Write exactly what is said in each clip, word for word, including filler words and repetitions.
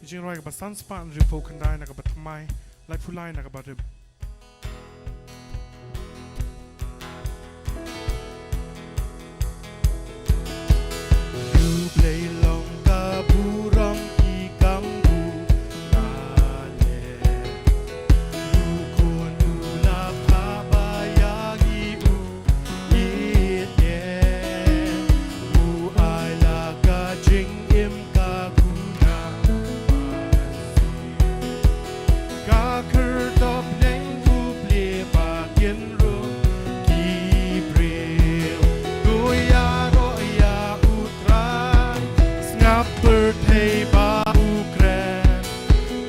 Jingrwai kaba san spah hynriewphew khyndai na kaba thymmai, laiphew lai na kaba rim. U Blei long ka burom ki kam u la leh. U khun u la phah ba ïa ngi u ïeit ïa. U ai la ka jingim ka kuna man si. Ka khyrdop neng u plie ba kin rung ki briew. To ïaroh ïa u Trai, sngap pyrthei ba u kren.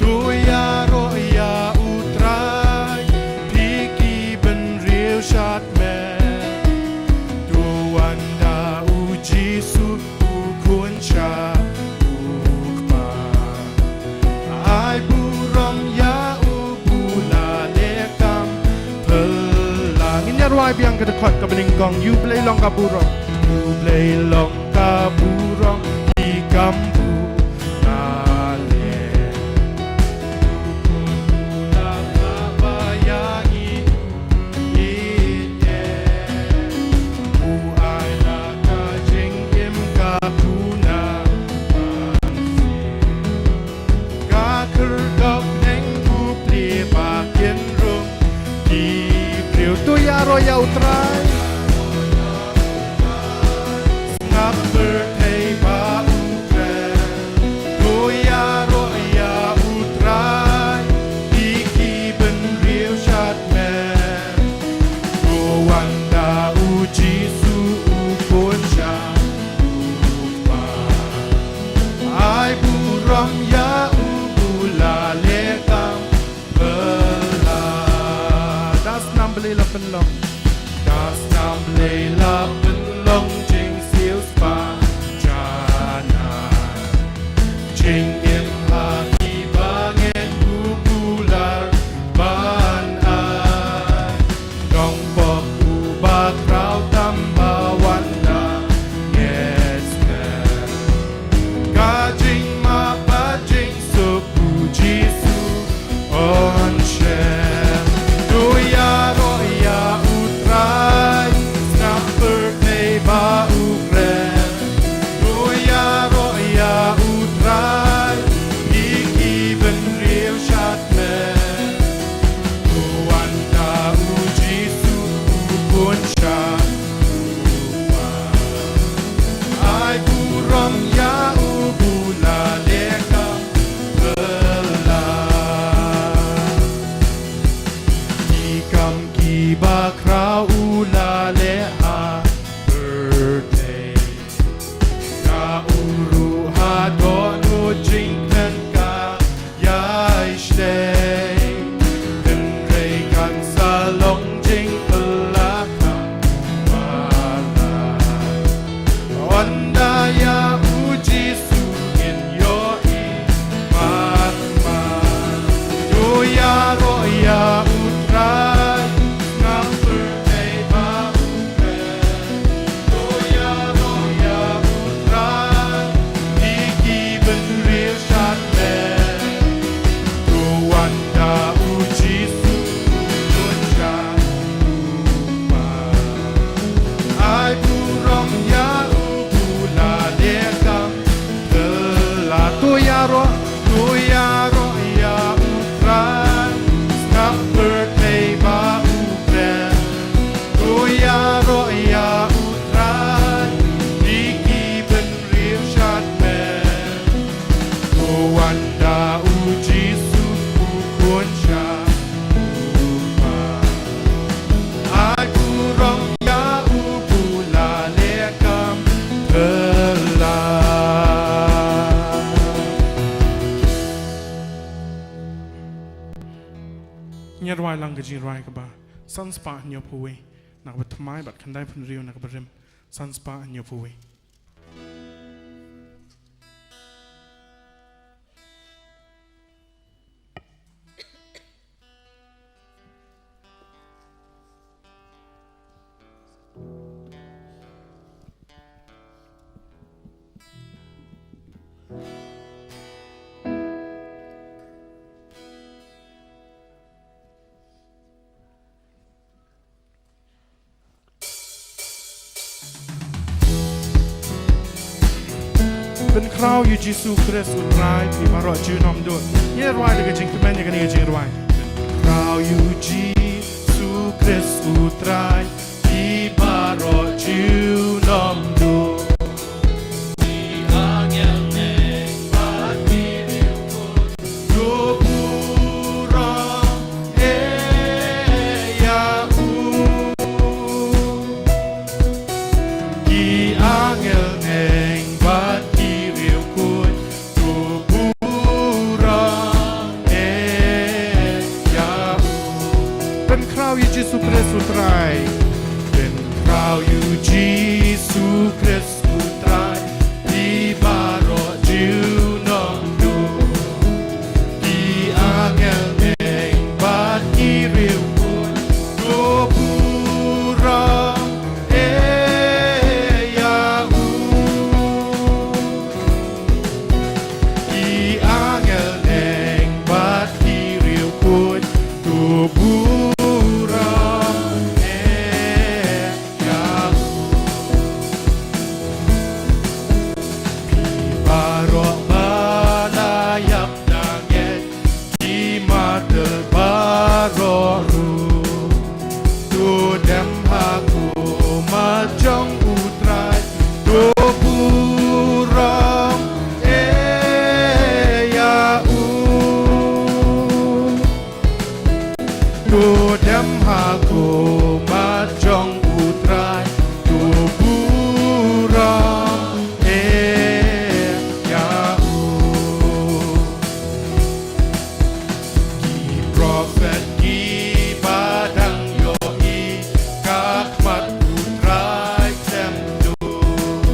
To ïaroh ïa u Trai, phi ki bynriew shad met. To wan da u Jisu u khun sha u kpa. Ai burom ïa u ba u la leh kam phylla. Ngin ïa rwai biang ka dkhot kaba nyngkong, U Blei long ka burom. U Blei long ka burom ki kam u la leh. U khun u la phah ba ïa ngi u ïeit ïa. U ai la ka jingim ka kuna man si. Ka khyrdop neng u plie ba kin rung ki briew. To ïaroh ïa u Trai, sngap pyrthei ba u kren. To ïaroh ïa u Trai, phi ki bynriew shad met. To wan da u Jisu u khun sha u kpa. Ai burom ïa u ba u la leh kam phylla. Da snam Blei la pynlong. Da snam Blei la pynlong jingsiewspah jana. Jingim ha ki bangeit u kular ban ai. Nongpop uba khraw tam ba wan da ngeit skhem. Ka jingmap bad jingsuk u Jisu un shem. To ïaroh ïa u Trai, sngap pyrthei ba u kren. To ïaroh ïa u Trai, phi ki bynriew shad met. To wan da u Jisu u khun sha u kpa. Ai burom ïa u ba u la leh kam phylla. Ki kam kiba khraw u la leh ha pyrthei. Ka u ruh haduh u jingkmen ka ïai shlei. Hynrei kan sa long jingpyllait kham palat. Wan da ïa u Jisu ngin ïohi mat mat. To ïaroh ïa u Trai, sngap pyrthei ba u kren. To ïaroh ïa u Trai, phi ki bynriew shad met. To wan da u Jisu u khun sha u kpa. Ai burom ïa u ba u la leh kam phylla. To ïaroh, to ïaroh ïa u Trai, sngap pyrthei ba u kren. To ïaroh ïa u Trai, phi ki bynriew shad met. To wan da u Jisu u khun sha u kpa. Ai burom ïa u ba u la leh kam phylla. Ngi ïa rwai lang ka jingrwai kaba san spah hynñiewphew wei na kaba thymmai bad khyndai phew hynriew na kaba rim. San spah hynñiewphew wei. Pynkhraw ïa u Jisu Khrist u Trai, phi baroh junom duh. Ngin rwai da ka jingkmen ïa kane ka jingrwai. Pynkhraw ïa u Jisu Khrist u Trai, phi baroh junom duh. Ki angel neng bad ki riewkhuid, to burom eh ïa u. Ki angel neng bad ki riewkhuid, to burom eh ïa u. Pynkhraw ïa u Jisu Khrist u Trai. Pynkhraw ïa u Jisu Khrist u Trai, phi baroh junom duh. Ki angel neng bad ki riewkhuid, to burom eh ïa u. Ki angel neng bad ki riewkhuid, to burom eh ïa u. Phi baroh ba la ïap da ngeit, ki martir baroh ruh, to dem ha khmat jong u Trai, to burom eh ïa u. To dem ha khmat jong u Trai, to burom eh ïa u. Ki prophet kiba dang ïohi ka khmat u Trai khlem duh,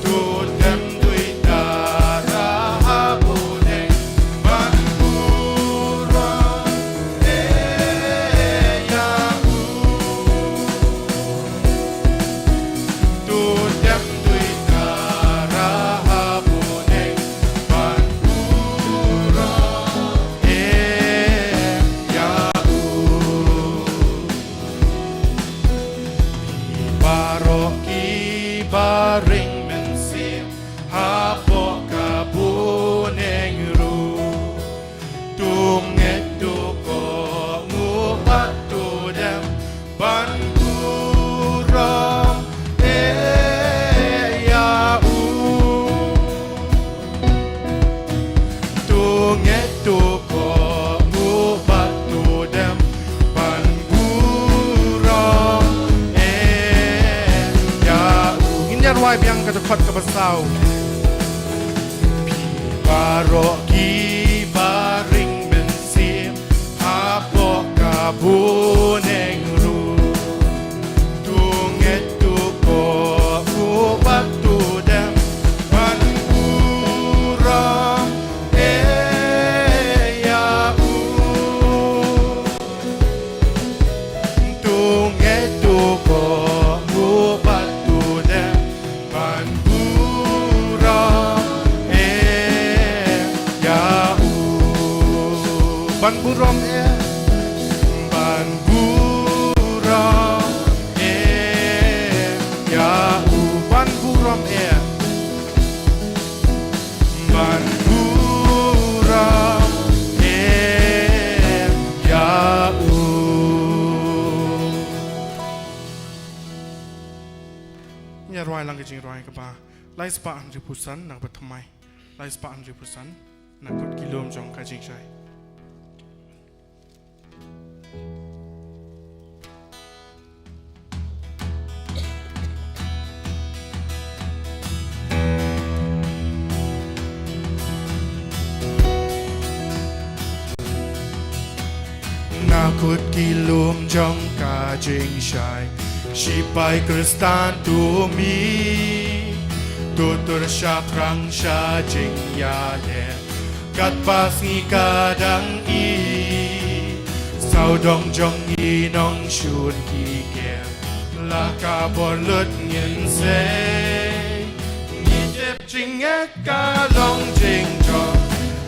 to dem duitara ha bneng ban burom eh ïa u. To dem duitara ha bneng ban burom eh ïa u. Baroh kiba ring mynsiem hapoh ka bneng ruh, to ngeit to kohnguh bad to dem ban burom eh ïa u. To ngeit to kohnguh bad to dem ban burom eh ïa u. Ngin ïa rwai biang ka dkhot kaba saw. Phi baroh kiba ring mynsiem hapoh ka bneng ruh, to ngeit to kohnguh bad to dem ban burom eh ïa u. To ngeit to kohnguh bad to dem ban burom eh ïa u. Ban burom eh. Ban burom eh ïa u. Ban burom eh. Ban burom eh ïa u. Ngin ïa rwai lang ka jingrwai kaba lai spah hynriewphew san na kaba thymmai. Lai spah hynriewphew san na kut ki lum jong ka jingshai. Na kut ki lum jong ka jingshai, shipai Khristan to mih, to tur shaphrang sha jingïaleh. Katba sngi ka dang ih, sawdong jong ngi nongshun ki ker, la ka bor lut ngin sei. Ngi tip jingngeit ka long jingjop,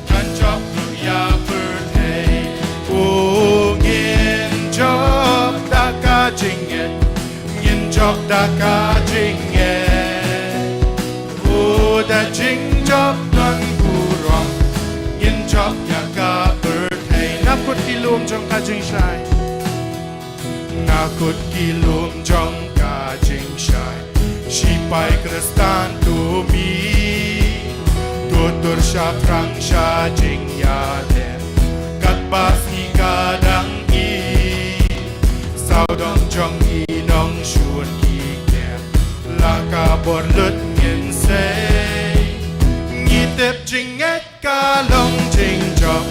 kan jop ruh ïa pyrthei. O ngin jop da ka jingngeit, ngin jop da ka jingngeit. O da jing jop don burom, ngin jop ïa ka pyrthei. Nga kut ki lum jong ka jingshai. Nga kut ki lum jong ka jingshai. Shipai Khristan to mi, to tur shaphrang sha jingïaleh. Katba sngi ka dang i, sawdong jong i nongshun ki ker. La ka bor lut ngin sei, ngi tip jingngeit ka long jingjop,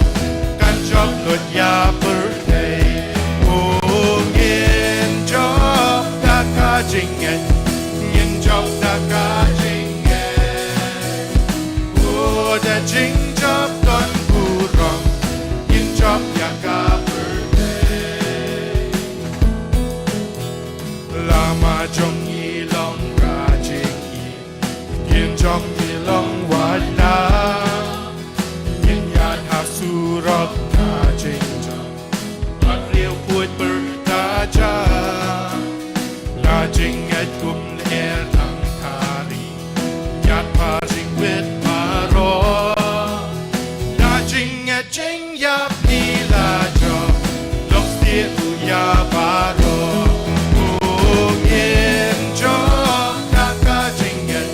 kan jop lut ïa pyrthei. O ngin jop da ka jingngeit, ngin jop da ka jingngeit. O da jingjop don burom, ngin jop ïa ka pyrthei. Lama jong ngi long ka jingim, ktien jong ngi long wad na. Ngin ïaid ha surok ka jingjop, wat riewphuid pyrta ja. Da jingngeit kum lyer thang thari, ïaid pha jingwit baroh. Da jingngeit jingïap ngi la jop, long stieh u ïa baroh. O ngin jop da ka jingngeit,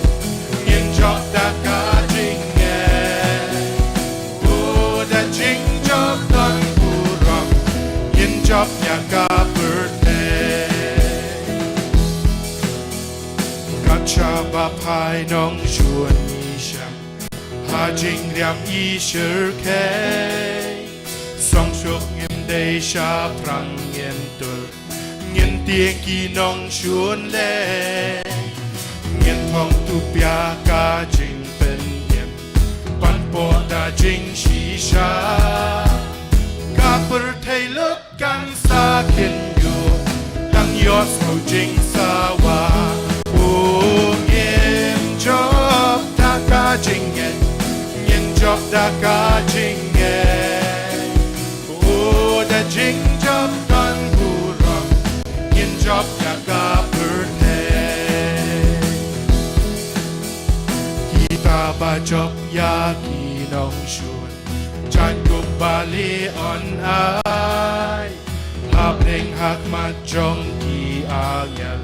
ngin jop da ka jingngeit. O da jingjop don burom, ngin jop ïa ka pyrthei. Kat shaba phai nongshun ngi shem, ha jingriam i shyrkhei. Song suk ngim dei shaphrang ngin tur, ngin tieng ki nongshun leh. Ngin thong tup ïa ka jingpynim, pan pok da jingshisha. Ka pyrthei lut kan sa kynjoh, tang ïohsngew jingsawa. O ngin jop da ka jingngeit, ngin jop da ka jingngeit. O da jingjop don burom, ngin jop ïa ka pyrthei. Kita ba jop ïa ki nongshun, jan kum ba lieh yn ai. Hapdeng ha khmat jong ki angel,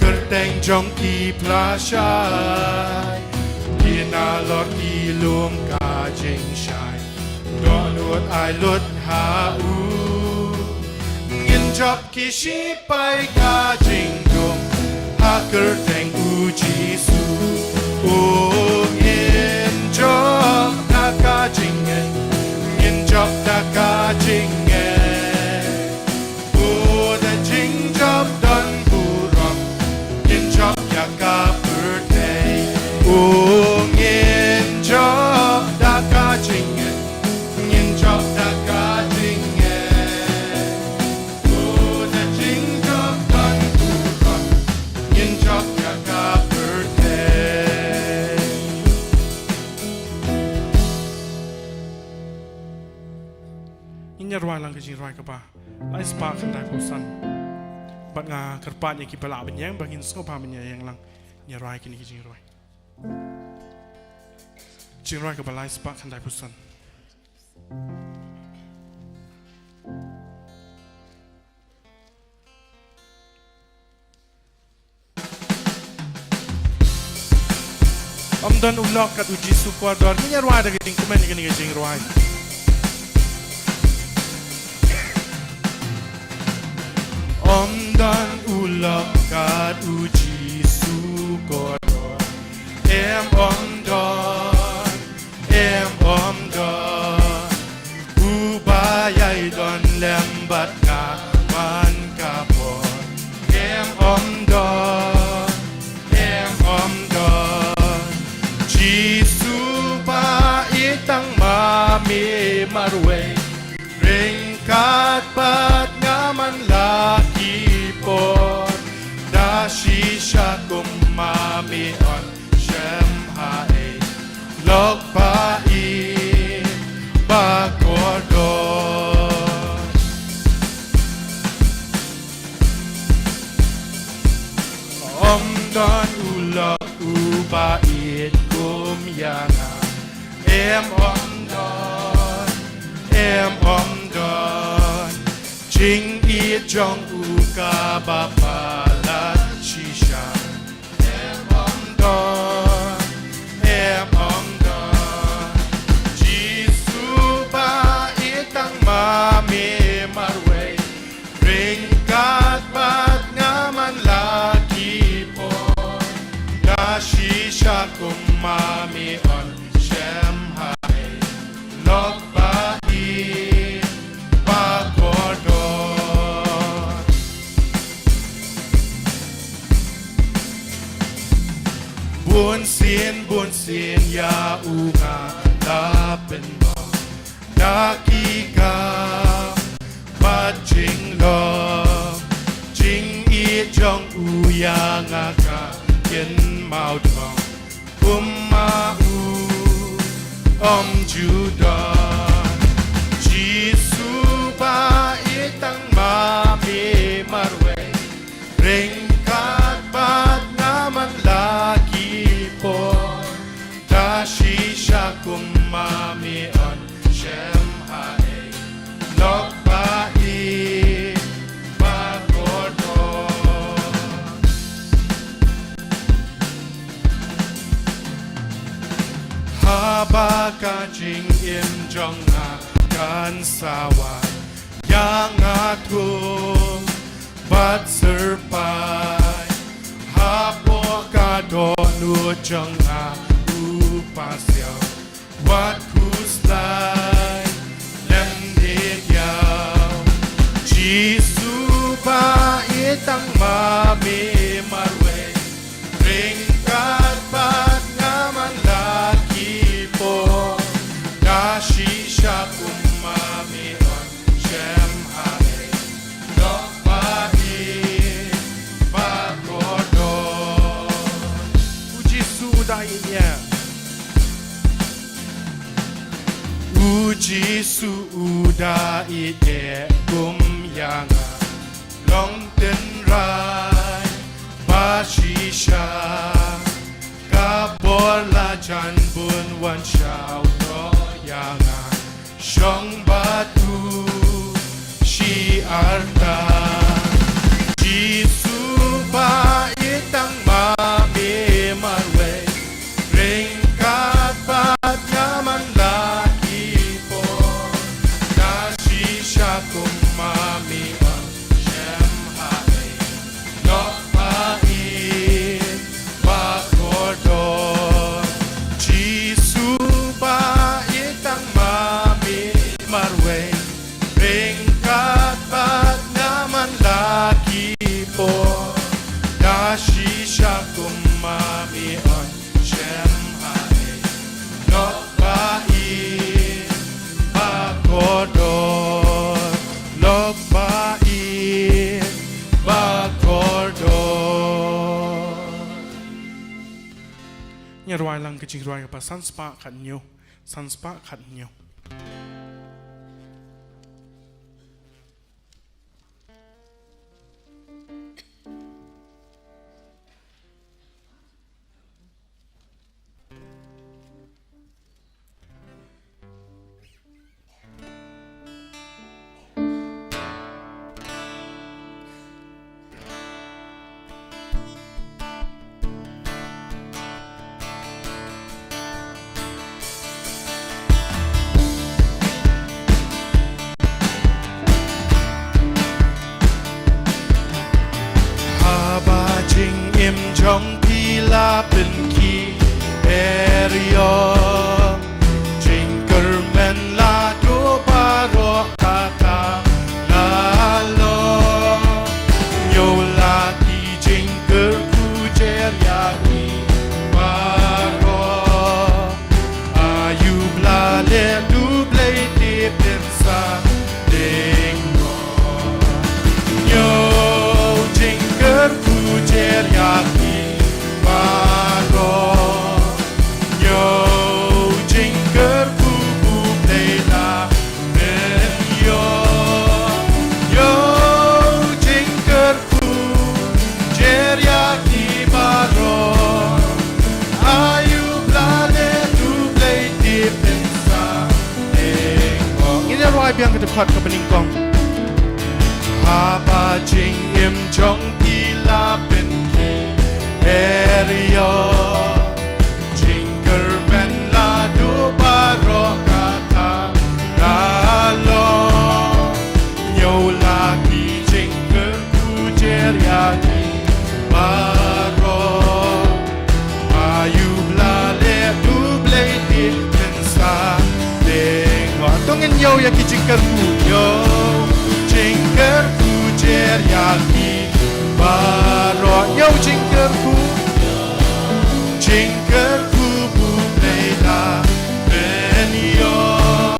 kyrteng jong ki pla shai. Ki nalor ki lum ka jingshai, dohnud ai lut ha u. Ngin jop ki shipai ka jingdum, ha kyrteng u Jisu. O ngin jop da ka jingngeit, ngin jop da ka jingngeit. O da jingjop don burom, ngin jop ïa ka pyrthei. O ngin jop da ka jingngeit, ngin jop da ka jingngeit. O da jingjop don burom, ngin jop ïa ka pyrthei. Ngin ïa rwai lang ka jingrwai kaba lai spah khyndai phew san. Bad nga kyrpad ïa ki ba lah ban ïeng ba ngin sngewbha ban ïeng lang. Ngin ïa rwai kine ki jingrwai. Jingrwai kaba lai spah khyndai phew san. Ym don u lok kat u Jisu kordor. Ngin ïa rwai da ka jingkmen ïa kane ka jingrwai. Ym don u lok kat u Jisu kordor. Em ym don, em ym don. Uba ïai don lem bad nga man ka por. Em ym don, em ym don. Jisu ba ïeit tang ma me marwei, ryngkat bad nga man la ki por. Da shisha kum ma me yn shem haei, lok ba ïeit ba kordor. Ym don u lok uba ïeit kum ïa nga. Em ong don, em ong don, jingïeit jong u kaba palat shisha. Em ong don, em ong don, Jisu ba ïeit tang ma me marwei. Ryngkat bad nga man la ki por, da shisha kum ma me un shem ha ei, lok ba ïeit ba kordor. Bunsien bunsien ïa u nga la pynbor da ki kam bad jinglong, jingïeit jong u ïa nga ka kynmaw dong. Kum ma u ym ju don, Jisu ba ïeit tang ma me marwei. Ryngkat bad nga man la ki por, da shisha kum ma me un shem ha ei, lok ba ïeit ba kordor. Haba ka jingim jong nga kan sa wan, ïa nga thung bad syrpai. Hapoh ka dohnud jong nga u pasiaw, wat khuslai lem de diaw. Jisu ba ïeit tang ma me marwei. Ryngkat bad nga man la ki por, da shisha kum ma me un shem ha ei, lok ba ïeit ba kordor. U Jisu u da ïeit ïa. U Jisu u da ïeit kum ïa nga. Long tynrai ba shisha, ka bor la jan bun wan shaw noh ïa nga. Shong bad u shi arta. Jisu ba ïeit tang ma me marwei. Ryngkat bad nga man la ki por, da shisha kum ma me un shem ha ei, lok ba ïeit ba kordor. Jisu ba ïeit tang ma me marwei. Ryngkat bad nga man la ki por, da shisha kum ma me un shem ha ei, lok ba ïeit ba kordor, lok ba ïeit ba kordor. Ngi rwai lang ka jingrwai kaba san spah khathynñiew, san spah khathynñiew. Ai biang ka dkhot kaba nyngkong. Haba jingim jong phi la pynkhih, her ïa jingkyrmen, la duh baroh kata ka long. Ñiew la ki jingkyrkhu jer ïa ki baroh. Ayu bla leh, to Blei tip pynsahteng. Wat to ngin ñiew ïa ki jingkyrkhu, ñiew jingkyrkhu jer ïa ki baroh. Ñiew jingkyrkhu, jingkyrkhu ba U Blei la pynïoh.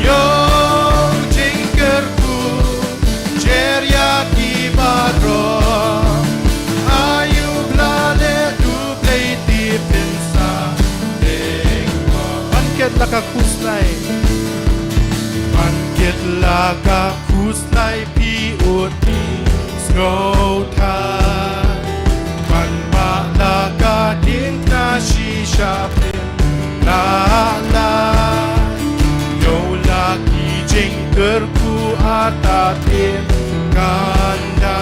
Ñiew jingkyrkhu jer ïa ki baroh. Ayu bla leh, to Blei tip pynsahteng. Ban kit la ka khuslai. Ban kit la ka khuslai, phi ud phi sngewthuh. Ban bah la ka diengphna shisha phin lah lait. Ñiew la ki jingkyrkhu artatien kynda.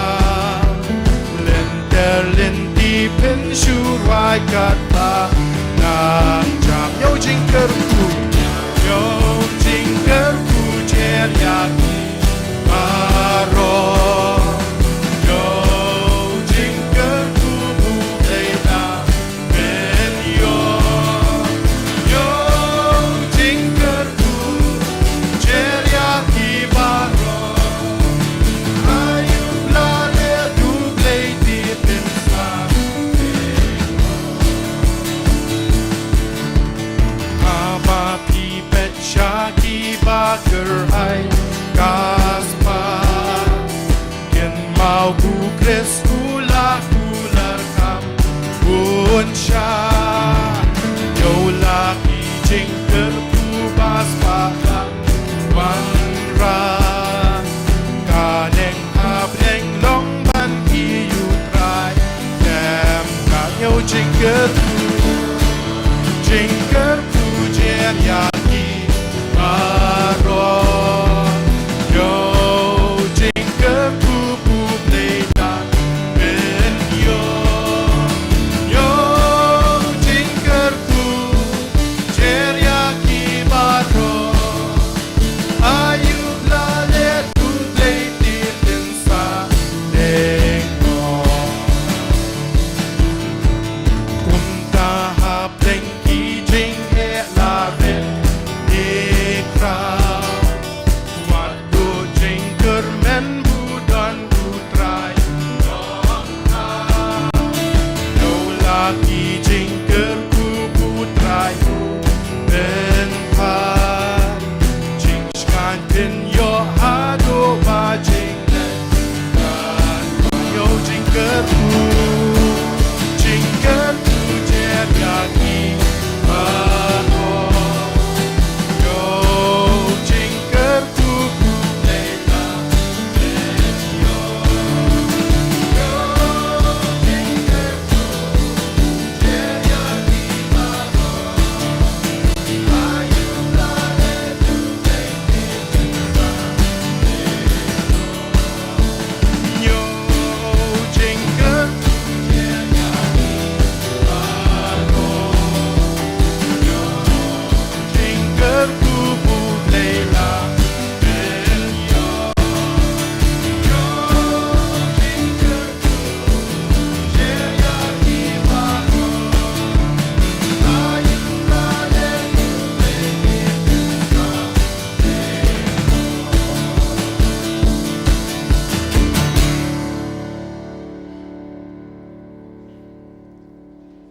Lynter lynti phin shu rwai katba nang jam. Ñiew jingkyrkhu, ñiew jingkyrkhu jer ïa ki baroh. Ñiew jingkyrkhu ba U Blei la pynïoh. Ñiew jingkyrkhu jer ïa ki baroh. Ayu bla leh, to Blei tip pynsahteng. Haba phi peit sha kiba kyrhai ka spah, kynmaw U Khrist u la kular kam bun sha. Ñiew la ki jingkyrkhu ba spah la wanrah. Ka neng hapdeng long ban ïoh U Trai. Kem ka, ñiew jingkyrkhu, jingkyrkhu jer ïa ki baroh. Ñiew jingkyrkhu ba U Blei la pynïoh. Ñiew jingkyrkhu jer ïa ki baroh. Ayu bla leh, to Blei tip pynsahteng. Kumta hapdeng ki jingeh la rit ne khraw, wat duh jingkyrmen, bun don U Trai. Ñiew la ki jingkyrkhu ba U Trai u pynphai. Jingshngaiñ phin ïoh haduh ba jingkyrkhu. Ñiew jingkyrkhu, jingkyrkhu jer ïa ki baroh. Ñiew jingkyrkhu ba U Blei la pynïoh. Ñiew jingkyrkhu jer ïa ki baroh. Ayu bla leh, to Blei tip pynsahteng.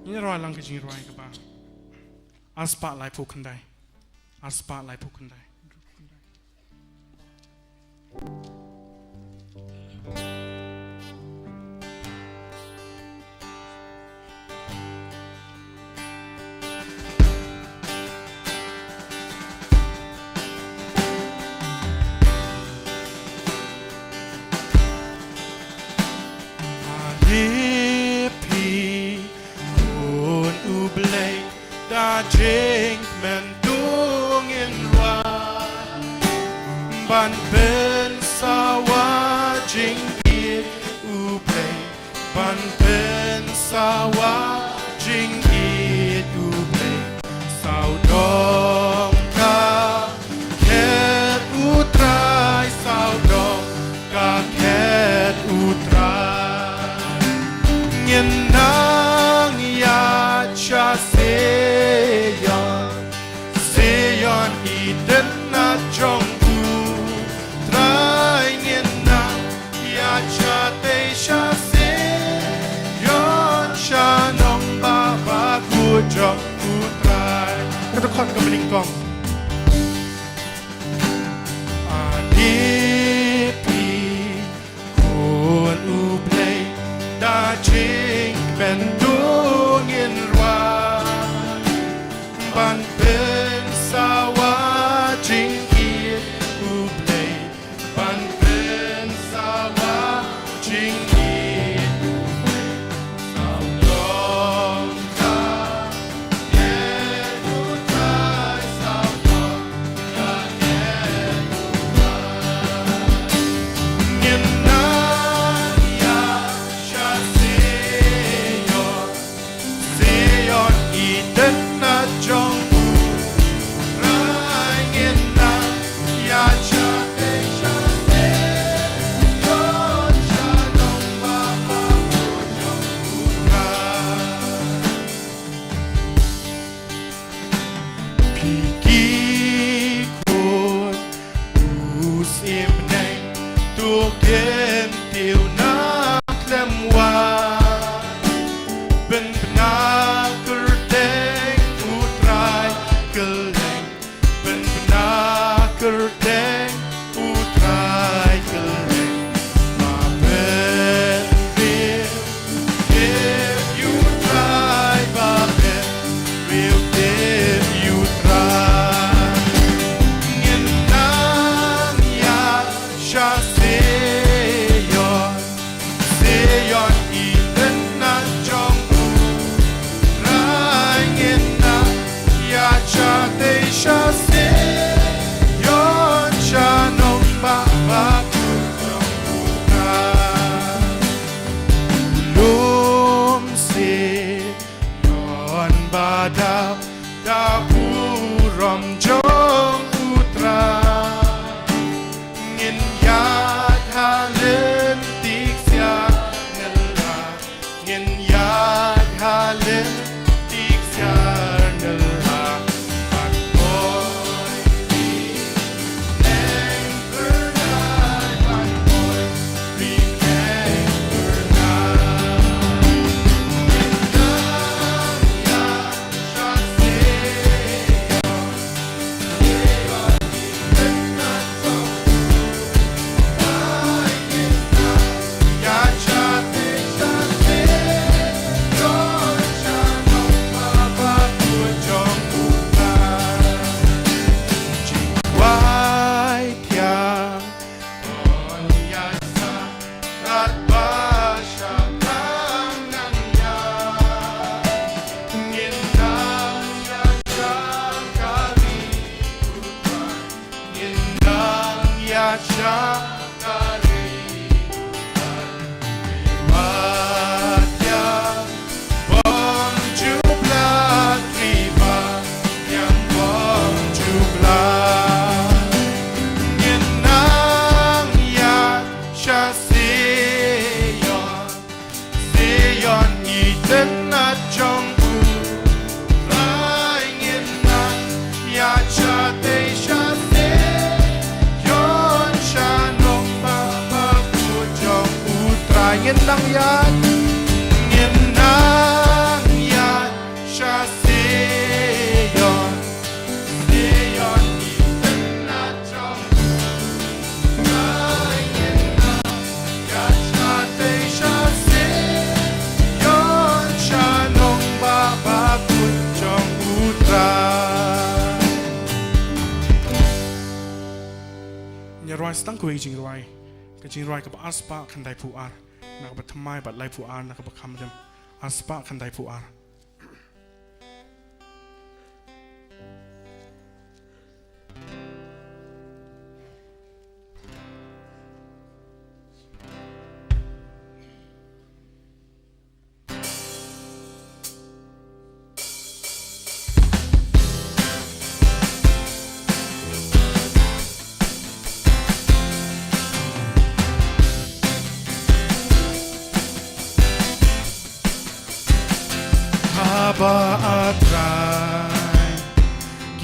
Ngin rwai lang ka jingrwai kaba ar spah laiphew khyndai. Ar spah laiphew khyndai. Phi khun U Blei, da jingkmen to ngin rwai. Ban pynsawa jingïeit U Blei, ban pynsawa jingïeit U Blei. Sawdong ka khet U Trai, sawdong ka khet U Trai. Ngin nang ïaid sha Zion, Zion i tynnat jong U Trai. Ngin nang ïaid shatei sha Zion, sha nongbah bakhuid jong U Trai. Kata khot kaba nyngkong. Ani phi khun U Blei, da jingkmen to ngin rwai. Ban pynsawa jingïeit U Blei, ban pynsawa jingïeit U Blei. Sawdong ka khet U Trai, sawdong ka khet U Trai. Ngin nang ïaid sha Zion, Zion i tynnat jong U Trai. Ngin nang ïaid shatei sha Zion, sha nongbah bakhuid jong U Trai. Phi ki khun u syiem bneng, to kyntiew na khlem wai. Pynbna kyrteng U Trai kylleng, pynbna kyrteng U Trai kylleng. Ba pynbriew tip ïa U Trai, ba pynbriew tip ïa U Trai. Ngin nang ïaid sha Zion, Zion i tynnat jong U Trai. Ngin nang ïaid shatei sha Zion, sha nongbah bakhuid jong U Trai. Lum Zion ba dap da burom jong U Trai. Ngin ïaid ha lynti ksiar nyngkong, ngin ïaid ha lynti ksiar nyngkong. Ban poi bneng phyrnai, ban poi bneng phyrnai. Ngin nang ïaid sha Zion, Zion i tynnat jong U Trai. Ngin nang ïaid shatei sha Zion, sha nongbah bakhuid jong U Trai. Jingwai thiang, to ngin ïaid sha, katba sha khang nang ïaid. Ngin nang ïaid sha ka ri U Trai. Ngin nang ïaid sha ka ri U Trai. Ba thiang bym ju blad, ri ba thiang bym ju blad. Ngin nang ïaid sha Zion, Zion i tynnat jong U Trai. Ngin nang ïaid shatei sha Zion, sha nongbah bakhuid jong U Trai. Ngin nang ïaid, ngin nang ïaid sha Zion, Zion i tynnat jong U Trai. Ngin nang ïaid shatei sha Zion, sha nongbah bakhuid jong U Trai. Ngin ïa rwai sa tang kawei ka jingrwai, ka jingrwai kaba arspah khyndaiphew ar, na kaba thymmai bad laiphew ar na kaba kham rim. Arspah khyndaiphew ar.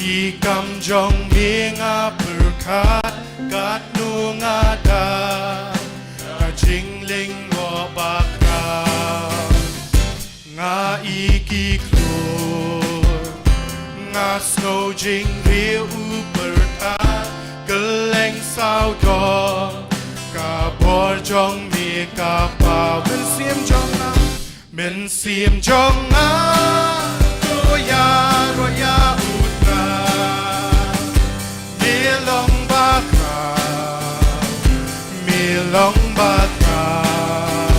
Ki kam jong me nga pyrkhat katno nga dang, ka jinglyngngoh bakhraw. Nga i ki khlur, nga sngew jingrieh u pyrthat, kylleng sawdong ka bor jong me ka paw. Mynsiem jong nga, mynsiem jong nga, to ïaroh ïa U Trai. Me long bakhraw, me long bakhraw.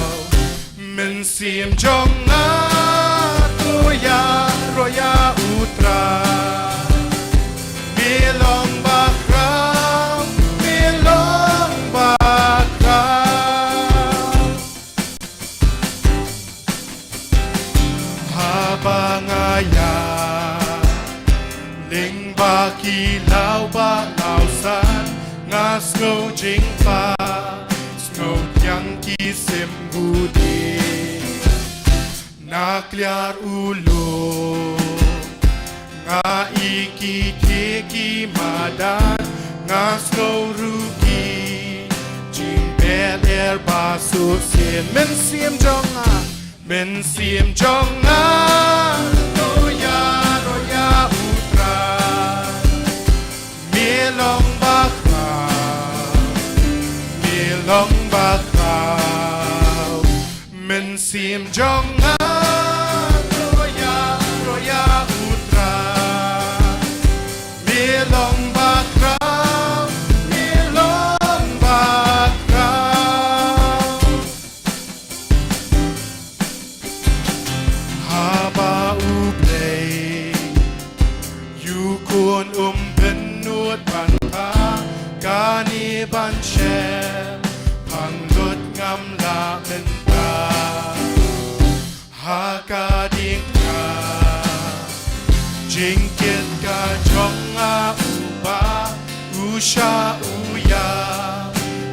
Mynsiem jong nga, to ïaroh ïa U Trai. Me long bakhraw, me long bakhraw. Haba nga ïa lyngba ki law bah law san, nga sngew jingpang, sngew thiang ki sim budi. Na kliar u lum, nga i ki thie ki madan, nga sngew ruh ki jingpher ba suk sien. Mynsiem jong nga, mynsiem jong nga, to ïaroh ïa U Trai. Me long bakhraw, me long bakhraw. Mynsiem jong nga, to ïaroh ïa U Trai. Me long bakhraw, me long bakhraw. Haba U Blei u khun um bynnud ban phah kane ban shem, phang lut ngam lah mynta. Ha ka diengphna jingkit ka jong nga, u Bah u shah u ïa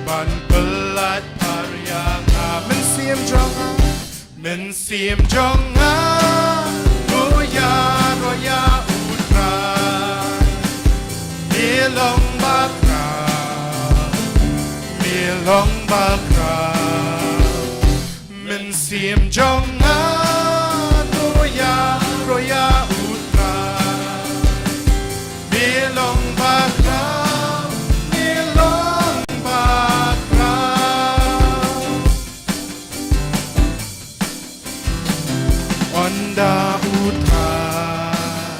ban pyllait pyrshah ïa nga. Mynsiem jong nga, mynsiem jong nga, to ïaroh ïa U Trai. Me long bakhraw, me long bakhraw. Mynsiem jong nga, to ïaroh ïa U Trai. Me long bakhraw, me long bakhraw. Ynda U Trai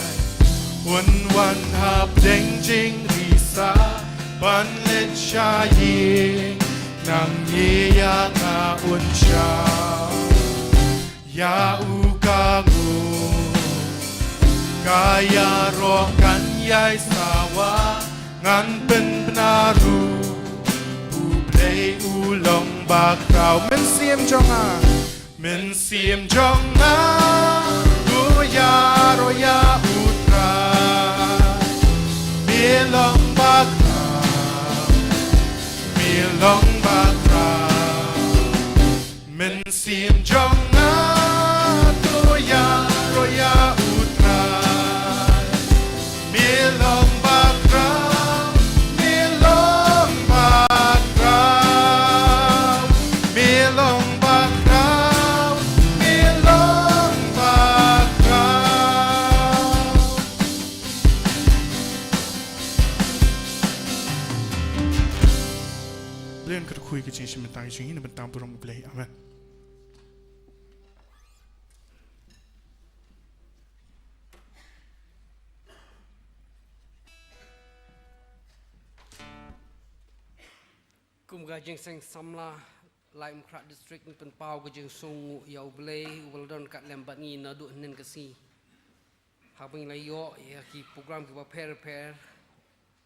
un wan hapdeng jingrisah ban leit sha ïing, nangne ïa nga un shah. Ïa u ka nguh, ka ïaroh kan ïai sawa, ngan pynbna ruh, U Blei u long bakhraw. Mynsiem jong nga, mynsiem jong nga, to ïaroh ïa U Trai. Me long bakhraw, me long bakhraw. Mynsiem jong nga, to ïaroh ïa U Trai. Me long bakhraw, me long bakhraw. Me long bakhraw, me long bakhraw. Blei un kyrkhu ïa ka jingshim bynta ka jong ngi na bynta burom U Blei. Amen. Kum ka Jingseng Samla Laitumkhrah District, ngi pynpaw ka jingsngewnguh ïa U Blei uba la don ryngkat lem bad ngi naduh hynnin ka sngi. Haba ngi la ïoh ïa ki program kiba pher pher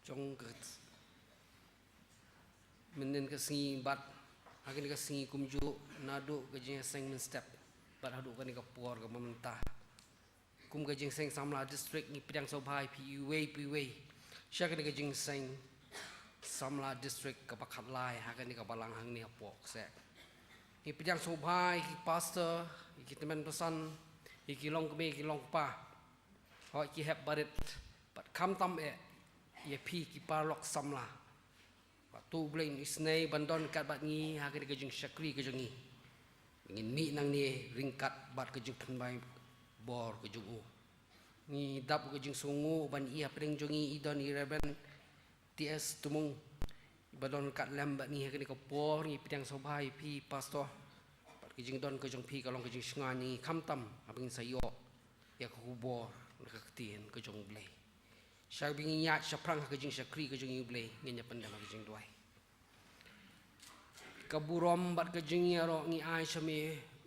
jong ka mynnin ka sngi bad ha kane ka sngi, kumjuh naduh ka jingïaseng mynstep bad haduh kane ka por kaba mynta. Kum ka Jingseng Samla District, ngi pdiang sngewbha ïa phi iwei pa iwei sha kane ka Jingseng Samla District kaba khatlai ha kane ka balang hangne hapoh kseh. Ngi pdiang sngewbha ïa ki pastor, ïa ki tymmen basan, ïa ki longkmie, ïa ki longkpa, hooid, ki hep barit, Bad khamtam eh ïa phi ki paralok samla. Bad to U Blei un isynei ban don ryngkat bad ngi ha kane ka jingshakri ka jong ngi. Ngin mih nangne ryngkat bad ka jingpynbor ka jong u. Ngi dap ka jingsngew ban ïa pdeng jong ngi i don i Reverend T S Tumung. Ba don ryngkat lem bad ngi ha kane ka por, ngi pdiang sngewbha ïa phi Pastor. Bad ka jingdon ka jong phi ka long ka jingshngaiñ ïa ngi khamtam haba ngin sa ïoh ïa ka khubor na ka ktien ka jong U Blei. Shaba ngin ïaid shaphrang ha ka jingshakri ka jong ngi U Blei, ngin ïa pyndem ha ka jingduwai. Ka burom bad ka jingïaroh ngi ai sha me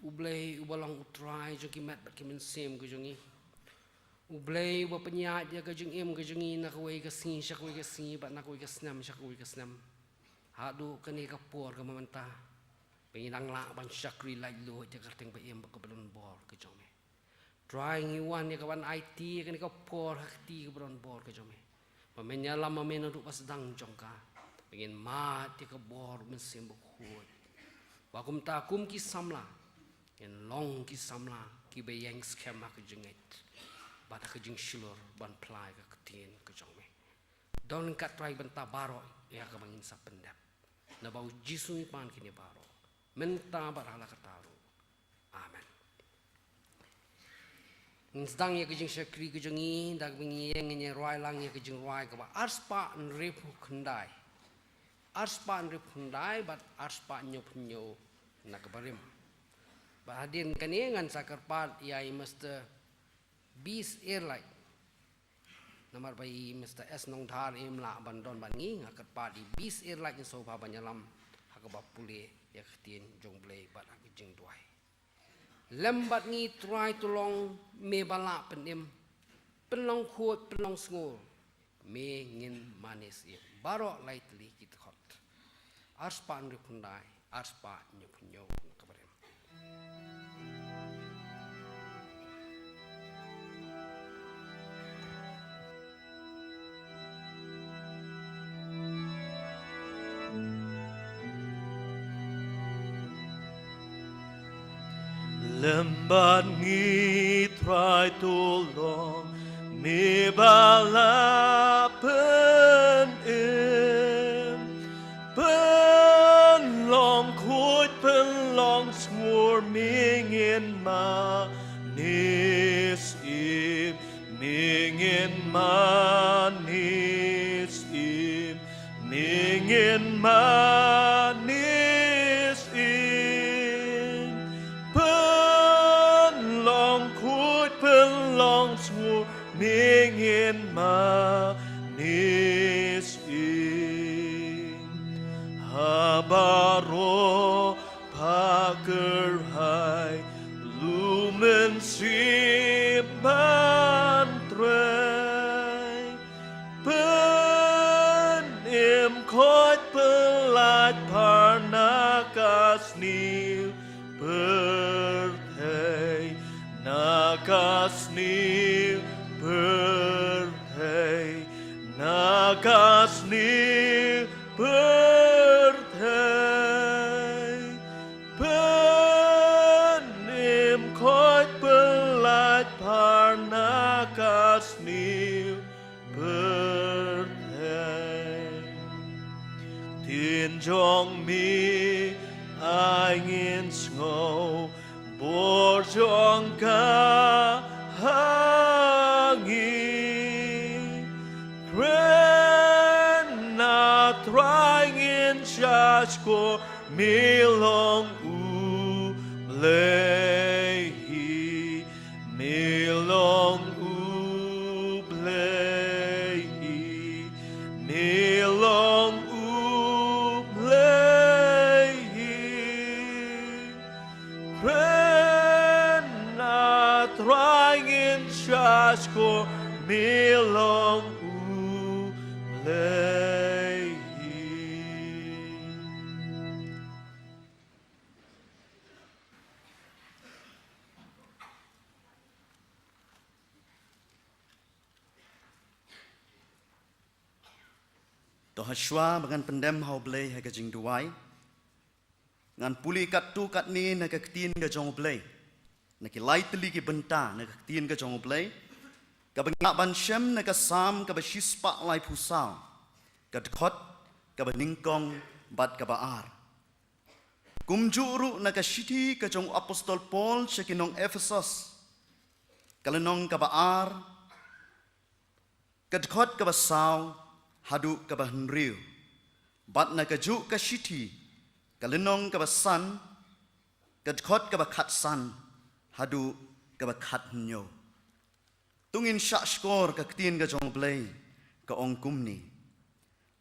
U Blei uba long U Trai jong ki met bad ki mynsiem ka jong ngi. U Blei uba pynïaid ïa ka jingim ka jong ngi na kawei ka sngi sha kawei ka sngi bad na kawei ka snem sha kawei ka snem. Haduh kane ka por kaba mynta ba ngi dang lah ban shakri laitluid ïa ka kyrteng ba im bad kaba don bor ka jong me. Trai ngi wan ïa ka ban aiti ïa kane ka por ha ka kti kaba don bor ka jong me. Ba men ïalam ma me naduh ba sdang jong ka. Ba ngin mad ïa ka bor Mynsiem Bakhuid. Ba kumta kum ki samla ngin long ki samla kiba ïeng skhem ha ka jingngeit bad ha ka jingshlur ban phla ïa ka ktien ka jong me. Don ryngkat Trai bynta baroh ïa kaba ngin sa pyndep. Naba U Jisu ngi pan kine baroh. Mynta bad hala karta ruh. Amen. Ngin sdang ïa ka jingshakri ka jong ngi da kaba ngi ïeng, ngin ïa rwai lang ïa ka jingrwai kaba arspah hynriewphew khyndai. Arspah hynriewphew khyndai bad arspah hynñiewphew hynñiew na ka barim. Bad hadien kane ngan sa kyrpad ïa i Mister Bis Airlight. Namar ba i Mister S Nongdhar im lah ban don bad ngi, nga kyrpad i Bis Airlight ngi sngewbha ban ïalam ha kaba pule ïa ka ktien jong U Blei bad ha ka jingduwai. Lem bad ngi Trai, to long me ba lah pynim, pynlong khuid pynlong sngur, me ngin mane syiem. Baroh lai tylli ki dkhot. Arspah hynriewphew khyndai, arspah hynñiewphew hynñiew na ka barim. Lem bad ngi Trai, to long me ba la pynim, pynlong khuid pynlong sngur, me ngin mane syiem, me ngin mane syiem, me ngin mane syiem. Pynlong khuid pynlong sngur, me ngin mane syiem. Ha baroh pha kyrhai lum mynsiem ban trei. Pynim khuid pyllait phar na ka sniew pyrthei, na ka sniew pyrthei, na ka sniew pyrthei. Pynim khuid pyllait phar na ka sniew pyrthei. Ktien jong me ai ngin sngew bor jong ka ha ngi. Kren na Trai ngin sha shkor, me long U Blei hi, me long U Blei hi, me long U Blei hi. Kren na Trai ngin sha shkor, me long U Blei hi. To hashwa ba ngan pyndem ha U Blei ha ka jingduwai, ngan pule katto katne na ka ktien ka jong U Blei, na ki lai tylli ki bynta na ka ktien ka jong U Blei. Kaba ngi lah ban shem na ka Salm kaba shispah laiphew saw, ka dkhot kaba nyngkong bad kaba ar. Kumjuh ruh na ka shithi ka jong u Apostol Paul sha ki nong Ephesos, ka lynnong kaba ar, ka dkhot kaba saw haduh kaba hynriew, bad na kajuh ka shithi ka lynnong kaba san, ka dkhot kaba khatsan haduh kaba khathynñiew. To ngin shahshkor, ka ktien ka jong U Blei ka ong kumne: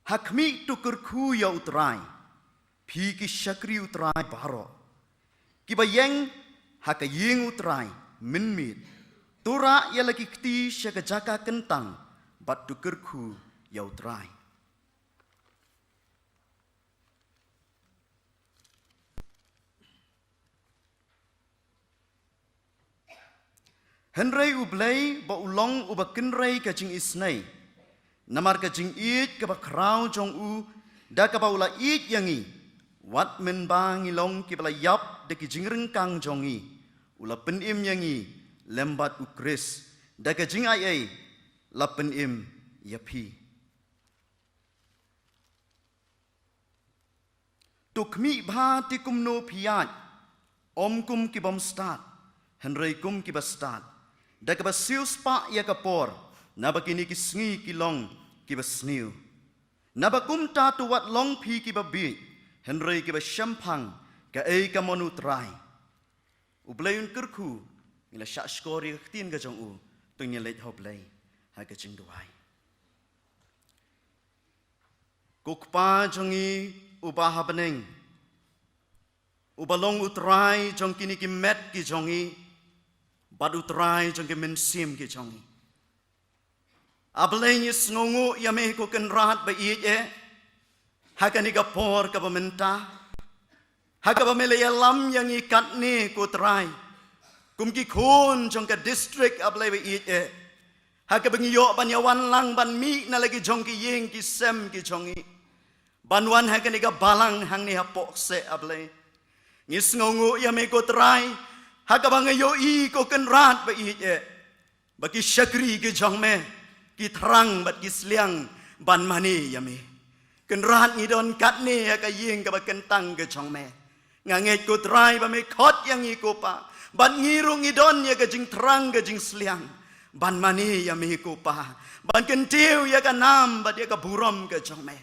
Ha khmih, to kyrkhu ïa U Trai, phi ki shakri U Trai baroh, kiba ïeng ha ka ïing U Trai mynmiet. To rah ïa la ki kti sha ka jaka kyntang bad to kyrkhu ïa U Trai. Hynrei U Blei ba u long uba kynrei ka jingisynei, namar ka jingïeit kaba khraw jong u, da kaba u la ïeit ïa ngi, wat mynba ngi long kiba la ïap da ki jingryngkang jong ngi, u la pynim ïa ngi lem bad U Khrist, da ka jingai ei la pynim ïa phi. To khmih bha te kumno phi ïaid, ym kum ki bym stad, hynrei kum kiba stad, da kaba siewspah ïa ka por, naba kine ki sngi ki long kiba sniew. Naba kumta to wat long phi kiba bieit, hynrei kiba shemphang kaei ka mon U Trai. U Blei un kyrkhu. Ngi la shahshkor ïa ka ktien ka jong u, to ngin leit ha U Blei ha ka jingduwai. Ko Kpa jong ngi uba ha bneng, uba long U Trai jong kine ki met ki jong ngi, bad U Trai jong ki mynsiem ki jong ngi. A Blei, ngi sngewnguh ïa me ko Kynrad ba ïeit eh, ha kane ka por kaba mynta, ha kaba me la ïalam ïa ngi katne ko Trai, kum ki khun jong ka district, A Blei ba ïeit eh, ha kaba ngi ïoh ban ïawan lang ban mih na la ki jong ki ïing ki sem ki jong ngi, ban wan ha kane ka balang hangne hapoh kseh, A Blei. Ngi sngewnguh ïa me ko Trai, ha kaba ngi ïohi ko Kynrad ba ïeit eh, ba ki shakri ki jong me ki thrang bad ki sliang ban mane ïa me. Kynrad, ngi don katne ha ka ïing kaba kyntang ka jong me. Nga ngeit ko Trai ba me khot ïa ngi ko Pa, bad ngi ruh ngi don ïa ka jingthrang ka jingsliang ban mane ïa me ko Pa, ban kyntiew ïa ka nam bad ïa ka burom ka jong me.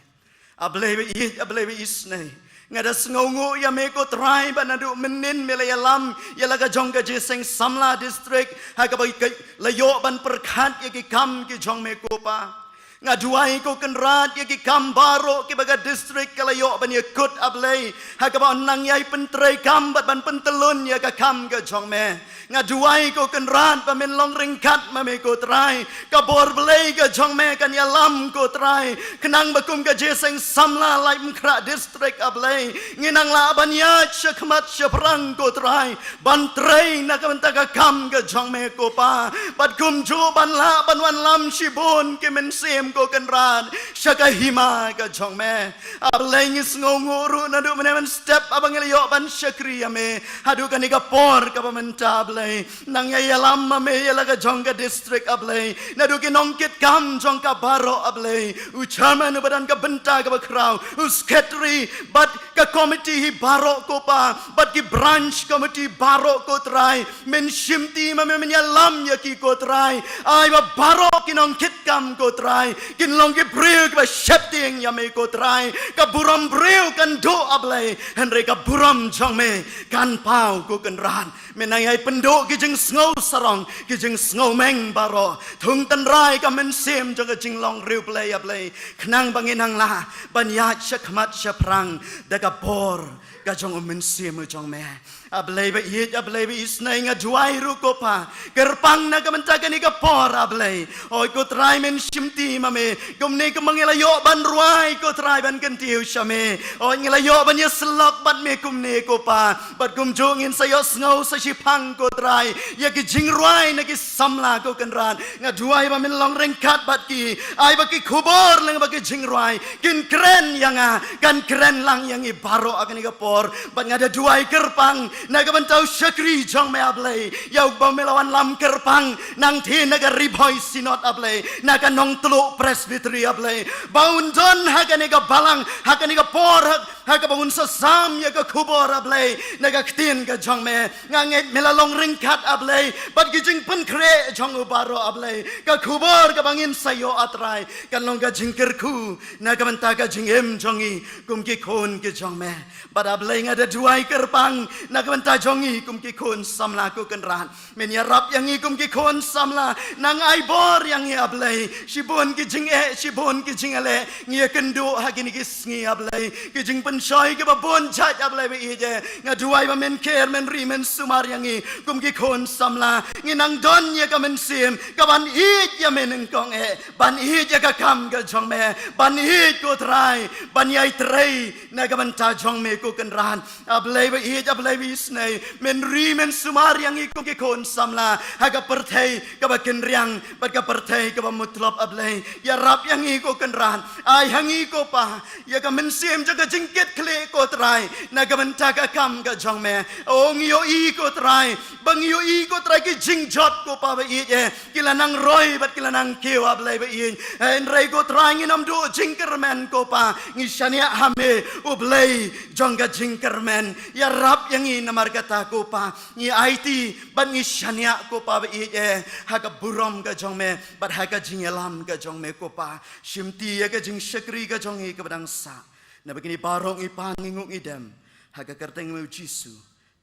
A Blei ba ïeit, A Blei ba isynei, nga da sngewnguh ïa me ko Trai ba naduh mynnin me la ïalam ïa la ka jong ka Jingïaseng Samla District, ha kaba ka la ïoh ban pyrkhat ïa ki kam ki jong me ko Pa. Nga duwai ko Kynrad ïa ki kam baroh kiba ka district ka la ïoh ban ïakut, A Blei, ha kaba nang ïai pyntreikam bad ban pyntyllun ïa ka kam ka jong me. Nga duwai ko Kynrad ba men long ryngkat ma me ko Trai. Ka bor Blei ka jong me kan ïalam ko Trai, khnang ba kum ka Jingïaseng Samla Laitumkhrah District, A Blei, ngin nang lah ban ïaid shakhmat shaphrang ko Trai, ban trei na ka bynta ka kam ka jong me ko Pa, bad kumjuh ban lah ban wanlam shibun ki mynsiem ko Kynrad sha ka hima ka jong me. A Blei, ngi sngewnguh ruh naduh mynne mynstep haba ngi la ïoh ban shakri ïa me haduh kane ka por kaba mynta, A Blei, nang ïa ïalam ma me ïa la ka jong ka district, A Blei, naduh ki nongkitkam jong ka baroh, A Blei, u chairman uba don ka bynta kaba khraw, u secretary, bad ka committee hi baroh ko Pa, bad ki branch committee baroh ko Trai, men shimti ma me, men ïalam ïa ki ko Trai. Ai ba baroh ki nongkitkam ko Trai kin long ki briew kiba sheptieng ïa me ko Trai. Ka burom briew kan duh, A Blei, hynrei ka burom jong me kan paw ko Kynrad. Men nang ïai pynduh ki jingsngew sarong, ki jingsngew meng baroh. Thung tynrai ka mynsiem jong ka jinglong riewblei, A Blei, khnang ba ngin nang lah ban ïaid shakhmat shaphrang da ka bor ka jong u Mynsiem u jong me. A Blei ba ïeit, A Blei ba isynei, nga duwai ruh ko Pa, kyrpang na ka bynta kane ka por, A Blei. Oi ko Trai, men shimti sha me. Kumne kumba ngi la ïoh ban rwai ko Trai ban kyntiew sha me. O ngi la ïoh ban ïasyllok bad me kumne ko Pa. Bad kumjuh ngin sa ïohsngew sa shiphang ko Trai ïa ki jingrwai na ki samla ko Kynrad. Nga duwai ba men long ryngkat bad ki. Ai ba ki khubor lem bad ki jingrwai kin kren ïa nga, kan kren lang ïa ngi baroh ha kane ka por. Bad nga da duwai kyrpang na ka bynta u shakri jong me A Blei, ïa uba me la wanlam kyrpang nangtei na ka Ri Bhoi Synod A Blei, na ka Nongtluh Presbytery A Blei, ba un don ha kane ka balang, ha kane ka por, ha, ha kaba un sa sam ïa ka khubor A Blei na ka ktien ka jong me. Nga ngeit me la long ryngkat A Blei bad ki jingpynkhreh jong u baroh A Blei. Ka khubor kaba ngin sa ïoh A Trai kan long ka jingkyrkhu na ka bynta ka jingim jong ngi kum ki khun ki jong me. Bad A Blei nga da duwai kyrpang na ka bynta jong ngi kum ki khun samla ko Kynrad. Men ïarap ïa ngi kum ki khun samla, nang ai bor ïa ngi A Blei. Shibun ki jingeh, shibun ki jingeh leh ngi ïakynduh ha kine ki sngi A Blei. Ki jingpynshoi kiba bun jait A Blei ba ïeit eh. Nga duwai ba men kher, men ri, men sumar ïa ngi kum ki khun samla. Ngi nang don ïa ka mynsiem kaban ïeit ïa me nyngkong eh, ban ïeit ïa ka kam ka jong me, ban ïeit ko Trai, ban ïai trei na ka bynta jong me ko Kynrad. A Blei ba ïeit, A Blei ba isynei, men ri, men sumar ïa ngi kum ki khun samla ha ka pyrthei kaba kynriang bad ka pyrthei kaba mutlop A Blei. Ïarap ïa ngi ko Kynrad, ai ha ngi ko Pa ïa ka mynsiem jong ka jingkitkhlieh ko Trai na ka bynta ka kam ka jong me. O ngi ïohi ko Trai ba ngi ïohi ko Trai ki jingjot ko Pa ba ïeit eh, ki la nang roi bad ki la nang kiew A Blei ba ïeit. Hynrei ko Trai ngin ym duh jingkyrmen ko Pa, ngi shaniah ha me U Blei jong ka jingkyrmen. Ïarap ïa ngi namar kata ko Pa, ngi aiti bad ngi shaniah ko Pa ba ïeit eh ha ka burom ka jong me bad ha ka jingïalam ka jong me ko Pa. Shimti ïa ka jingshakri ka jong ngi kaba dang sah. Naba kine baroh ngi pan, ngi nguk, ngi dem ha ka kyrteng me U Jisu,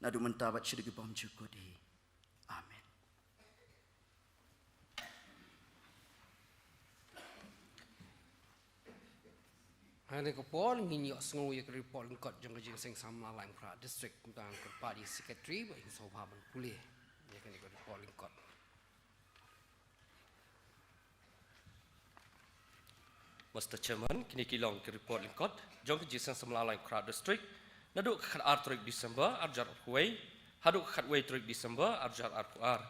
naduh mynta bad shaduh ki bymjukut hi. Amen. Ha kane ka por ngin ïohsngew ïa ka report lyngkot jong ka Jingseng Samla Laitumkhrah District. Kumta ngan kyrpad ïa ka Secretary ba in sngewbha ban pule ïa kane ka report lyngkot. Mister Chairman, kine ki long ki report lyngkot jong ka Jingseng Samla Laitumkhrah District naduh ka khatar tarik December arhajar arphew wei haduh ka khatwei tarik December arhajar arphew ar.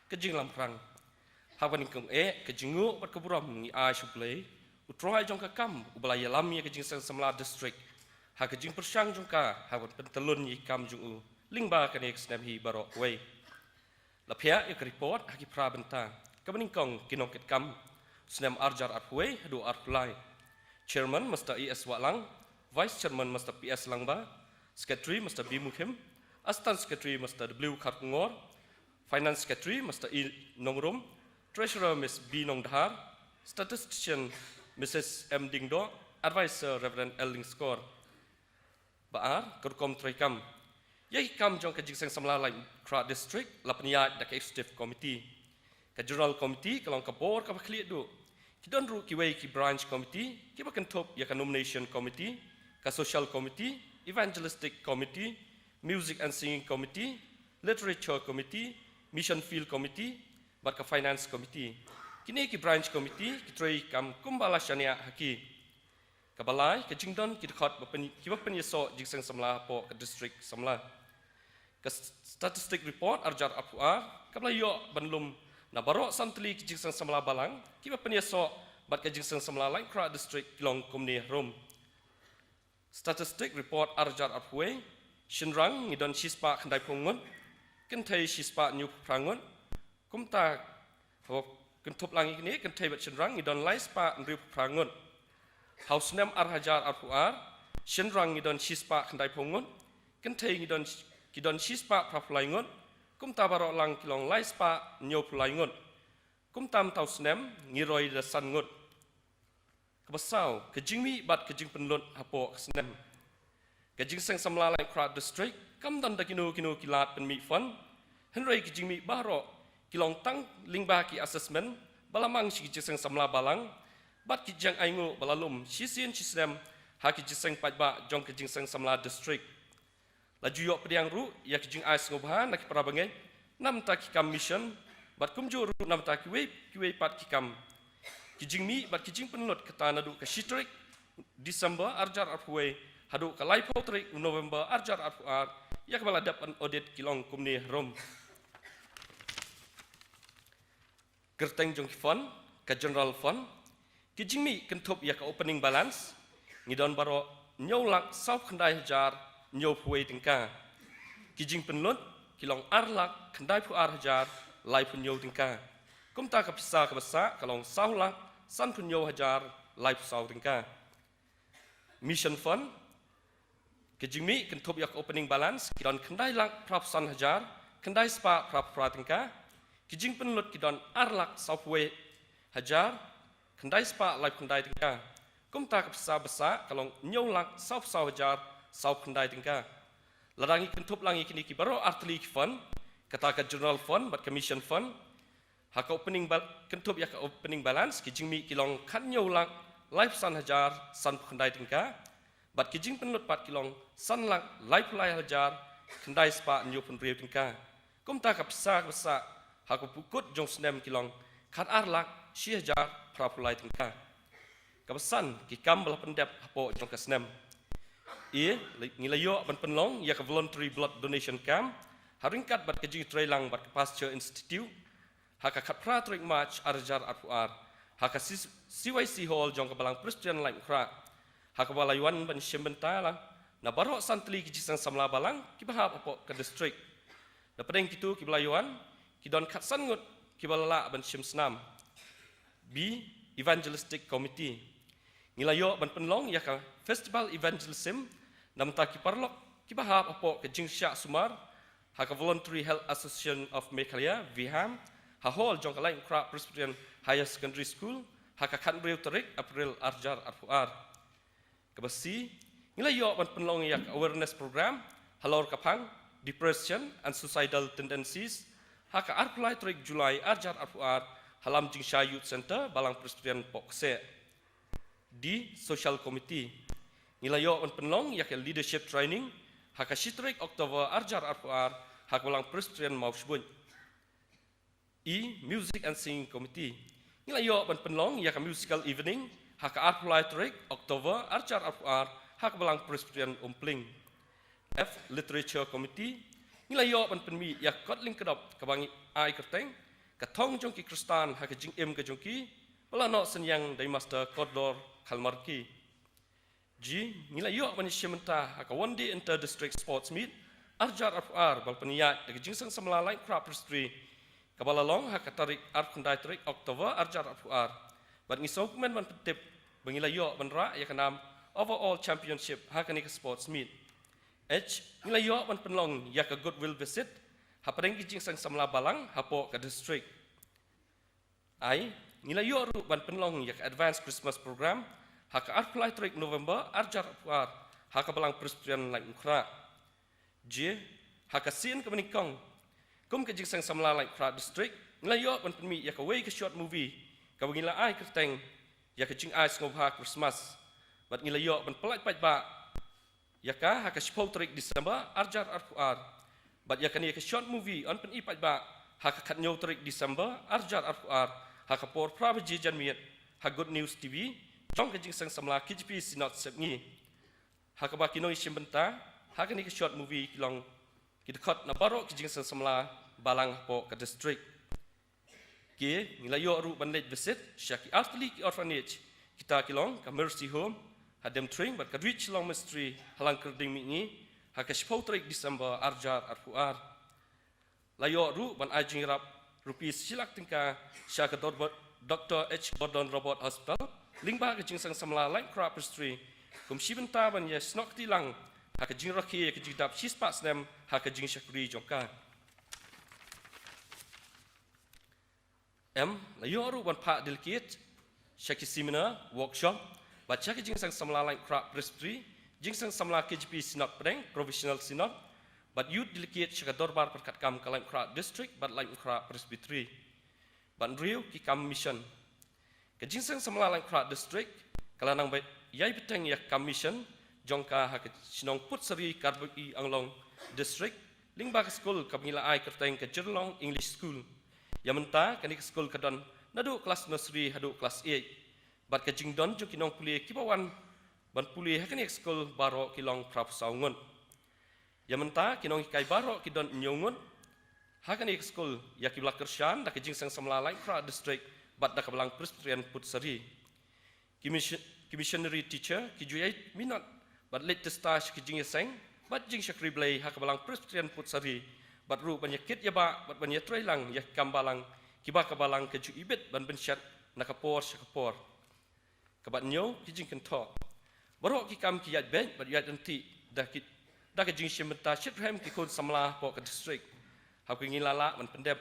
Ka jinglamkrang. Ha kaba nyngkong eh, ka jingnguh bad ka burom ngi ai sha U Blei, U Trai jong ka kam, uba la ïalam ïa ka Jingseng Samla District ha ka jingpyrshang jong ka ha kaba pyntyllun ïa ki kam jong u lyngba kane ka snem hi baroh kawei. La phiah ïa ka report ha ki phra bynta. Kaba nyngkong, ki nongkitkam snem arhajar arphew wei haduh arphew lai. Chairman, Mister E S Wahlang, Vice Chairman, Mister P S Langba, Secretary, Mister B Mukhim, Assistant Secretary, Mister W Kharkongor, Finance Secretary, Mister E Nongrum, Treasurer, Miss B Nongdhar, Statistician, Missus M Diengdoh, Advisor, Reverend L Lyngskor. Ba ar, ka rukom treikam. Ïa ki kam jong ka Jingseng Samla Laitumkhrah District la pynïaid da ka Executive Committee. Ka General Committee ka long ka bor kaba khlieh duh. Ki don ruh kiwei ki Branch Committee kiba kynthup ïa ka Nomination Committee, ka Social Committee, Evangelistic Committee, Music and Singing Committee, Literature Committee, Mission Field Committee bad ka Finance Committee. Kine ki Branch Committee ki treikam kumba la shaniah ha ki. Kaba lai, ka jingdon ki dkhot ba pyn-, kiba pynïasoh Jingseng Samla hapoh ka District Samla. Ka s-, Statistic Report arhajar arphew ar kaba la ïoh ban lum na baroh san tylli ki Jingseng Samla Balang kiba pynïasoh bad ka Jingseng Samla Laitumkhrah District ki long kumne harum. Statistic Report arhajar arphew wei, shynrang ngi don shispah khyndaiphew ngut, kynthei shispah hynñiewphew phra ngut. Kumta, haba kynthup lang ïa kine, kynthei bad shynrang ngi don laispah hynriewphew phra ngut. Ha u snem arhajar arphew ar, shynrang ngi don shispah khyndaiphew ngut, kynthei ngi don, ki don shispah phraphew lai ngut. Kumta baroh lang ki long laispah hynñiewphew lai ngut. Kumta mynta u snem ngi roi da san ngut. Kaba saw, ka jingmih bad ka jingpynlut hapoh ka snem. Ka Jingseng Samla Laitumkhrah District kam don da kino kino ki lad pynmih fund, hynrei ka jingmih baroh ki long tang lyngba ki assessment ba la mang sha ki Jingseng Samla Balang bad ki jingainguh ba la lum shisien shisnem ha ki jingïaseng paidbah jong ka Jingseng Samla District. La ju ïoh pdiang ruh ïa ki jingai sngewbha na ki para bangeit na bynta ki kam mission bad kumjuh ruh na bynta kiwei kiwei pat ki kam. Ki jingmih bad ki jingpynlut kata naduh ka shi tarik December arjar arphew wei haduh ka laiphew tarik November arjar arphew ar, ïa kaba la dep ban audit ki long kumne harum. Kyrteng jong ki fund, ka general fund, ki jingmih kynthup ïa ka opening balance, ngi don baroh hynñiew lak saw khyndai hajar hynñiew phew wei tyngka. Ki jingpynlut ki long ar lak khyndai phew ar hajar laiphew hynñiew tyngka. Kumta ka pisa kaba sah ka long saw lak san phew hynñiew hajar laiphew saw tyngka. Mission fund, ki jingmih kynthup ïa ka opening balance, ki don khyndai lak phra phew san hajar khyndai spah phra phew phra tyngka. Ki jingpynlut ki don ar lak saw phew wei hajar khyndai spah laiphew khyndai tyngka. Kumta ka pisa ba sah ka long hynñiew lak saw phew saw hajar saw phew khyndai tyngka. Lada ngi kynthup lang ïa kine ki baroh artylli ki fund, kata ka general fund bad ka mission fund, ha ka opening bal-, kynthup ïa ka opening balance, ki jingmih ki long khathynñiew lak laiphew san hajar san phew khyndai tyngka, bad ki jingpynlut pat ki long san lak laiphew lai hajar khyndai spah hynñiew phew hynriew tyngka. Kumta ka pisa kaba sah ha ka pukut jong u snem ki long khatar lak shi hajar phra phew lai tyngka. Kaba san, ki kam ba la pyndep hapoh jong ka snem. E, ngi la ïoh ban pynlong ïa ka voluntary blood donation camp ha ryngkat bad ka jingtreilang bad ka Pasteur Institute ha ka khatphra tarik March arjar arphew ar ha ka C-, C Y C Hall jong ka Balang Presbyterian Laitumkhrah, ha kaba la ïawan ban shim bynta la na baroh san tylli ki jingseng samla balang kiba hap hapoh ka district. Napdeng kito kiba la ïawan, ki don khatsan ngut kiba la lah ban shim snam. B, Evangelistic Committee. Ngi la ïoh ban pynlong ïa ka Festival Evangelism na bynta ki paralok kiba hap hapoh ka jingshah sumar ha ka Voluntary Health Association of Meghalaya, VHAM, ha hall jong ka Laitumkhrah Presbyterian Higher Secondary School ha ka khathynriew tarik April arjar arphew ar. Kaba C, ngi la ïoh ban pynlong ïa ka awareness program halor ka phang Depression and Suicidal Tendencies ha ka arphew lai tarik July arjar arphew ar ha Lamjingshai Youth Centre, Balang Presbyterian, Pohkseh. D, Social Committee. Ngi la ïoh ban pynlong ïa ka leadership training ha ka shi tarik October arjar arphew ar ha ka Balang Presbyterian, Mawshbuit. E, Music and Singing Committee. Ngi la ïoh ban pynlong ïa ka musical evening ha ka arphew lai tarik October arjar arphew ar ha ka Balang Presbyterian, Umpling. F, Literature Committee. Ngi la ïoh ban pynmih ïa ka kot lyngkdop kaba ngi ai kyrteng Ka Thong jong ki Khristan ha ka Jingim ka jong ki, ba la noh synñiang da i Master Kordor Khalmarki. G, ngi la ïoh ban ïashim bynta ha ka One Day Inter District Sports Meet arjar arphew ar, ba la pynïaid da ka Jingseng Samla Laitumkhrah Presbytery, kaba la long ha ka tarik arphew khyndai tarik October arjar arphew ar. Bad ngi sngewkmen ban pyntip ba ngi la ïoh ban rah ïa ka nam Overall Championship ha kane ka Sports Meet. H, ngi la ïoh ban pynlong ïa ka Goodwill Visit hapdeng ki Jingseng Samla Balang hapoh ka district. I, ngi la ïoh ruh ban pynlong ïa ka Advance Christmas Program ha ka arphew lai tarik November arjar arphew ar ha ka Balang Presbyterian Laitumkhrah. J, ha ka sien kaba nyngkong, kum ka Jingseng Samla Laitumkhrah District, ngi la ïoh ban pynmih ïa kawei ka short movie kaba ngi la ai kyrteng Ïa ka Jingai Sngewbha Christmas. Bad ngi la ïoh ban pyllait paidbah ïa ka ha ka shiphew tarik December arjar arphew ar. Bad ïa kane ka short movie yn pyni paidbah ha ka khathynñiew tarik December arjar arphew ar ha ka por phra baje janmiet ha Good News T V jong ka Jingseng Samla K J P Synod Sepngi. Ha kaba ki nongïashim bynta ha kane ka short movie ki long ki dkhot na baroh ki Jingseng Samla Balang hapoh ka district. K, ngi la ïoh ruh ban leit visit sha ki artylli ki orphanage, kita ki long ka Mercy Home ha Demthring bad ka Reach Long Mystery ha Langkyrding Mihngi ha ka shiphew tarik December arjar arphew ar. La ïoh ruh ban ai jingïarap rupees shi lak tyngka sha ka Dor-, Doctor H Gordon Roberts Hospital lyngba ka Jingseng Samla Laitumkhrah Presbytery kum shi bynta ban ïasnoh kti lang ha ka jingrakhe ïa ka jingdap shispah snem ha ka jingshakri jong ka. M, la ïoh ruh ban phah delegate sha ki seminar, workshop bad sha ki Jingseng Samla Laitumkhrah Presbytery, Jingseng Samla K J P Synod Pdeng, Provisional Synod, bad youth delegate sha ka Dorbar Pyrkhat Kam ka Laitumkhrah District bad Laitumkhrah Presbytery. Bad hynriew, ki kam mission. Ka Jingseng Samla Laitumkhrah District ka la nang beit ïai bteng ïa ka kam mission jong ka ha ka shnong Putsari, Karbi Anglong District, lyngba ka skul kaba ngi la ai kyrteng ka Jyrlong English School. Ïa mynta kane ka skul ka don naduh klas nursery haduh klas eight, bad ka jingdon jong ki nongpule kiba wan ban pule ha kane ka skul baroh ki long phra phew saw ngut. Ïa mynta ki nonghikai baroh ki don hynñiew ngut ha kane ka skul, ïa kiba la kyrshan da ka Jingseng Samla Laitumkhrah District bad da ka Balang Presbyterian Putsari. Ki mission-, ki missionary teacher ki ju ïai minot bad leit tista sha ki jingïaseng bad jingshakri Blei ha ka Balang Presbyterian Putsari, bad ruh ban ïakit ïabah bad ban ïatreilang ïa ki kam balang kiba ka balang ka ju ibit ban pynshet na ka por sha ka por. Kaba hynñiew, ki jingkynthoh. Baroh ki kam ki ïaid beit bad ïaid ryntih da ki, da ka jingshim bynta shitrhem ki khun samla hapoh ka district. Haba ngi la lah ban pyndep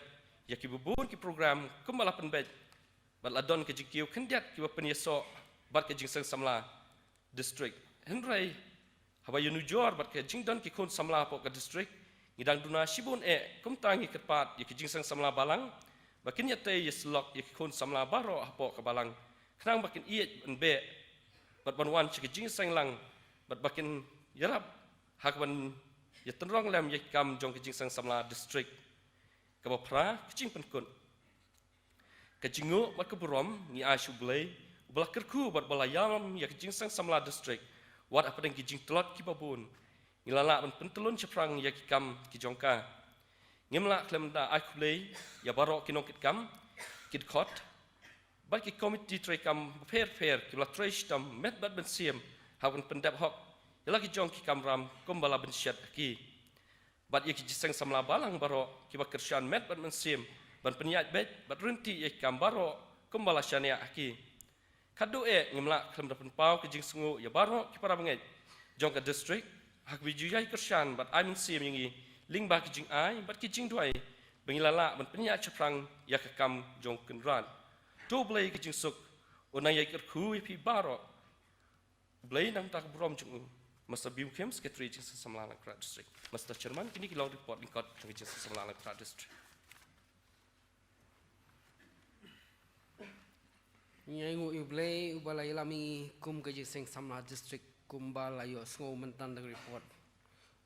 ïa kiba bun ki program kumba la pynbeit bad la don ka jingkiew khyndiat kiba pynïasoh bad ka Jingseng Samla District. Hynrei haba ïanujor bad ka jingdon ki khun samla hapoh ka district, ngi dang duna shibun eh, kumta ngi kyrpad ïa ki Jingseng Samla Balang ba kin ïatei ïasyllok ïa ki khun samla baroh hapoh ka balang, khnang ba kin ïeit ban beh bad ban wan sha ka jingïaseng lang, bad ba kin ïarap ha kaban ïatynrong lem ïa ki kam jong ka Jingseng Samla District. Kaba phra, ka jingpynkut. Ka jingnguh bad ka burom ngi ai sha U Blei uba la kyrkhu bad uba la ïalam ïa ka Jingseng Samla District, wat hapdeng ki jingtlot kiba bun, ngi la lah ban pyntyllun shaphrang ïa ki kam ki jong ka. Ngim lah khlem da ai khublei ïa baroh ki nongkitkam, ki dkhot bad ki komiti treikam bapher bapher kiba la trei shitom met bad mynsiem ha kaban pyndep hok ïa la ki jong ki kamram kumba la bynshet ha ki. Bad ïa ki Jingseng Samla Balang baroh kiba kyrshan met bad mynsiem ban pynïaid beit bad ryntih ïa ki kam baroh kumba la shaniah ha ki. Khatduh eh, ngim lah khlem da pynpaw ka jingsngew ïa baroh ki para bangeit jong ka district ha kaba ju ïai kyrshan bad ai mynsiem ïa ngi lyngba ki jingai bad ki jingduwai ba ngi la lah ban pynïaid shaphrang ïa ka kam jong U Kynrad. To U Blei ka jingsuk un nang ïai kyrkhu ïa phi baroh. Blei nangta ka burom jong u. Mister Biu Kim, Secretary Jingseng Samla Langkra District. Mister Chairman, kine ki long report lyngkot jong ka Jingseng Samla Langkra District. Ngi ainguh ïa U Blei uba la ïalam ïa ngi kum ka Jingseng Samla District, kumba la ïohsngew mynta da ka report.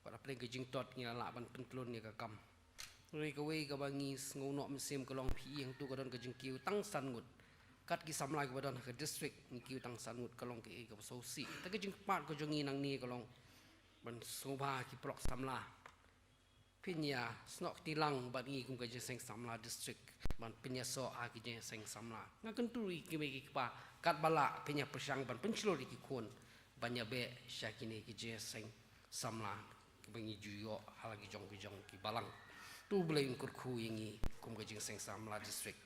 Wat hapdeng ka jingtot ngi la lah ban pyntlun ïa ka kam. Hynrei kawei kaba ngi sngew noh mynsiem ka long phi ïeng tu ka don ka jingkiew tang san ngut. Kat ki samla kiba don ha ka district ngi kiew tang san ngut, ka long kaei kaba sngewsih. Te ka jingkyrpad ka jong ngi nangne ka long ban sngewbha ki paralok samla, phin ïa snoh kti lang bad ngi kum ka Jingseng Samla District ban pynïasoh ha ki jingïaseng samla. Nga kyntu ïa ki mei ki kpa, katba lah phin ïa pyrshang ban pynshlur ïa ki khun ban ïa beh sha kine ki jingïaseng samla kiba ngi ju ïoh ha la ki jong ki jong ki balang. To U Blei un kyrkhu ïa ngi kum ka Jingseng Samla District.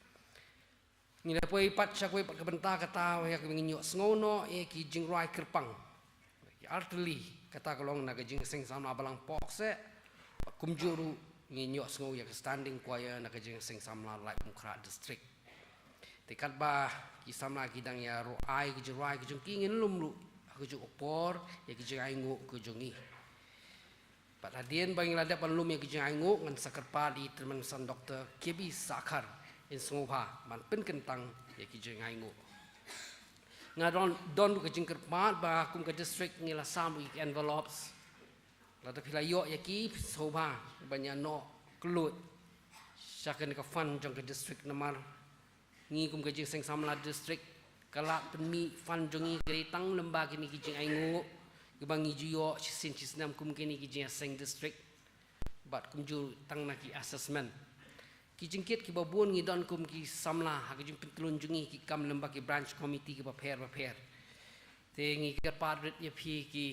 Ngi la poi pat sha kawei pat ka bynta kata ïa kaba ngin ïohsngew noh ïa ki jingrwai kyrpang, ki artylli, kata ka long na ka Jingseng Samla Balang Pok seh, kumjuh ruh ngin ïohsngew ïa ka standing choir na ka Jingseng Samla Laitumkhrah District. Te katba ki samla ki dang ïa rwai ki jingrwai ki jong ki, ngin lum ruh ha kajuh ka por ïa ki jingainguh ki jong ngi. Bad hadien ba ngi la dep ban lum ïa ki jingainguh, ngan sa kyrpad ïa i Tymmen Basan Doktor K B Sahkhar in sngewbha ban pynkyntang ïa ki jingainguh. Nga don, don ruh ka jingkyrpad ba kum ka district ngi la sam ïa ki envelopes. Lada phi la ïoh ïa ki, phin sngewbha ban ïa noh kylluid sha kane ka fund jong ka district, namar ngi kum ka Jingseng Samla District, ka lad pynmih fund jong ngi ka dei tang lyngba kine ki jingainguh kiba ngi ju ïoh shisien shisnem kum kine ki jingïaseng district. Bad kumjuh tang na ki assessment. Ki jingkit kiba bun ngi don kum ki samla ha ka jingpyntlun jong ngi ki kam lyngba ki branch committee kiba pher bapher. Te ngi kyrpad rit ïa phi ki,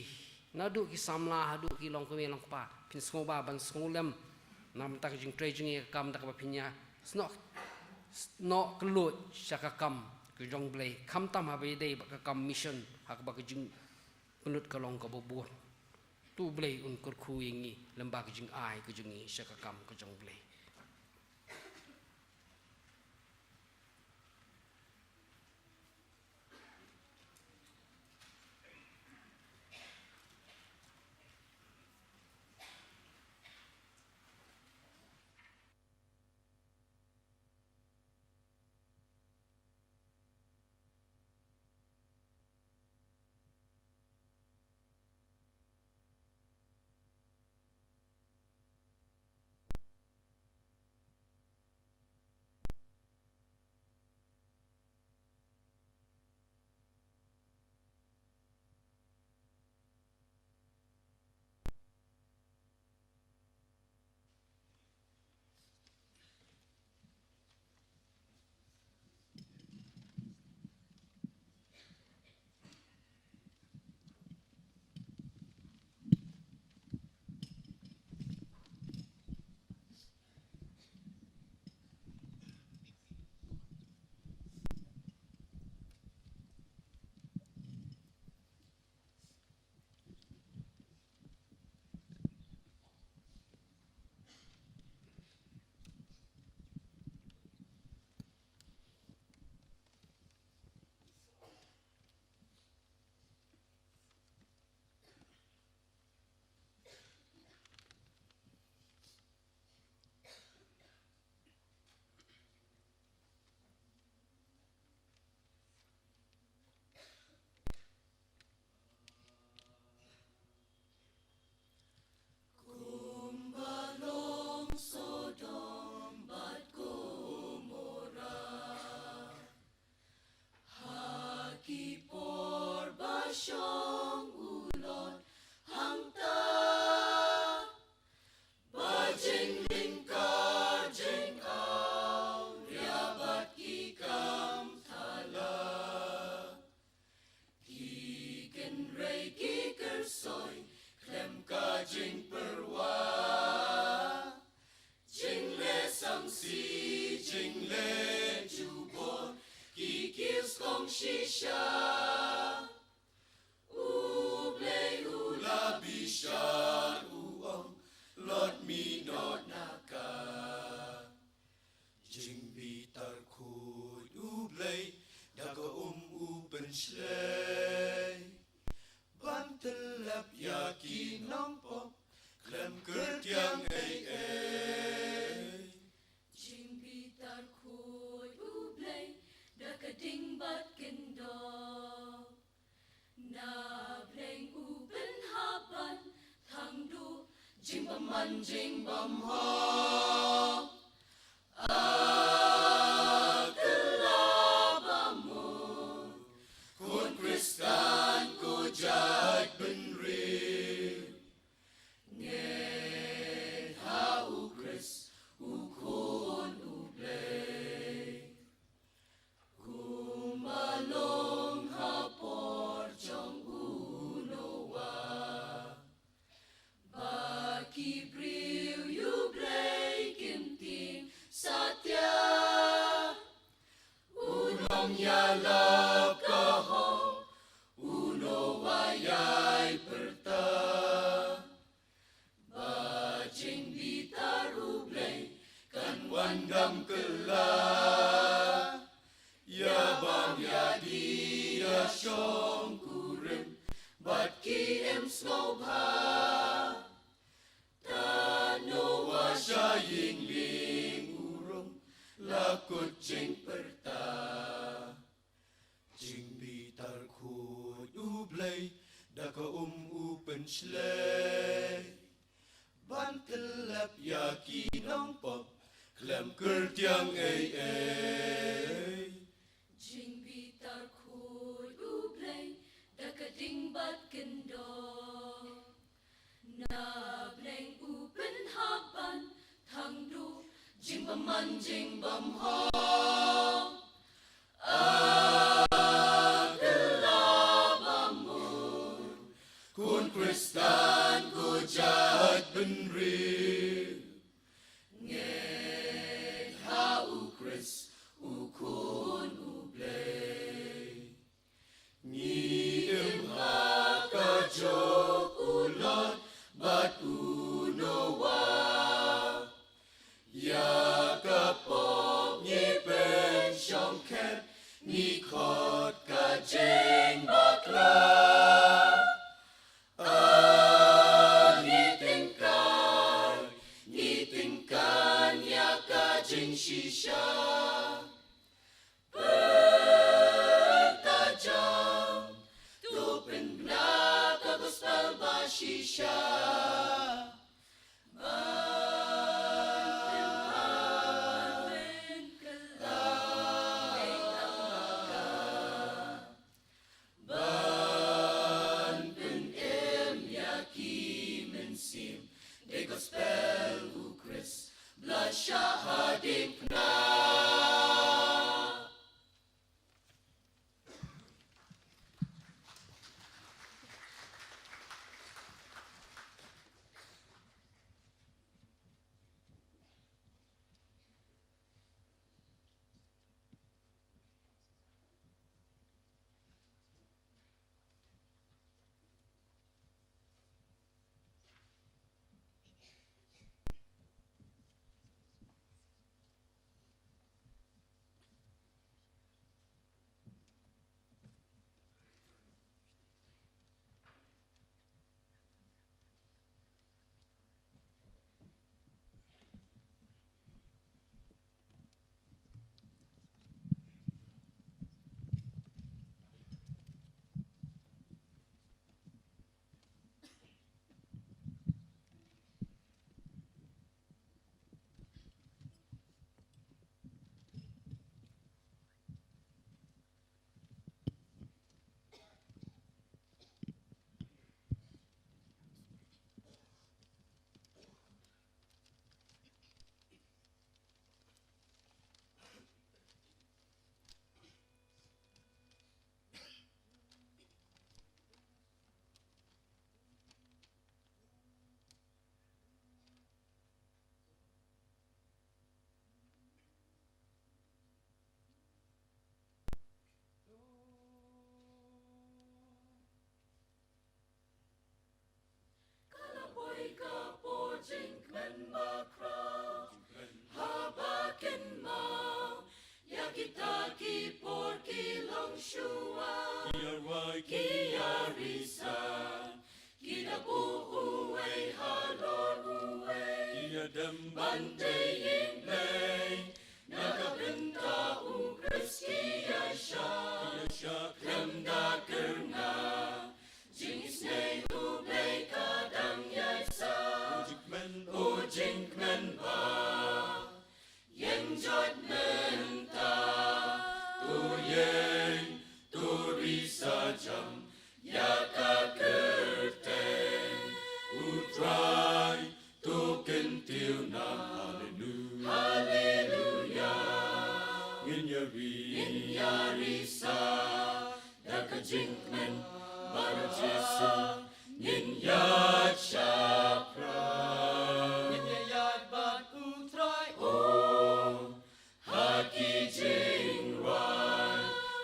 naduh ki samla haduh ki longkmie longkpa, phin sngewbha ban sngewlem na ka bynta ka jingtrei jong ngi ha ka kam, da kaba phin ïa snoh, snoh kylluid sha ka kam ka jong U Blei, khamtam haba ïadei bad ka kam mission ha kaba ka jingpynlut ka long kaba bun. To U Blei un kyrkhu ïa ngi lyngba ka jingai ka jong ngi sha ka kam ka jong U Blei. Ban tyllep ïa ki nongpop khlem kyrtiang ei ei. Jingbitar khuid U Blei da ka ding bad kyndong. Na bleng u pynhap ban thang duh jingbymman jingbymhok. A kylla ba mut khun Khristan ko jait bynriew. Ngeit ha U Khrist U Khun U Blei. Kumba long ha por jong u Noah. Ba ki briew ïa U Blei kim tieng satia. U nongïalap ka hok, u Noah ïai pyrta. Ba jingbitar U Blei kan wan dang kylla. Ïa bam ïa die ïa shongkurim bad ki im sngewbha. Tad Noah sha ïing lieng u rung la kut jingpyrta. Jingbitar khuid U Blei da ka um u pynshlei. Ban tyllep ïa ki nongpop khlem kyrtiang ei ei. Jingbitar khuid U Blei da ka ding bad kyndong. Na bleng u pynhap ban thang duh jingbymman jingbymhok. A kylla ba mut khun Khristan ko jait bynriew. Ngeit ha U Khrist U Khun U Blei. Ngi im ha ka jong u Lot bad u Noah. Ïa ka pop ngi pynshong khet, ngi khot ka jingbakla. A ngi tyngkai, ngi tyngkai ïa ka jingshisha. Pynta jam, to pyn Dem ban dei ïing Blei na ka bynta u Khrist ki ïa shah, ki ïa shah khlem da kyrngah. Jingisynei U Blei ka dang ïaid sah. U jingkmen, u jingkmen ba ïeng joit mynta. To ïeng, to ri sa jam ïa ka kyrteng U Trai, to kyntiew nam. Haleluya. Haleluya. Ngin ïa ri, ngin ïa ri sa da ka jingkmen bad U Jisu ngin ïaid shaphrang. Ngin ïa ïaid bad U Trai, oh, ha ki jingrwai.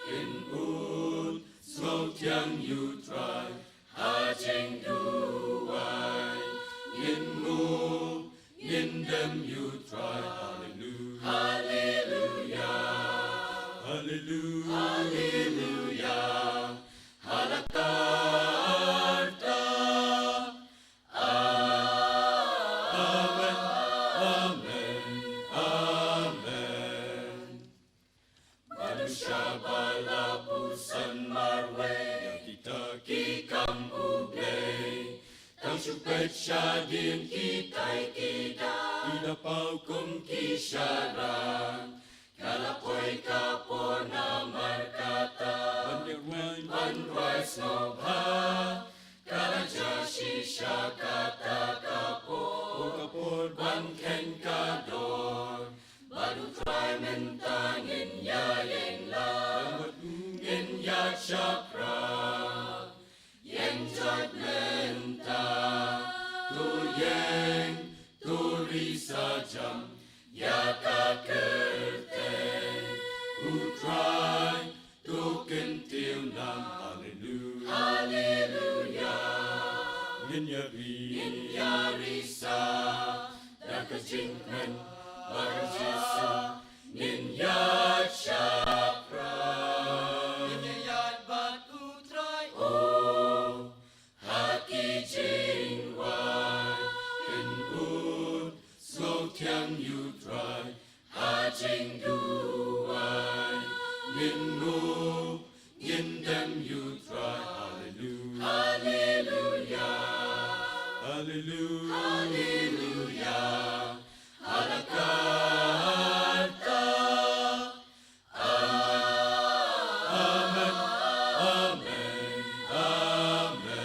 Ngin ud sngewthiang ïa U Trai ha jingduwai. Ngin nguh, ngin dem ïa U Trai. Haleluya. Haleluya. Haleluya. Haleluya. Ha la ka rta. Amen. Amen. Amen. Bad u Shabbat la pyrshang marwei ïa kita ki kam U Blei. Tang shu peit shadien kita ki da, ki da paw kum ki sharan. Ka la poi ka por namar kata ban ïa rwai, ban rwai sngewbha. Ka la jia shisha kata ka por, ka por ban kheiñ ka dor. Bad U Trai mynta ngin ïa ïeng lang, bad u ngin ïaid shaphrang. Ïeng joit mynta, to ïeng, to ri sa jam ïa ka kyrteng U Trai, to kyntiew nam. Haleluya. Haleluya. Ngin ïa ri, ngin ïa ri sa da ka jingkmen bad U Jisu ngin ïaid shaphrang. Ngin ïa ïaid bad U Trai, oh, ha ki jingrwai. Ngin ud sngewthiang ïa U Trai ha jingduwai. Ngin nguh, ngin dem ïa U Trai. Haleluya. Haleluya. Haleluya. Haleluya. Ha la ka rta. Amen. Amen. Amen.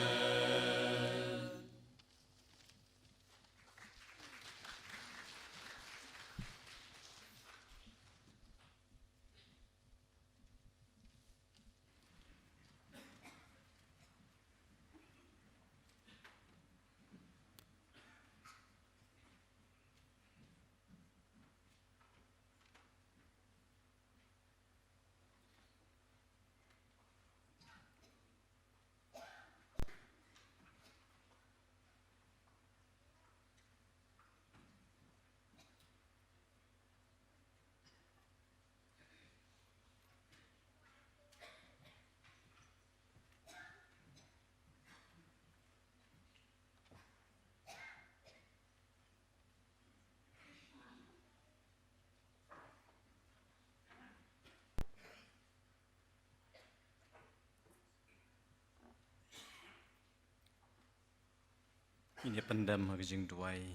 Ngin ïa pyndem ha ka jingduwai.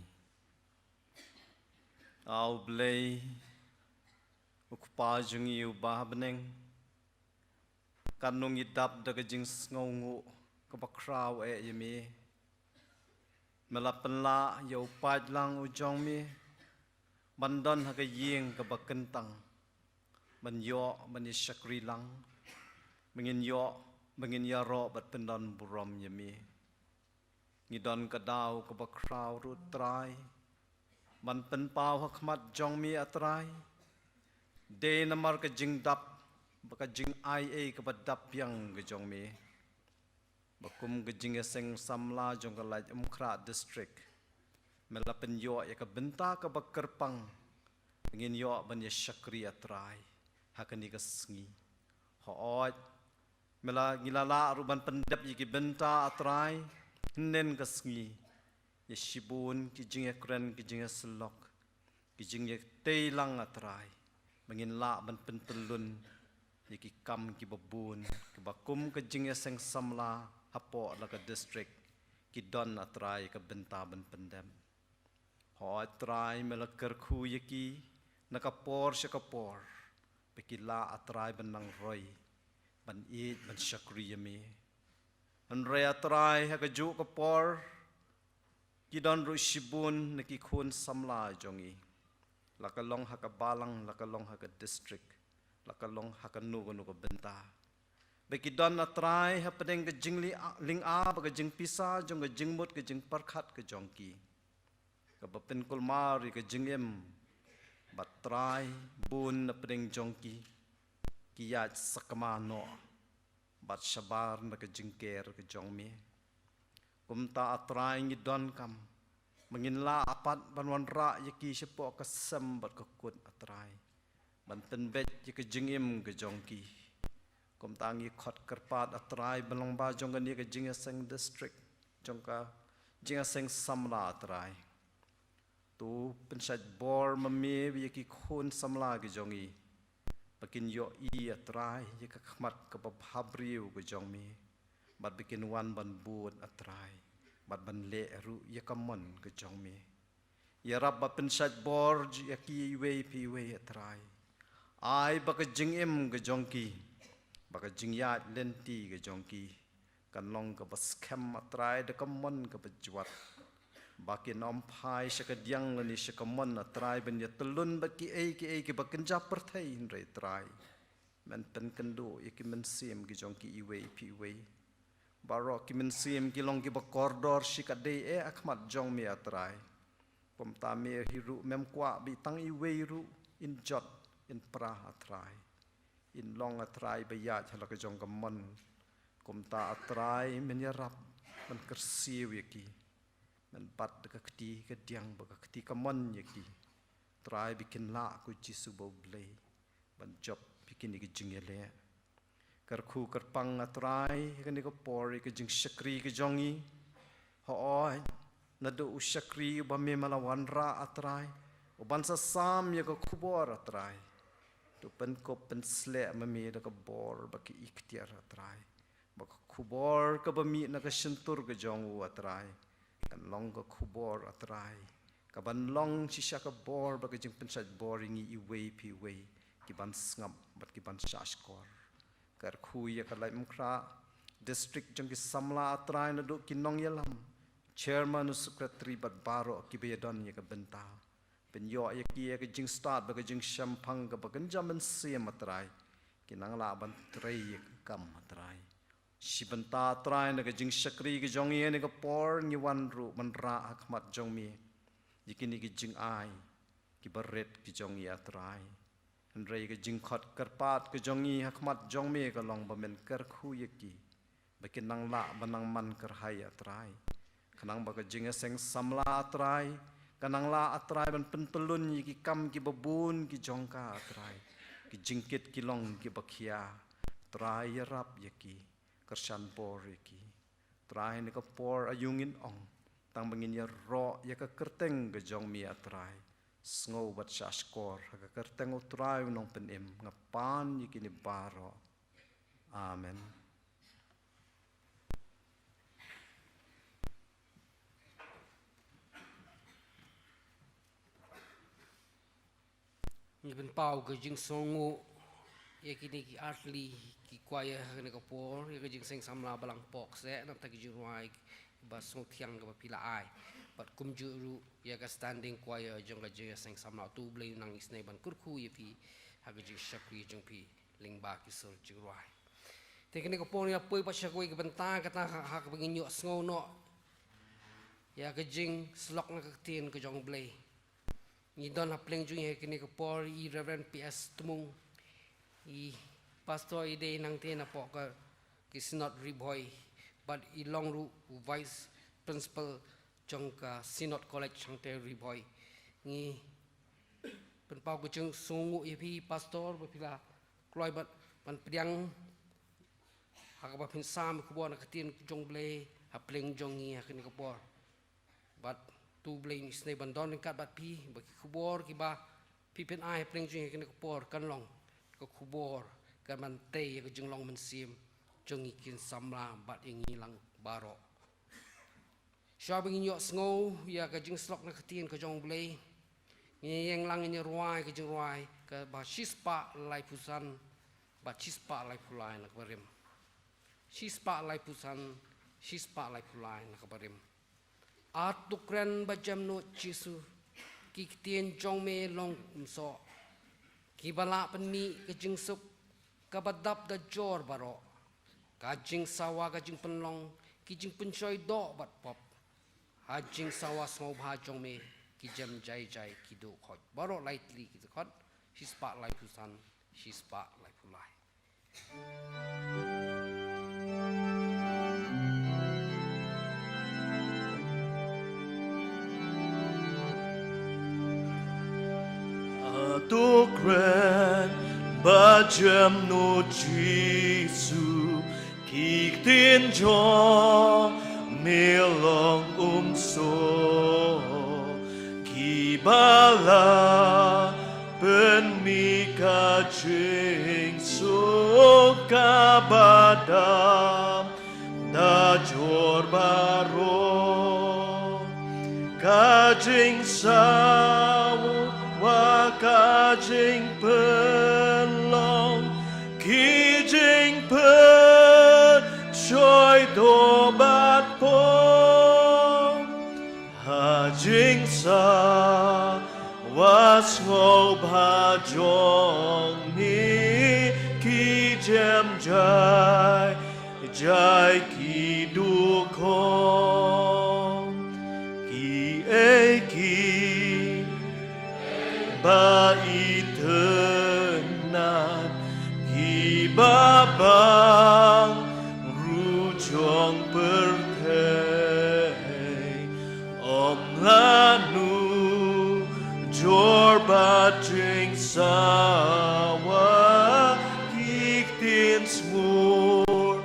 A U Blei, U Kpa jong ngi uba ha bneng, katno ngi dap da ka jingsngewnguh kaba khraw eh ïa me. Me la pynlah ïa u paidlang u jong me ban don ha ka ïing kaba kyntang, ban ïoh ban ïa shakri lang, ba ngin ïoh, ba ngin ïaroh bad pyndon burom ïa me. Ngi don ka daw kaba khraw ruh Trai ban pynpaw ha khmat jong me, A Trai. Dei namar ka jingdap, ba ka jingai ei kaba dap biang ka jong me, ba kum ka jingïaseng samla jong ka Laitumkhrah District, me la pynïoh ïa ka bynta kaba kyrpang ba ngin ïoh ban ïa shakri, A Trai, ha kane ka sngi. Hooid, me la, ngi la lah ruh ban pyndep ïa ki bynta, A Trai, hynnin ka sngi. ïa shibun ki jingïakren, ki jingïasyllok, ki jingïatei lang, A Trai, ba ngin lah ban pyntyllun ïa ki kam kiba bun kiba kum ka jingïaseng samla hapoh la ka district ki don, A Trai, ka bynta ban pyndep. Hooid Trai, me la kyrkhu ïa ki na ka por sha ka por ba ki lah, A Trai, ban nang roi, ban ïeit, ban shakri ïa me. Hynrei A Trai, ha kajuh ka por ki don ruh shibun na ki khun samla jong ngi, la ka long ha ka balang, la ka long ha ka district, la ka long ha kano kano ka bynta, ba ki don, A Trai, hapdeng ka jingli-, lynga bad ka jingpisa jong ka jingmut ka jingpyrkhat ka jong ki, kaba pynkulmar ïa ka jingim. Bad Trai, bun napdeng jong ki ki ïaid sakma noh bad shabar na ka jingker ka jong me. Kumta, A Trai, ngi donkam ba ngin lah pat ban wanrah ïa ki shapoh ka sem bad ka kut, A Trai, ban pynbeit ïa ka jingim ka jong ki. Kumta ngi khot kyrpad, A Trai, ba lyngba jong kane ka jingïaseng district, jong ka jingïaseng samla, A Trai, to pynshait bor ma me ïa ki khun samla ki jong ngi, ba kin ïohi, A Trai, ïa ka khmat kaba bhabriew ka jong me, bad ba kin wan ban bud, A Trai, bad ban leh ruh ïa ka mon ka jong me. Ïarap ba pynshait bor ïa ki iwei pa iwei, A Trai. Ai ba ka jingim ka jong ki, ba ka jingïaid lynti ka jong ki, kan long kaba skhem, A Trai, da ka mon kaba jwat, ba kin ym phai sha ka diang lane sha ka mon, A Trai, ban ïatyllun bad kiei kiei kiba kynja pyrthei, hynrei Trai, men pynkynduh ïa ki mynsiem ki jong ki iwei pa iwei. Baroh ki mynsiem ki long kiba kordor shikatdei eh ha khmat jong me, A Trai. Kumta me hi ruh mem kwah ba tang iwei ruh in jot, in pra, A Trai, in long, A Trai, ba ïaid ha la ka jong ka mon. Kumta, A Trai, men ïarap ban kyrsiew ïa ki, men bat da ka kti ka diang bad ka kti ka mon ïa ki, Trai, ba kin lah, ko Jisu ba U Blei, ban jop ïa kine ki jingïaleh. Kyrkhu kyrpang, A Trai, ha kane ka por ïa ka jingshakri ka jong ngi. Hooid, naduh u shakri uba me me la wanrah, A Trai, u ban sa sam ïa ka khubor, A Trai, to pynkup pynsleh ma me da ka bor bad ka iktiar, A Trai, ba ka khubor kaba mih na ka shyntur ka jong u, A Trai, kan long ka khubor, A Trai, kaban long shisha ka bor bad ka jingpynshait bor ïa ngi iwei pa iwei, ki ban sngap bad ki ban shahshkor. Kyrkhu ïa ka Laitumkhrah district jong ki samla, A Trai, naduh ki nongïalam, chairman, secretary bad baroh kiba ïadon ïa ka bynta. Pynïoh ïa ki ïa ka jingstad bad ka jingshemphang kaba kynja mynsiem, A Trai, kin nang lah ban trei ïa ka kam, A Trai. Shi bynta, A Trai, na ka jingshakri ka jong ngi ha kane ka por, ngi wan ruh ban rah ha khmat jong me ïa kine ki jingai kiba rit ki jong ngi, A Trai. Hynrei ka jingkhot kyrpad ka jong ngi ha khmat jong me ka long ba men kyrkhu ïa ki, ba kin nang lah ban nang man kyrhai, A Trai. Khnang ba ka jingïaseng samla, A Trai, kan nang lah, A Trai, ban pyntyllun ïa ki kam kiba bun ki jong ka, A Trai, ki jingkit ki long kiba khia. Trai, ïarap ïa ki, kyrshan bor ïa ki. Trai, ha kane ka por aïu ngin ong, tang ba ngin ïaroh ïa ka kyrteng ka jong me, A Trai. Sngew bad shahshkor ha ka kyrteng U Trai U Nongpynim nga pan ïa kine baroh. Amen. Ngi pynpaw ka jingsngewnguh ïa kine ki artylli ki choir ha kane ka por, ïa ka jingseng samla balang pok seh, nangta ki jingrwai ba sngewthiang kaba phi la ai. Bad kumjuh ruh ïa ka standing choir jong ka jingseng samla. To U Blei un nang isynei ban kyrkhu ïa phi ha ka jingshakri jong phi lyngba ki sur jingrwai. Te kane ka por ngi la poi pat sha kawei ka bynta, kata ha, ha kaba ngin ïohsngew noh ïa ka jingsyllok na ka ktien ka jong U Blei. Ngi don ha pdeng jong ngi ha kane ka por i Reverend P S Tmung, i pastor i dei nangta napoh ka, ka Synod Ri Bhoi, bad i long ruh u vice principal jong ka Synod College hangta Ri Bhoi. Ngi pynpaw ka jingsngewnguh ïa phi pastor ba phi la kloi bad ban pdiang ha kaba phin sam ïa ka khubor na ka ktien jong U Blei ha pdeng jong ngi ha kane ka por. Bad to Blei ngi snei ban don ryngkat bad phi, ba ki khubor kiba phi pyn-ai hapdeng jong ngi ha kane ka por kan long ka khubor kaban tei ïa ka jinglong mynsiem jong ngi ki samla bad ïa ngi lang baroh. Shuwa ba ngin ïohsngew ïa ka jingshlok na ka ktien ka jong U Blei, ngin ïeng lang ngin ïa rwai ka jingrwai kaba shispah laiphew san bad shispah laiphew lai na kaba rim. Shispah laiphew san, shispah laiphew lai na kaba rim. Atu kren ba jem nud Jisu, ki ktien jong me long kumsoh, kiba lah pynmih ka jingsuk kaba dap da jor baroh. Ka jingsawa, ka jingpynlong, ki jingpynshoi doh bad pop. Ha jingsawa sngewbha jong me, ki jem jai jai, ki duh khoit. Baroh lai tylli ki duh khoit, shispah laiphew san, shispah laiphew lai. Atu kren ba jem nud Jisu, ki ktien jong me long kumsoh, kiba lah pynmih ka jingsuk kaba dap da jor baroh. Ka jingsawa, ka jingpynlong, ki jingpynshoi doh bad pop. Ha jingsawa sngewbha jong me, ki jem jai jai, ki duh khoit. Kiei kiei ba itynnad, kiba bang ruh jong pyrthei, ym lah nujor bad jingsawa, ki ktien shngur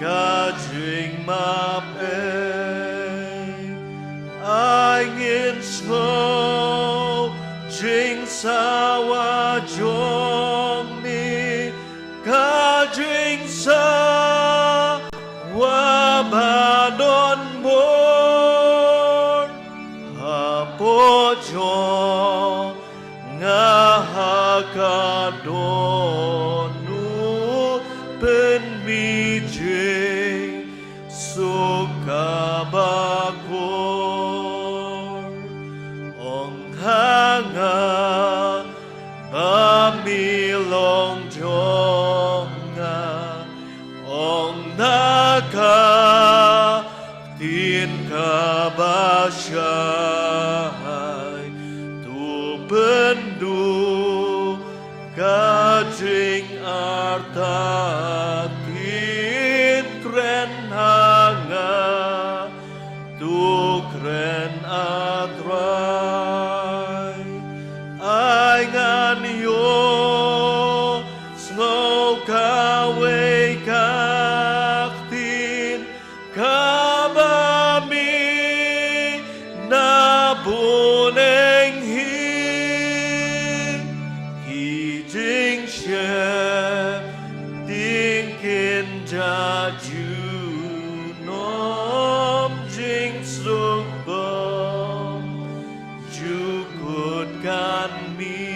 ka jingmap ei. Ai ngin sngew jingsawa jong me, ka jingsawa ba don bor. Hapoh jong nga ha ka dohnud pynmih jingsuk kaba kor. Ong ha nga ba me long jong nga, ong na ka ktien kaba shai, to pynduh ka jingartatien. Kren ha nga, to kren, A Trai. Ai ngan ïohsngew kawei ka ktien kaba mih na bun eng hi. Ki jingsheptieng kin jah junom, jingsuk bymjukut kan mih.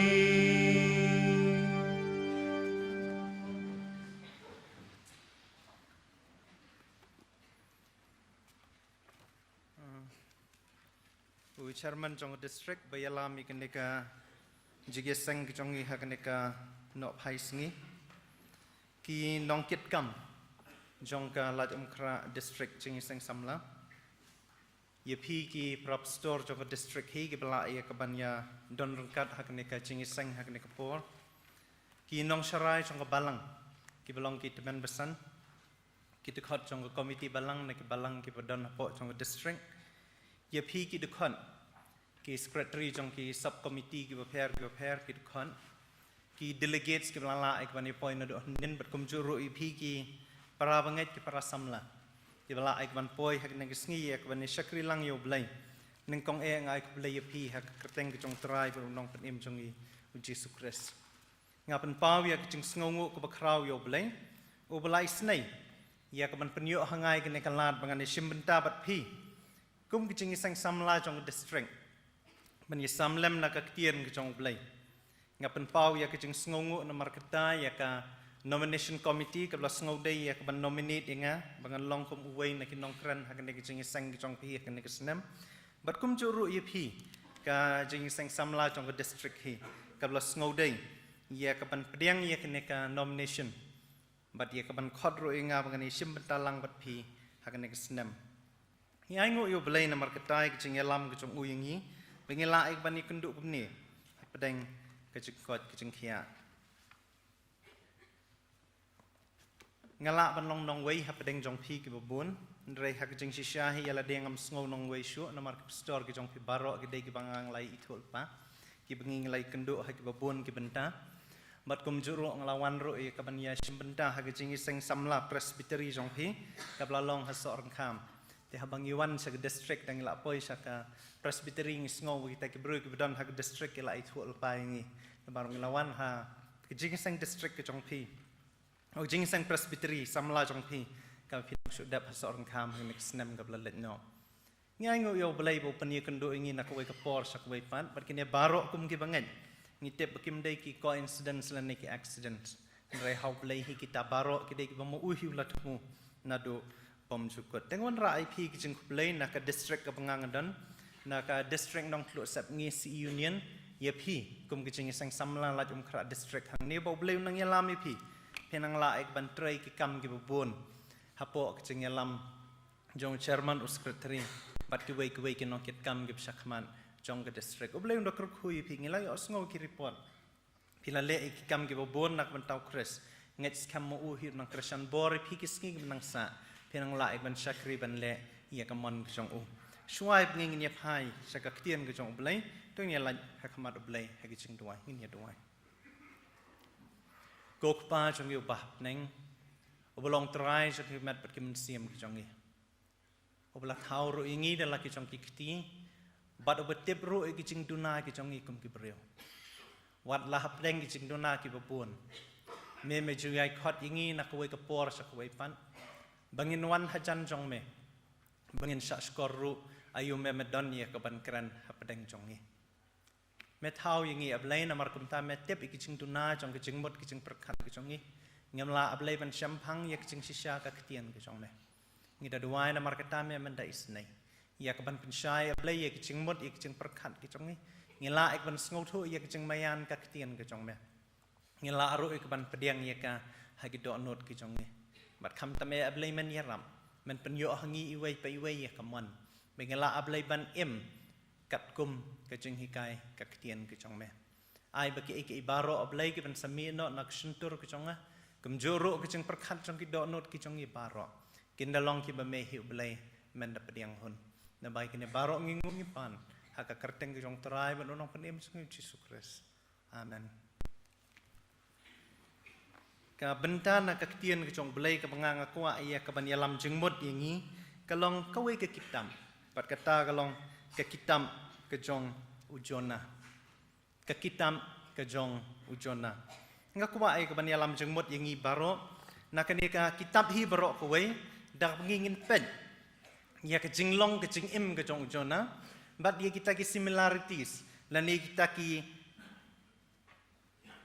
U chairman jong ka district ba ïalam ïa kane ka jingïaseng ka jong ngi ha kane ka nohphai sngi. Ki nongkitkam jong ka Laitumkhrah District Jingïaseng Samla, ïa phi ki para pastor jong ka district hi kiba lah ïa kaban ïa don ryngkat ha kane ka jingïaseng ha kane ka por. Ki nongsharai jong ka balang kiba long ki tymmen basan, ki dkhot jong ka komiti balang na ki balang kiba don hapoh jong ka district. Ïa phi ki dkhot, ki secretary jong ki sub committee kiba pher kiba pher, ki dkhot, ki delegates kiba la lah ïa kaban ïa poi naduh hynnin, bad kumjuh ruh ïa phi ki para bangeit, ki para samla kiba lah ïa kaban poi ha kane ka sngi ïa kaban ïa shakri lang ïa U Blei. Nyngkong eh nga ai khublei ïa phi ha ka kyrteng ka jong u Trai bad u Nongpynim jong ngi u Jisu Khrist. Nga pynpaw ïa ka jingsngewnguh kaba khraw ïa u Blei uba la isynei ïa ka ban pynïoh ha nga ïa kane ka lad ba ngan ïashim bynta bad phi kum ka jingïaseng samla jong ka district ban ïasam lem na ka ktien ka jong u Blei. Nga pynpaw ïa ka jingsngewnguh namar kata ïa ka nomination committee kaba la sngewdei ïa ka ban nominate ïa nga ba ngan long kum uwei na ki nongkren ha kane ka jingïaseng ka jong phi ha kane ka snem. Bad kumjuh ruh ïa phi ka jingïaseng samla jong ka district hi kaba la sngewdei ïa ka ban pdiang ïa kane ka nomination bad ïa ka ban khot ruh ïa nga ba ngan ïashim bynta lang bad phi ha kane ka snem. Ngi ainguh ïa u Blei namar kata ïa ka jingïalam ka jong u ïa ngi ba ngi lah ïa ka ban ïakynduh kumne hapdeng ka jingkoit ka jingkhiah. Nga lah ban long nongwei hapdeng jong phi kiba bun, hynrei ha ka jingshisha hi ïa lade ngam sngew nongwei shuh namar ki pastor ki jong phi baroh ki dei kiba nga ngi la ithuh lypa, kiba ngi ngi la ïakynduh ha kiba bun ki bynta. Bad kumjuh ruh nga la wan ruh ïa ka ban ïashim bynta ha ka jingïaseng samla Presbytery jong phi kaba la long ha Sohryngkham. Te haba ngi wan sha ka district, da ngi la poi sha ka Presbytery, ngi sngew ba kita ki briew kiba don ha ka district ki la ithuh lypa ïa ngi. Namar ngi la wan ha ka jingïaseng district ka jong phi, o, jingïaseng Presbytery samla jong phi kaba phi nang shu dep ha Sohryngkham ha kane ka snem kaba la leit noh. Ngi ainguh ïa u Blei ba u pynïakynduh ïa ngi na kawei ka por sha kawei pat, bad kine baroh kum kiba ngeit ngi tip ba kim dei ki coincidence lane ki accident. Hynrei ha u Blei hi kita baroh ki dei kiba ma u hi u la thmu naduh bymjukut. Te nga wanrah ïa phi ka jingkhublei na ka district kaba nga nga don, na ka district Nongtluh Sepngi C E Union, ïa phi kum ka jingïaseng samla Laitumkhrah district hangne, ba u Blei u nang ïalam ïa phi. Phi nang lah ïa ka ban trei ki kam kiba bun hapoh ka jingïalam jong u chairman, u secretary bad kiwei kiwei ki nongkitkam kiba shakhmat jong ka district. U Blei un da kyrkhu ïa phi. Ngi la ïohsngew ki report, phi la leh ïa ki kam kiba bun na ka bynta u Khrist. Ngeit skhem ma u hi u nang kyrshan bor ïa phi ki sngi kiba nang sah. Phi nang lah ïa ka ban shakri ban leh ïa ka mon ka jong u. Shuwa ba ngin ïa phai sha ka ktien ka jong u Blei, to ngin ïa leit ha khmat u Blei ha ka jingduwai. Ngin ïa duwai. Ko Kpa jong ngi uba ha bneng, uba long Trai jong ki met bad ki mynsiem ki jong ngi, uba la thaw ruh ïa ngi da la ki jong ki kti bad uba tip ruh ïa ki jingduna ki jong ngi kum ki briew. Wat la hapdeng ki jingduna kiba bun, me me ju ïai khot ïa ngi na kawei ka por sha kawei pat ba ngin wan hajan jong me, ba ngin shah shkor ruh aïu me me don ïa ka ban kren hapdeng jong ngi. Me thaw ïa ngi, A Blei, namar kumta me tip ïa ki jingduna jong ki jingmut ki jingpyrkhat ki jong ngi. Ngim lah, A Blei, ban shemphang ïa ki jingshisha ka ktien ki jong me. Ngi da duwai namar kata me men da isynei ïa ka ban pynshai, A Blei, ïa ki jingmut ïa ki jingpyrkhat ki jong ngi. Ngi lah ïa ka ban sngewthuh ïa ki jingmaïan ka ktien ki jong me. Ngi lah ruh ïa ka ban pdiang ïa ka ha ki dohnud ki jong ngi. Bad khamtam eh, A Blei, men ïarap, men pynïoh ha ngi iwei pa iwei ïa ka mon ba ngi lah, A Blei, ban im katkum ka jinghikai ka ktien ka jong me. Ai ba kiei kiei baroh, A Blei, ki ban sa mih noh na ka shyntur ka jong nga, kumjuh ruh ka jingpyrkhat jong ki dohnud ki jong ngi baroh, kin da long kiba me hi, A Blei, men da pdiang hun. Naba ïa kine baroh ngi nguh ngi pan ha ka kyrteng ka jong u Trai bad u Nongpynim jong ngi u Jisu Khrist. Amen. Ka bynta na ka ktien ka jong u Blei kaba nga nga kwah ïa ka ban ïalam jingmut ïa ngi ka long kawei ka kitab. Bad kata ka long ka kitab ka jong u Jonah. Ka kitab ka jong u Jonah. Nga kwah ïa ka ban ïalam jingmut ïa ngi baroh na kane ka kitab hi baroh kawei, da kaba ngi ngin peit ïa ka jinglong ka jingim ka jong u Jonah bad ïa kita ki similarities lane kita ki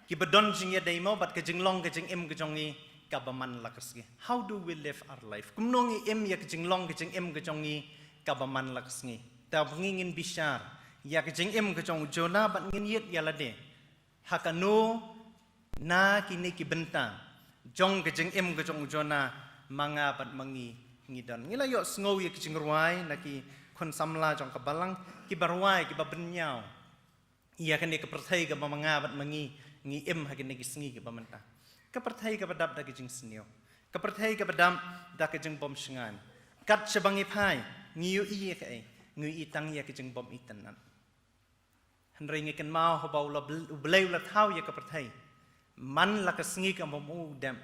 kiba don jingïadei mo bad ka jinglong ka jingim ka jong ngi kaba man la ka sngi. How do we live our life? Kumno ngi im ïa ka jinglong ka jingim ka jong ngi kaba man la ka sngi? Te ba ngi ngin bishar ïa ka jingim ka jong u Jonah bad ngin ïit ïa lade ha kano na kine ki bynta jong ka jingim ka jong u Jonah ma nga bad ma ngi ngi don. Ngi la ïohsngew ïa ki jingrwai na ki khun samla jong ka balang, kiba rwai, kiba bynñiaw ïa kane ka pyrthei kaba ma nga bad ma ngi ngi im ha kine ki sngi kiba mynta. Ka pyrthei kaba dap da ka jingsniew, ka pyrthei kaba dap da ka jingbymshngaiñ. Kat shaba ngi phai, ngi ïohi ïa kaei? Ngi ïohi tang ïa ka jingbym itynnad. Hynrei ngi kynmaw haba u la bl-, u Blei u la thaw ïa ka pyrthei man la ka sngi kaba ma u u dep,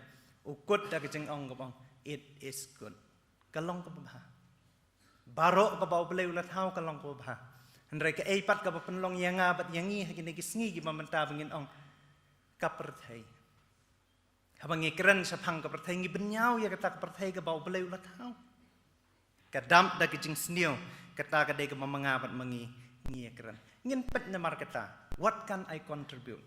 u kut da ka jingong kaba ong, "It is good." Ka long kaba bha. Baroh kaba U Blei u la thaw ka long kaba bha. Hynrei kaei pat kaba pynlong ïa nga bad ïa ngi ha kine ki sngi kiba mynta ba ngin ong ka pyrthei. Haba ngi kren shaphang ka pyrthei ngi bynñiaw ïa kata ka pyrthei kaba U Blei u la thaw. Ka dap da ka jingsniew, kata ka dei kaba ma nga bad ma ngi ngi ïa kren. Ngin peit namar kata, what can I contribute?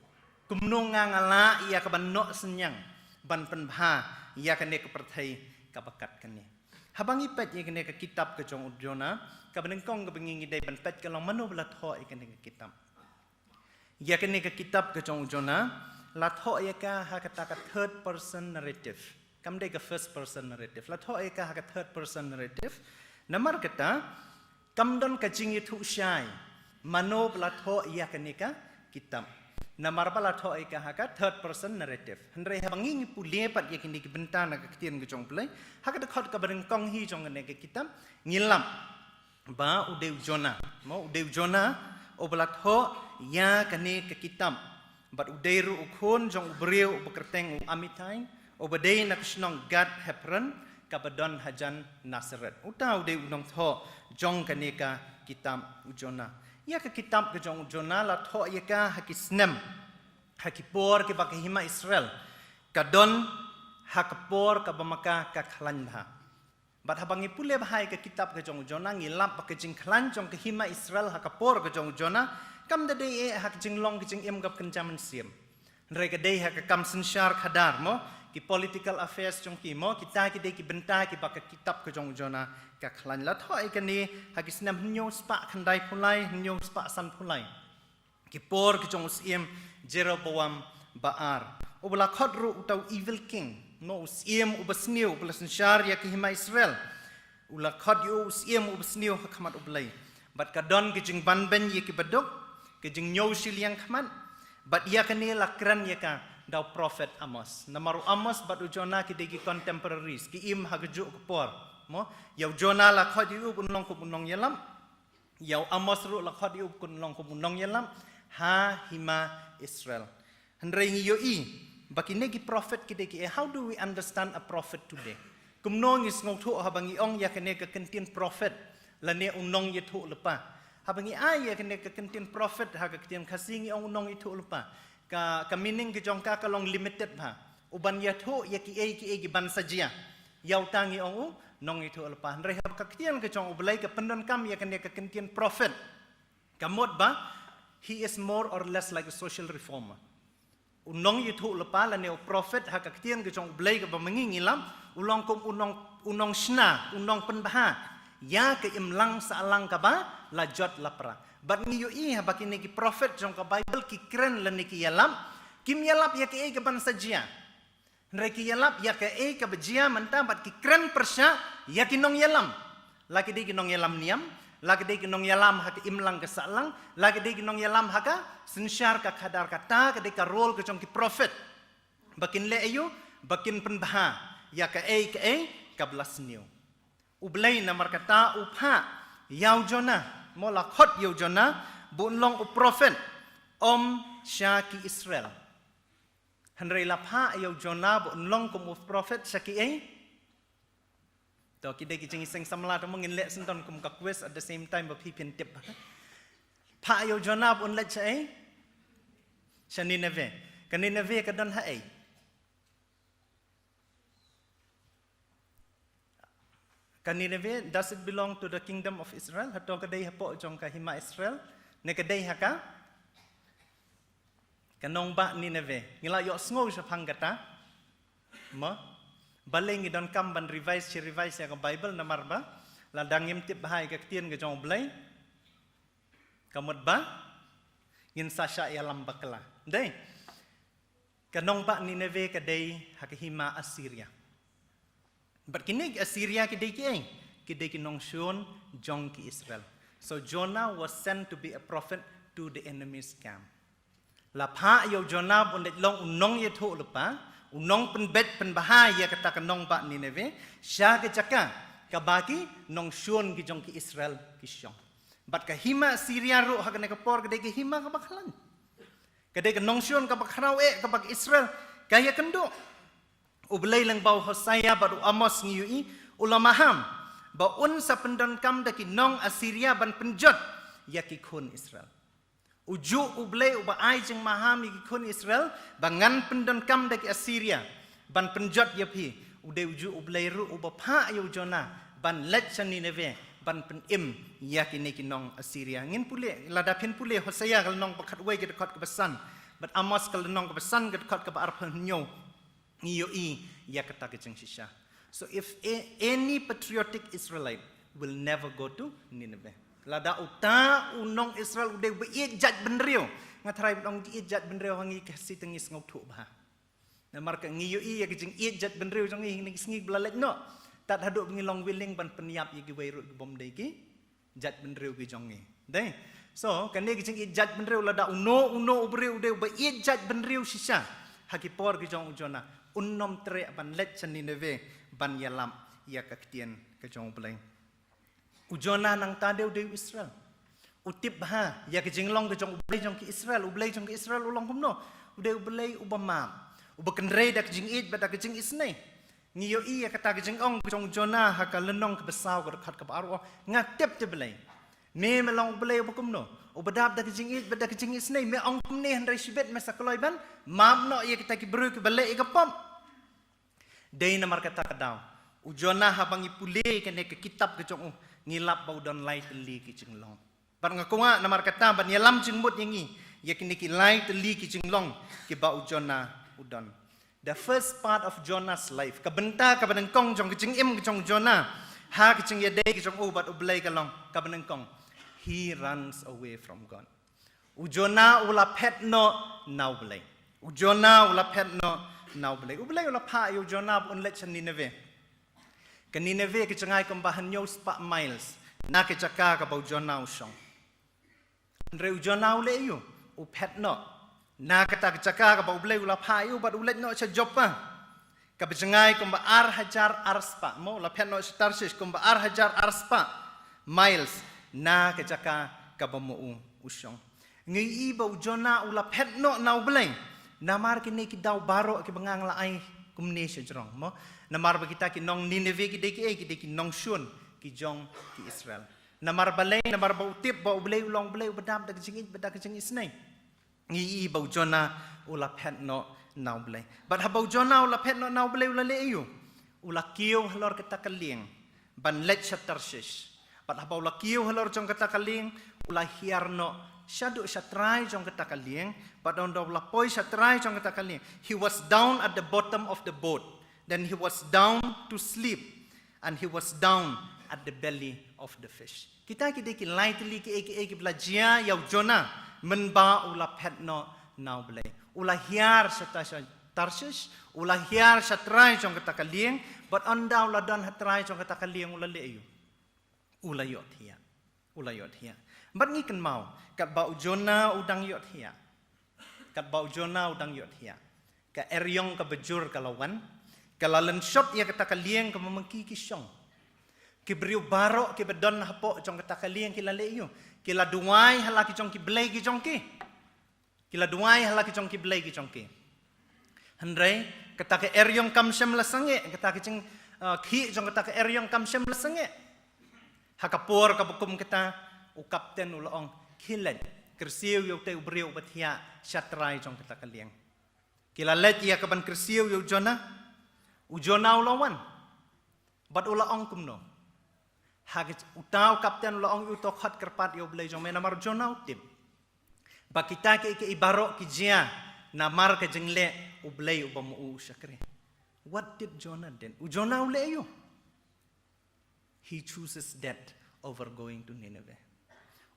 Kumno nga nga lah ïa kaban noh synñiang ban pynbha ïa kane ka pyrthei kaba kat kane. Haba ngi peit ïa kane ka kitab ka jong u Jonah, kaba nyngkong kaba ngi ngi dei ban peit ka long mano ba la thoh ïa kane ka kitab. Ïa kane ka kitab ka jong u Jonah, la thoh ïa ka ha kata ka third person narrative. Kam dei ka first person narrative. La thoh ïa ka ha ka third person narrative. Namar kata, kam don ka jingïathuh shai mano ba la thoh ïa kane ka kitab. Namar ba la thoh ïa ka ha ka third person narrative. Hynrei haba ngi ngi pule pat ïa kine ki bynta na ka ktien ka jong U Blei, ha ka dkhot kaba nyngkong hi jong kane ka kitab, ngi lap ba u dei u Jonah. Mo, u dei u Jonah uba la thoh ïa kane ka kitab. Bad u dei ruh u khun jong u briew uba kyrteng u Amittai, uba dei na ka shnong Gath Hepher kaba don hajan Nazareth. Uta u dei u nongthoh jong kane ka kitab u Jonah. Ïa ka kitab ka jong u Jonah la thoh ïa ka ha ki snem, ha ki por kiba ka hima Israel ka don ha ka por kaba ma ka ka khlaiñ bha. Bad haba ngi pule bha ïa ka kitab ka jong u Jonah ngi lap ba ka jingkhlaiñ jong ka hima Israel ha ka por ka jong u Jonah kam da dei eh ha ka jinglong ka jingim kaba kynja mynsiem. Hynrei ka dei ha ka kam synshar khadar mo, ki political affairs jong ki mo, kita ki dei ki bynta kiba ka kitab ka jong u Jonah ka khlaiñ. La thoh ïa kane ha ki snem hynñiew spah khyndai phew lai, hynñiew spah san phew lai. Ki por ki jong u syiem Jeroboam ba ar. Uba la khot ruh uta u evil king, mo, u syiem uba sniew, uba la synshar ïa ka hima Israel. U la khot ïa u u syiem uba sniew ha khmat U Blei. Bad ka don ka jingbanbeiñ ïa kiba duk, ka jingñiew shiliang khmat. Bad ïa kane la kren ïa ka da u prophet Amos. Namar u Amos bad u Jonah ki dei ki contemporaries, ki im ha kajuh ka por. Mo, ïa u Jonah la khot ïa u ban long kum u nongïalap. Ïa u Amos ruh la khot ïa u ban long kum u nongïalap ha hima Israel. Hynrei ngi ïohi ba kine ki prophet ki dei kiei, how do we understand a prophet today? Kumno ngi sngewthuh haba ngi ong ïa kane ka kyntien prophet lane u nongïathuhlypa? Haba ngi ai ïa kane ka kyntien prophet ha ka ktien Khasi ngi ong u nongïathuhlypa. Ka, ka meaning ka jong ka ka long limited bha. U ban ïathuh ïa kiei kiei kiban sa jia, ïa uta ngi ong u nongïathuhlypa. Hynrei ha ka ktien ka jong U Blei ka pyndonkam ïa kane ka kyntien prophet, ka mut ba he is more or less like a social reformer. U nongïathuhlypa lane u prophet ha ka ktien ka jong U Blei kaba ma ngi ngi lap, u long kum u nong, u nongshna, u nongpynbha ïa ka imlang sahlang kaba la jot la pra. Bad ngi ïohi haba kine ki prophet jong ka Baibl ki kren lane ki ïalap, kim ïalap ïa kiei kiban sa jia. Hynrei ki ïalap ïa kaei kaba jia mynta bad ki kren pyrshah ïa ki nongïalam. La ki dei ki nongïalam niam, la ki dei ki nongïalam ha ka imlang ka sahlang, la ki dei ki nongïalam ha ka synshar ka khadar, kata ka dei ka role ka jong ki prophet. Ba kin leh aïu, ba kin pynbha ïa kaei kaei kaba la sniew. U Blei namar kata u phah ïa u Jonah, mo, la khot ïa u Jonah ba un long u prophet ym sha ki Israel. Hynrei la phah ïa u Jonah ba un long kum u prophet sha kiei? To, ki dei ki jingiseng samla, to mo ngin leh shen don kum ka quiz at the same time ba phi phin tip. Phah ïa u Jonah ba un leit shaei? Sha Nineveh. Ka Nineveh ka don haei? Ka Nineveh, does it belong to the kingdom of Israel? Hato ka dei hapoh jong ka hima Israel? Ne ka dei ha ka, ka nongbah Nineveh? Ngi la ïohsngew shaphang kata? Mo? Balei ngi donkam ban revise shi revise ïa ka Baibl namar ba lada ngim tip bha ïa ka ktien ka jong U Blei, ka mut ba ngin sa shah ïalam bakla. Dei? Ka nongbah Nineveh ka dei ha ka hima Assyria. Bad kine ki Assyria ki dei kiei? Ki dei ki nongshun jong ki Israel. So Jonah was sent to be a prophet to the enemy's camp. La phah ïa u Jonah ba un leit long u nongïathuhlypa, u nongpynbeit pynbha ïa kata ka nongbah Nineveh sha ka jaka kaba ki nongshun ki jong ki Israel ki shong. Bad ka hima Assyria ruh ha kane ka por ka dei ka hima kaba khlaiñ. Ka dei ka nongshun kaba khraw eh kaba ka Israel ka ïakynduh. U Blei lyngba u Hosea bad u Amos ngi ïohi u la maham ba un sa pyndonkam da ki nong Assyria ban pynjot ïa ki khun Israel. U juh U Blei uba ai jingmaham ïa ki khun Israel ba ngan pyndonkam da ki Assyria ban pynjot ïa phi. U dei u juh U Blei ruh uba phah ïa u Jonah ban leit sha Nineveh ban pynim ïa kine ki nong Assyria. Ngin pule, lada phin pule Hosea ka lynnong ba khatwei ka dkhot kaba san bad Amos ka lynnong kaba san ka dkhot kaba arphew hynñiew, ngi ïohi ïa kata ka jingshisha. So if a, any patriotic Israelite will never go to Nineveh. Lada uta u nong Israel u dei uba ïeit jaitbynriew, nga tharai ban ong ïeit jaitbynriew ha ngi ka Khasi te ngi sngewthuh bha. Namar ka ngi ïohi ïa ka jingïeit jaitbynriew jong ngi ha kine ki sngi ba la leit noh, tad haduh ba ngi long willing ban pynïap ïa kiwei ruh ki bym dei ki jaitbynriew ki jong ngi. Dei. So kane ka jingïeit jaitbynriew, lada uno uno u briew u dei uba ïeit jaitbynriew shisha ha ki por ki jong u Jonah, un nym treh ban leit sha Nineveh ban ïalap ïa ka ktien ka jong U Blei. U Jonah nangta de u dei u Israel. U tip bha ïa ka jinglong ka jong U Blei jong ki Israel. U Blei jong ki Israel u long kumno? U dei U Blei uba map, uba kynrei da ka jingïeit bad da ka jingisynei. Ngi ïohi ïa kata ka jingong ka jong u Jonah ha ka lynnong kaba saw ka dkhot kaba ar, u ong, nga tip te Blei, me me long U Blei uba kumno, uba dap da ka jingïeit bad da ka jingisynei. Me ong kumne hynrei shibit me sa kloi ban map noh ïa kita ki briew kiba leh ïa ka pop. Dei namar kata ka daw u Jonah, haba ngi pule kane ka kitab ka jong u, ngi lap ba u don lai tylli ki jinglong. Bad nga kwah namar kata ban ïalam jingmut ïa ngi ïa kine ki lai tylli ki jinglong kiba u Jonah u don. The first part of Jonah's life, ka bynta kaba nyngkong jong ka jingim ka jong u Jonah ha ka jingïadei ka jong u bad U Blei ka long, kaba nyngkong, he runs away from God. U Jonah u la phet noh na U Blei. U Jonah u la phet noh na U Blei. U Blei u la phah ïa u Jonah ba un leit sha Nineveh. Ka Nineveh ka jngai kumba hynñiew spah miles na ka jaka kaba u Jonah u shong. Hynrei u Jonah u leh aïu? U phet noh na kata ka jaka kaba U Blei u la phah ïa u bad u leit noh sha Joppa, kaba jngai kumba ar hajar ar spah, mo, u la phet noh sha Tarshish kumba ar hajar ar spah miles na ka jaka kaba ma u u shong. Ngi ïohi ba u Jonah u la phet noh na U Blei namar kine ki daw baroh kiba nga la ai kumne sha jrong, mo. Namar ba kita ki nong Nineveh ki dei kiei? Ki dei ki nongshun ki jong ki Israel. Namar balei? Namar ba u tip ba U Blei u long U Blei uba dap da ka jingïeit bad da ka jingisynei. Ngi ïohi ba u Jonah u la phet noh na U Blei. Bad haba u Jonah u la phet noh na U Blei, u la leh aïu? U la kiew halor kata ka lieng ban leit sha Tarshish. Bad haba u la kiew halor jong kata ka lieng, u la hiar noh shaduh sha trai jong kata ka lieng. Bad ynda u la poi sha trai jong kata ka lieng, he was down at the bottom of the boat. Then he was down to sleep, and he was down at the belly of the fish. Kita ki dei ki lai tylli kiei kiei kiba la jia ïa u Jonah mynba u la phet noh na U Blei. U la hiar sha ta-, sha Tarshish, u la hiar sha trai jong kata ka lieng, bad ynda u la don ha trai jong kata ka lieng u la leh aïu? U la ïohthiah. U la ïohthiah. Bad ngi kynmaw, katba u Jonah u dang ïohthiah. Katba u Jonah u dang ïohthiah, ka eriong kaba jur ka la wan, ka la lynshop ïa kata ka lieng kaba ma ki ki shong. Ki briew baroh kiba don hapoh jong kata ka lieng ki la leh aïu? Ki la duwai ha la ki jong ki blei ki jong ki. Ki la duwai ha la ki jong ki blei ki jong ki. Hynrei kata ka eriong kam shym la sangeh, kata ka jing, uh, khih jong kata ka eriong kam shym la sangeh. Ha ka por kaba kum kata, u kapten u la ong, khie leit kyrsiew ïa utei u briew uba thiah sha trai jong kata ka lieng. Ki la leit ïa kaban kyrsiew ïa u Jonah. U Jonah u la wan. Bad u la ong kumno? Ha ka, uta u kapten u la ong, u to khot kyrpad ïa U Blei jong me, namar u Jonah u tip ba kita kiei kiei baroh ki jia namar ka jingleh U Blei uba ma u u shakri. What did Jonah did? U Jonah u leh aïu? He chooses death over going to Nineveh.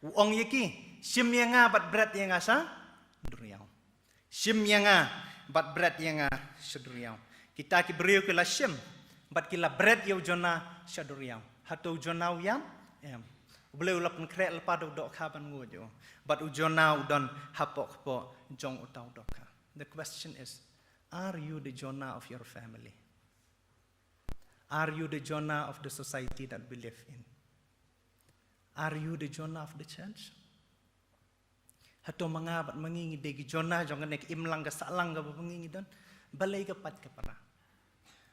U ong ïa ki, shim ïa nga bad bret ïa nga sha duriaw. Shim ïa nga bad bret ïa nga sha duriaw. Kita ki briew ki la shim bad ki la bret ïa u Jonah sha duriaw. Hato u Jonah u ïap? Em. U Blei u la pynkhreh lypa da u dohkha ban nguid ïa u. Bad u Jonah u don hapoh kpoh jong uta u dohkha. The question is, are you the Jonah of your family? Are you the Jonah of the society that we live in? Are you the Jonah of the church? Hato ma nga bad ma ngi ngi dei ki Jonah jong kane ka imlang ka sahlang kaba ma ngi ngi don? Balei ka pait ka para?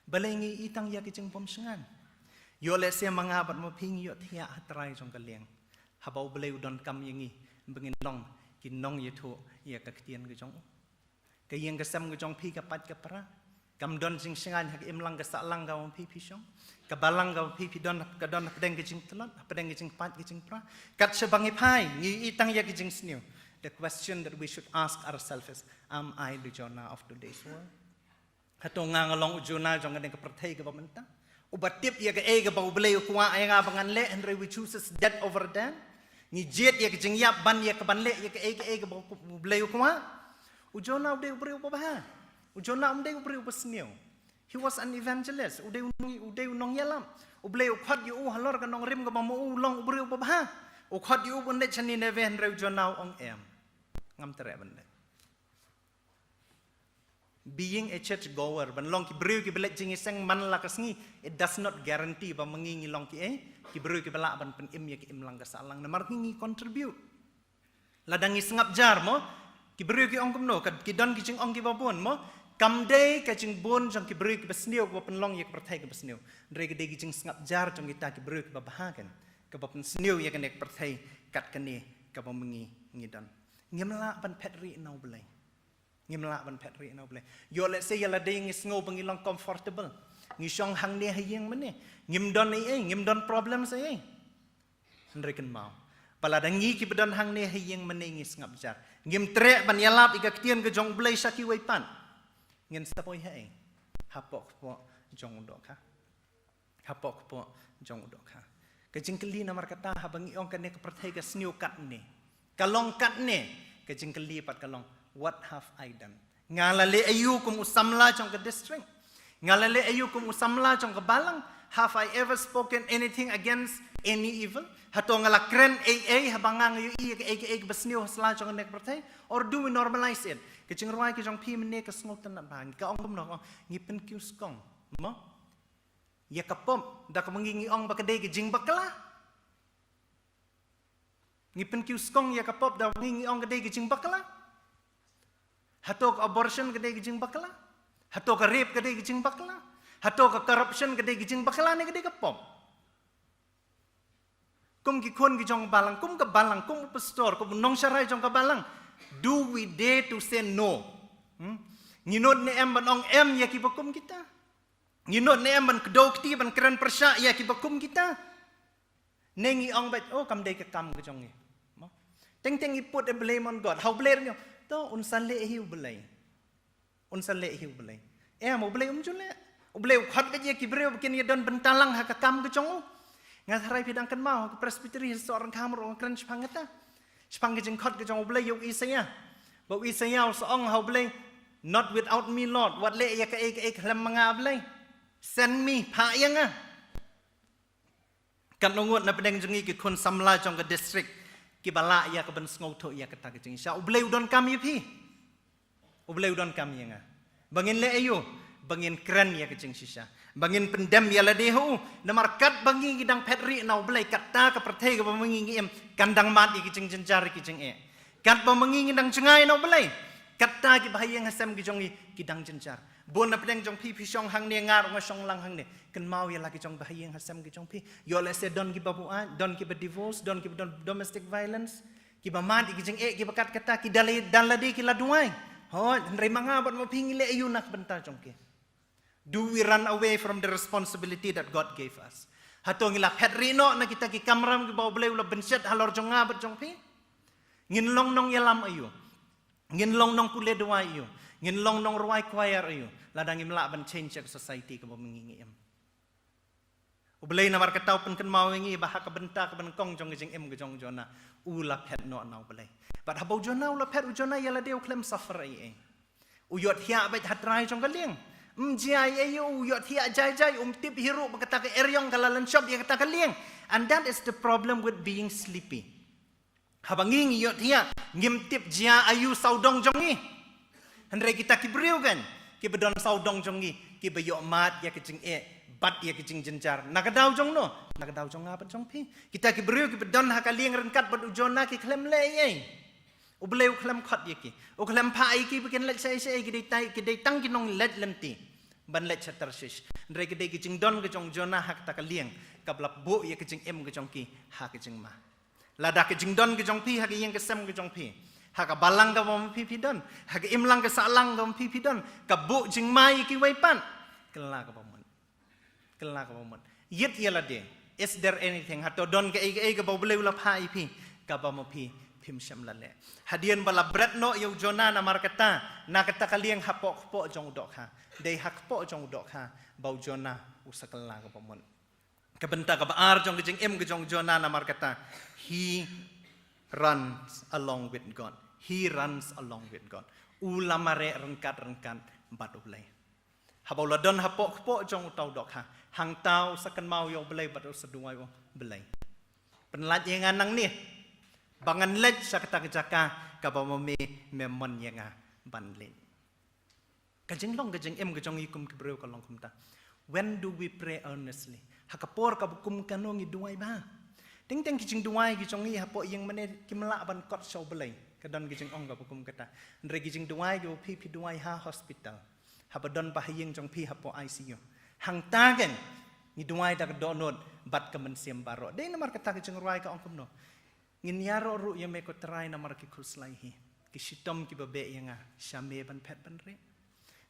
Balei ngi i tang ïa ki jingbymshngaiñ? Ïoh lehse ma nga bad ma phi ngi ïohthiah ha trai jong ka lieng. Haba U Blei u donkam ïa ngi ba ngin long ki nongïathuh ïa ka ktien ka jong u. Ka ïing ka sem ka jong phi ka pait ka pra. Kam don jingshngaiñ ha ka imlang ka sahlang kaba phi phi shong. Ka balang kaba phi phi don ka don hapdeng ka jingtlot, hapdeng ka jingpait ka jingpra. Kat shaba ngi phai, ngi i tang ïa ka jingsniew. The question that we should ask ourselves is, am I the Jonah of today's world? Hato nga nga long u Jonah jong kane ka pyrthei kaba mynta? Uba tip ïa kaei kaba U Blei u kwah ïa nga ba ngan leh, hynrei we chooses death over them. Ngi jied ïa ka jingïap ban ïa kaban leh ïa kaei kaei kaba U Blei u kwah. U Jonah u dei u briew uba bha. U Jonah um dei u briew uba sniew. He was an evangelist. U dei u nong, u dei u nongïalam. U Blei u khot ïa u halor ka nongrim kaba ma u, u long u briew uba bha. U khot ïa u ban leit sha Nineveh, hynrei u Jonah u ong em. Ngam treh ban leit. Being a church goer, ban long ki briew kiba leit jingïaseng man la ka sngi, it does not guarantee ba ma ngi ngi long kiei, ki briew kiba lah ban pynim ïa ka imlang ka sahlang. Namar ngi ngi contribute. Lada ngi sngap jar mo, ki briew ki ong kumno, ka, ki don ki jingong kiba bun mo. Kam dei ka jingbun jong ki briew kiba sniew kaba pynlong ïa ka pyrthei kaba sniew. Hynrei ka dei ki jingsngap jar jong kita ki briew kiba bha kan, kaba pynsniew ïa kane ka pyrthei kat kane kaba ma ngi ngi don. Ngim lah ban phet rieh na U Blei. Ngim lah ban phet rieh na U Blei. Ïoh lehse ïa lade ngi sngew ba ngi long comfortable. Ngi shong hangne ha ïing mane. Ngim don ei ei, ngim don problems ei ei. Hynrei kynmaw, ba lada ngi kiba don hangne ha ïing mane ngi sngap jar, ngim treh ban ïalap ïa ka ktien ka jong U Blei sha kiwei pat, ngin sa poi ha ei? Hapoh kpoh jong u dohkha. Hapoh kpoh jong u dohkha. Ka jingkylli namar kata haba ngi ong kane ka pyrthei ka sniew katne, ka long katne, ka jingkylli pat ka long, what have I done? Nga la leh aïu kum u samla jong ka district? Nga la leh aïu kum u samla jong ka balang? Have I ever spoken anything against any evil? Hato nga la kren ei ei haba nga nga ïohi ïa kaei kaei kaba sniew ha sla jong kane ka pyrthei? Or do we normalize it? Ka jingrwai ka jong phi mynne ka sngewtynnat bha, ka ong kumno, ka ong ngi pynkiew skong mo ïa ka pop da kaba ngi ngi ong ba ka dei ka jingbakla. Ngi pynkiew skong ïa ka pop da kaba ngi ngi ong ka dei ka jingbakla. Hato ka abortion ka dei ka jingbakla? Hato ka rape ka dei ka jingbakla? Hato ka corruption ka dei ka jingbakla ne ka dei ka pop? Kum ki khun ki jong ka balang, kum ka balang, kum u pastor, kum u nongsharai jong ka balang, do we dare to say no? Hmm? Ngi nud ne em ban ong em ïa kiba kum kita? Ngi nud ne em ban kdew kti ban kren pyrshah ïa kiba kum kita? Ne ngi ong beit, oh, kam dei ka kam ka jong ngi mo. Teng teng ngi put the blame on God. Ha U Blei ruh ngi ong, to un sa leh hi U Blei. Un sa leh hi U Blei. Em, U Blei um ju leh. U Blei u khot beit ïa ki briew ba kin ïa don bynta lang ha ka kam ka jong u. Nga tharai phi dang kynmaw ha ka Presbytery ha Sohryngkham ruh nga kren shaphang kata, shaphang ka jingkhot ka jong U Blei ïa u Isaïah. Ba u Isaïah u sa ong ha U Blei, not without me, Lord. Wat leh ïa kaei kaei khlem ma nga, Blei. Send me, phah ïa nga. Katno ngut na pdeng jong ngi ki khun samla jong ka district kiba lah ïa ka ban sngewthuh ïa kata ka jingshisha? U Blei u donkam ïa phi. U Blei u donkam ïa nga. Ba ngin leh aïu? Ba ngin kren ïa ka jingshisha. Ba ngin pyndem ïa lade ha u. Namar katba ngi ngi dang phet rieh na U Blei, kata ka pyrthei kaba ma ngi ngi im kan dang mad ïa ki jingjynjar, ïa ki jingeh. Katba ma ngi ngi dang jngai na U Blei, kata kiba ha ïing ha sem ki jong ngi ki dang jynjar. Bun na pdeng jong phi phi shong hangne, nga ruh nga shong lang hangne. Kynmaw ïa la ki jong ba ha ïing ha sem ki jong phi. Ïoh lehse don kiba buaid, don kiba divorce, don kiba don domestic violence, kiba mad ïa ki jingeh kiba kat kata, ki da lade, da lade ki la duwai. Hooid, hynrei ma nga bad ma phi ngi leh aïu na ka bynta jong ki? Do we run away from the responsibility that God gave us? Hato ngi la phet rieh noh na kita ki kamram kiba U Blei u la bynshet halor jong nga bad jong phi? Ngin long nongïalam aïu? Ngin long nongpule duwai aïu? Ngin long nongrwai choir aïu lada ngim lah ban change ïa ka society kaba ma ngi ngi im? U Blei namar kata u pynkynmaw ïa ngi ba ha ka bynta kaba nyngkong jong ka jingim ka jong u Jonah, u la phet noh na U Blei. Bad haba u Jonah u la phet, u Jonah ïa lade u khlem suffer ei ei. U ïohthiah beit ha trai jong ka lieng. Ym jia ei ei, u ïohthiah jai jai, um tip hi ruh ba kata ka eriong ka la lynshop ïa kata ka lieng. And that is the problem with being sleepy. Haba ngi ngi ïohthiah, ngim tip jia aïu sawdong jong ngi. Hynrei kita ki briew kan, kiba don sawdong jong ngi, kiba ïoh mad ïa ka jingeh bad ïa ka jingjynjar. Na ka daw jong no? Na ka daw jong nga bad jong phi. Kita ki briew kiba don ha ka lieng ryngkat bad u Jonah ki khlem leh ei ei. U Blei u khlem khot ïa ki. U khlem phah ïa ki ba kin leit shaei shaei, ki dei tai, ki dei tang ki nongleit lynti ban leit sha Tarshish. Hynrei ka dei ka jingdon ka jong u Jonah ha kata ka lieng kaba la buh ïa ka jingim ka jong ki ha ka jingma. Lada ka jingdon ka jong phi ha ka ïing ka sem ka jong phi, ha ka balang kaba ma phi phi don, ha ka imlang ka sahlang kaba ma phi phi don, ka buh jingma ïa kiwei pat, kylla kaba mut. Kylla kaba mut. Ïit ïa lade. Is there anything? Hato don kaei kaei kaba U Blei u la phah ïa phi kaba ma phi phim shym la leh? Hadien ba la bret noh ïa u Jonah namar kata, na kata ka liang hapoh kpoh jong u dohkha, dei ha kpoh jong u dohkha ba u Jonah u sa kylla kaba mut. Ka bynta kaba ar jong ka jingim ka jong u Jonah namar kata, he runs along with God. He runs along with God. U la mareh ryngkat ryngkat bad U Blei. Haba u la don hapoh kpoh jong uta u dohkha, hangta u sa kynmaw ïa U Blei bad u sa duwai, u Blei, pynlait ïa nga nangne ba ngan leit sha kata ka jaka kaba ma me me mon ïa nga ban leit. Ka jinglong ka jingim ka jong ngi kum ki briew ka long kumta. When do we pray earnestly? Ha ka por kaba kum kano ngi duwai bha? Teng teng ki jingduwai ki jong ngi hapoh ïing mane kim lah ban kot sha U Blei. Ka don ki jingong kaba kum kata. Hynrei ki jingduwai kiba phi phi duwai ha hospital, haba don ba ha ïing jong phi hapoh I C U, hangta kein ngi duwai da ka dohnud bad ka mynsiem baroh. Dei namar kata ka jingrwai ka ong kumno? Ngin ïaroh ruh ïa me ko Trai namar ki khuslai hi, ki shitom kiba beh ïa nga, sha me ban phet ban rieh.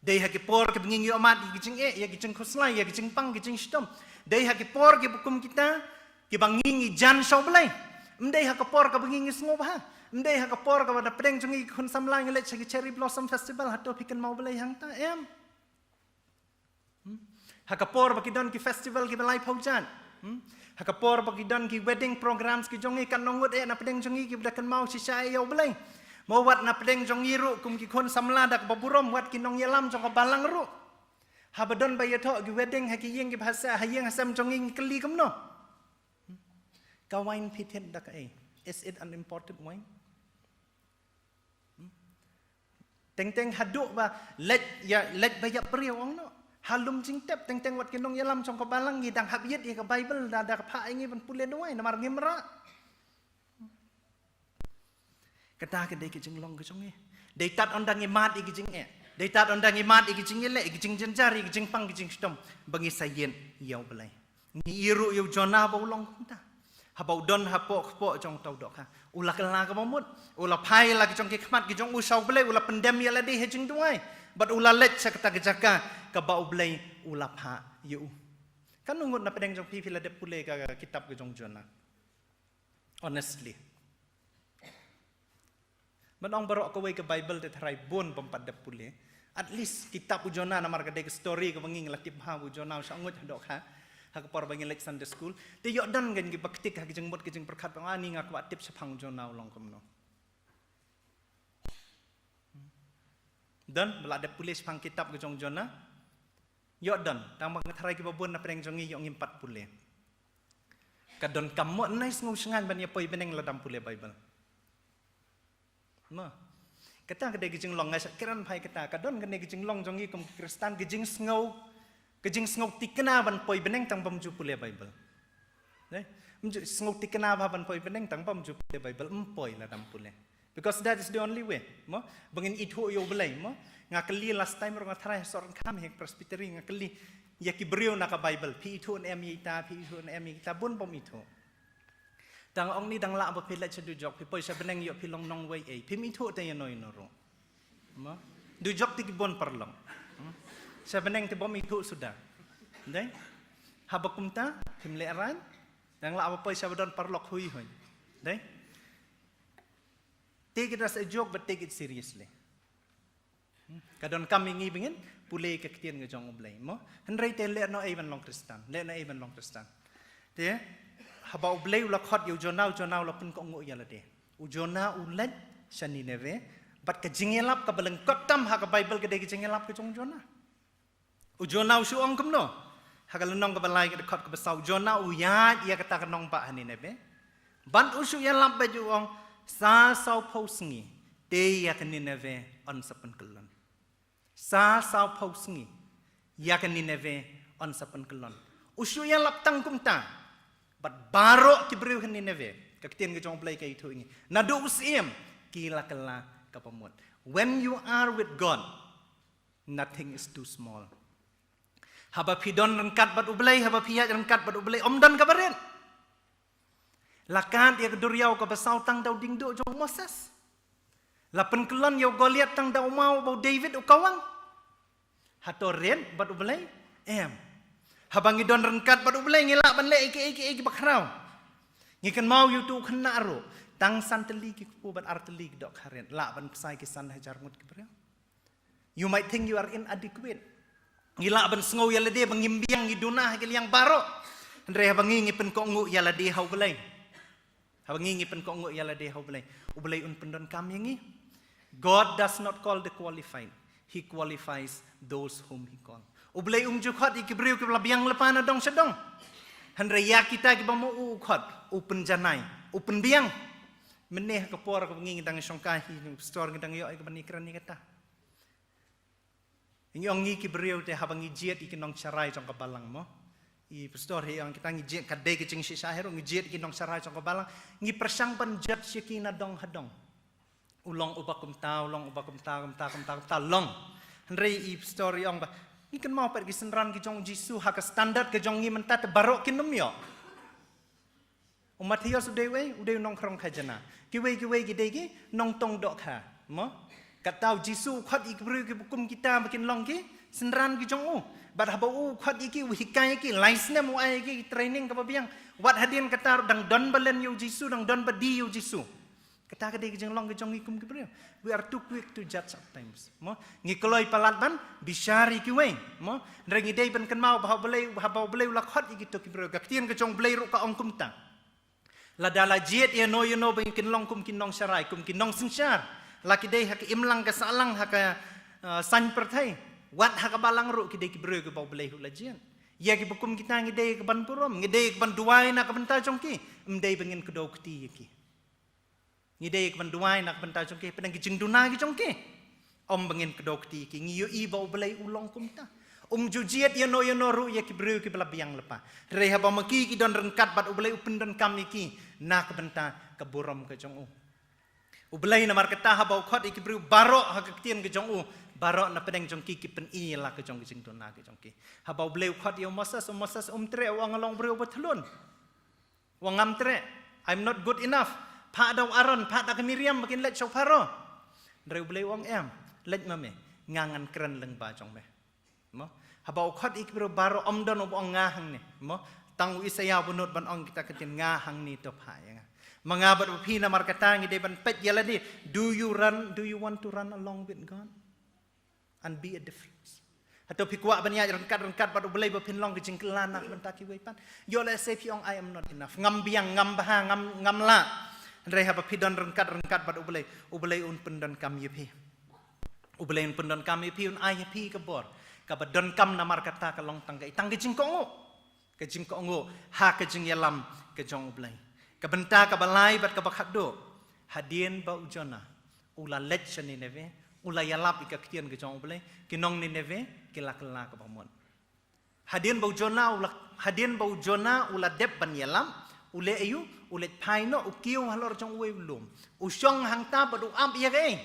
Dei ha ki por kiba ngi ïohmad ïa ki jingeh, ïa ki jingkhuslai, ïa ki jingpang, ki jingshitom. Dei ha ki por kiba kum kita kiba ngi ngi jan sha U Blei. Ym dei ha ka por kaba ngi ngi sngewbha. Ym dei ha ka por kaba na pdeng jong ngi ki khun samla ngi leit sha ki Cherry Blossom Festival, hato phi kynmaw U Blei hangta? Em. Hmm? Ha ka por ba ki don ki festival kiba laiphew jait. Hmm? Ha ka por ba ki don ki wedding programs ki jong ngi, katno ngut eh na pdeng jong ngi kiba da kynmaw shisha ïa U Blei? Mo wat na pdeng jong ngi ruh kum ki khun samla da kaba burom, wat ki nongïalam jong ka balang ruh, haba don ba ïathoh ki wedding ha ki ïing kiba ha se-, ha ïing ha sem jong ngi, ngi kylli kumno? Hmm? Ka wine phi thied da kaei? Is it an imported wine? Hmm? Teng teng haduh ba leit ïa, leit ba ïap briew ong noh. Ha lum jingtep teng teng wat ki nongïalam jong ka balang ngi dang hap ïit ïa ka Bible da, da ka phah ïa ngi ban pule duwai namar ngim rah. Kata ka dei ka jinglong ka jong ngi. Dei tad ynda ngi mad ïa ki jingeh, dei tad ynda ngi mad ïa ki jingïaleh, ïa ki jingjynjar, ïa ki jingpang, ki jingshitom, ba ngi sa ïit ïa U Blei. Ngi ïohi ruh ïa u Jonah ba u long kumta. Haba u don hapoh kpoh jong uta u dohkha, u la kylla kaba mut. U la phai la ki jong ki khmat ki jong u sha U Blei, u la pyndem ïa lade ha jingduwai. Bad u la leit sha kata ka jaka kaba U Blei u la phah ïa u. Katno ngut na pdeng jong phi phi la dep pule ka, ka kitab ka jong u Jonah? Honestly. Ban ong baroh kawei ka Bible te tharai bun bym pat dep pule. At least kitab u Jonah namar ka dei ka story kaba ngi ngi la tip bha, u Jonah u shah nguid ha dohkha ha ka por ba ngi leit Sunday school. Te ïoh don kein kiba ktik ha ka jingmut ka jingpyrkhat ba, ani nga kwah tip shaphang u Jonah u long kumno. Don ba la dep pule shaphang kitab ka jong u Jonah? Ïoh don, tang ba nga tharai kiba bun na pdeng jong ngi ïoh ngim pat pule. Ka donkam mo nai sngew shngaiñ ban ïa poi bneng lada ym pule Bible? Mo. Kata ka dei ka jinglong, nga sa kren phai kata, ka don kane ka jinglong jong ngi kum ki Khristan, ka jingsngew, ka jingsngew tikna ban poi bneng tang bym ju pule Bible. Dei? Ym ju sngew tikna bha ban poi bneng tang bym ju pule Bible, ym poi lada ym pule. Because that is the only way, mo? Ba ngin ithuh ïa U Blei, mo? Nga kylli last time ruh nga tharai ha Sohryngkham ha Presbytery nga kylli ïa ki briew na ka Bible, phi ithuh ne em ïa ita, phi ithuh ne em ïa ita, bun bym ithuh. Tang ong ni dang lah ba phi leit sha dujok, phi poi sha bneng ïoh phi long nongwei ei, phim ithuh te ïano ïano ruh. Mo? Dujok te ki bun paralok. Hmm? Sha bneng te bym ithuh suda. Dei? Haba kumta, phim lehraiñ, dang lah ba poi sha ba don paralok hui hui. Dei? Take it as a joke, but take it seriously. Hmm? Ka donkam ïa ngi ba ngin pule ka ktien ka jong U Blei, mo? Hynrei te leh noh ei ban long Khristan, leh noh ei ban long Khristan. Te haba U Blei u la khot ïa u Jonah, u Jonah u la pynkohnguh ïa lade. U Jonah u leit sha Nineveh, bad ka jingïalap kaba lyngkot tam ha ka Bible ka dei ka jingïalap ka jong u Jonah. U Jonah u shu ong kumno? Ha ka lynnong kaba lai ka dkhot kaba saw, u Jonah u ïaid ïa kata ka nongbah ha Nineveh. Bad u shu ïalap bad u ong, sa sawphew sngi te ïa ka Nineveh yn sa pynkyllon. Sa sawphew sngi ïa ka Nineveh yn sa pynkyllon. U shu ïalap tang kumta. Bad baroh ki briew ha Nineveh, ka ktien ka jong U Blei ka ithuh ïa ngi, naduh u syiem, ki la kylla kaba mut. When you are with God, nothing is too small. Haba phi don ryngkat bad U Blei, haba phi ïaid ryngkat bad U Blei, ym don kaba rit. La kad ïa ka duriaw kaba saw tang da u diengduh jong u Moses. La pynkyllon ïa u Goliath tang da u maw ba u David u kawang. Hato rit bad U Blei? Em. Haba ngi don ryngkat bad U Blei ngi lah ban leh ïa kiei kiei kiba khraw. Ngi kynmaw ïa uto u khynnah ruh. Tang san tylli ki kpu bad ar tylli ki dohkha rit. Lah ban pynshai ki san hajar ngut ki briew. You might think you are inadequate. Ngi lah ban sngew ïa lade ba ngim biang, ngi duna ha ki liang baroh. Hynrei haba ngi, ngi pynkohnguh ïa lade ha U Blei. Haba ngi, ngi pynkohnguh ïa lade ha U Blei, U Blei un pyndonkam ïa ngi. God does not call the qualified. He qualifies those whom he call. U Blei um ju khot ïa ki briew kiba la biang lypa na dong sha dong. Hynrei ïa kita kiba mo u khot, u pynjanai, u pynbiang. Mynne ha ka por kaba ngi, ngi dang shongkai hi, pastor, ngi dang ïoh ïa kaba ngi kren ïa kata. Ngi ong ngi ki briew te haba ngi jied ïa ki nongsharai jong ka balang mo. I pastor hi ong kita ngi jied, ka dei ka jingshisha hi ruh, ngi jied ïa ki nongsharai jong ka balang. Ngi pyrshang ban judge ïa ki na dong ha dong. U long uba kumta, u long uba kumta, kumta, kumta, kumta, long. Hynrei i pastor hi ong ba ngi kynmaw pat ki synran ki jong u Jisu ha ka standard ka jong ngi mynta te baroh kin ym ïoh. U Mathaios u dei uei, u dei u nongkhrong khajana. Kiwei kiwei ki dei ki nongtong dohkha. Mo? Kata u Jisu u khot ïa ki briew kiba kum kita ba kin long ki synran ki jong u. Bad haba u khot ïa ki, u hikai ïa ki, lai snem u ai ïa ki training kaba biang. Wat hadien kata ruh dang don ba len ïa u Jisu, dang don ba die ïa u Jisu. Kata ka dei ka jinglong ka jong ngi kum ki briew. We are too quick to judge at times. Mo? Ngi kloi palat ban bishar ïa kiwei. Mo? Hynrei ngi dei ban kynmaw ba ha U Blei, haba U Blei u la khot ïa kito ki briew. Ka ktien ka jong U Blei ruh ka ong kumta. Lada la jied ïano ïano ba kin long kum ki nongsharai, kum ki nongsynshar. La ki dei ha ka imlang ka sahlang ha ka, uh, saiñ pyrthei. Wat ha ka balang ruh ki dei ki briew kiba U Blei u la jied. Ïa kiba kum kita ngi dei ka ban burom, ngi dei ka ban duwai na ka bynta jong ki. Ym dei ba ngin kdew kti ïa ki. Ngi dei ka ban duwai na ka bynta jong ki, pynang ki jingduna ki jong ki. Ym ba ngin kdew kti ki, ngi ïohi ba U Blei u long kumta. Um ju jied ïano ïano ruh ïa ki briew kiba la biang lypa. Hynrei haba ma ki ki don ryngkat bad U Blei u pyndonkam ïa ki na ka bynta ka burom ka jong u. U Blei namar kata haba u khot ïa ki briew baroh ha ka ktien ka jong u, baroh na pdeng jong ki ki pyni ïa la ka jong ka jingduna ka jong ki. Haba U Blei u khot ïa u Moses, u Moses um treh, u ong nga long briew ba thlun. U ong ngam treh. I'm not good enough. Phah da u Aaron, phah da ka Miriam ba kin leit sha u Pharaoh. Hynrei U Blei u ong em, leit ma me, nga ngan kren lyngba jong me. Mo? Haba u khot ïa ki briew baroh ym don uba ong nga hangne. Mo? Tang u Isaïah u nud ban ong kita ka ktien nga hangne to phah ïa nga. Ma nga bad ma phi namar kata ngi dei ban peit ïa lade. Do you run, do you want to run along with God? And be a difference. Hato phi kwah ban ïaid ryngkat ryngkat bad U Blei ba phin long ka jingkylla na ka bynta kiwei pat. Ïoh lehse phi ong I am not enough. Ngam biang, ngam bha, ngam, ngam lah. Hynrei haba phi don ryngkat ryngkat bad U Blei, U Blei un pyndonkam ïa phi. U Blei un pyndonkam ïa phi, un ai ïa phi ka bor. Kaba donkam namar kata ka long tang ka, tang ka jingkohnguh. Ka jingkohnguh ha ka jingïalam ka jong U Blei. Ka bynta kaba lai bad kaba khatduh. Hadien ba u Jonah u la leit sha Nineveh, u la ïalap ïa ka ktien ka jong U Blei, ki nong Nineveh ki la kylla kaba mut. Hadien ba u Jonah u la, hadien ba u Jonah u la dep ban ïalap, u leh aïu, u leit phai noh, u kiew halor jong uwei u lum. U shong hangta bad u ap ïa kaei?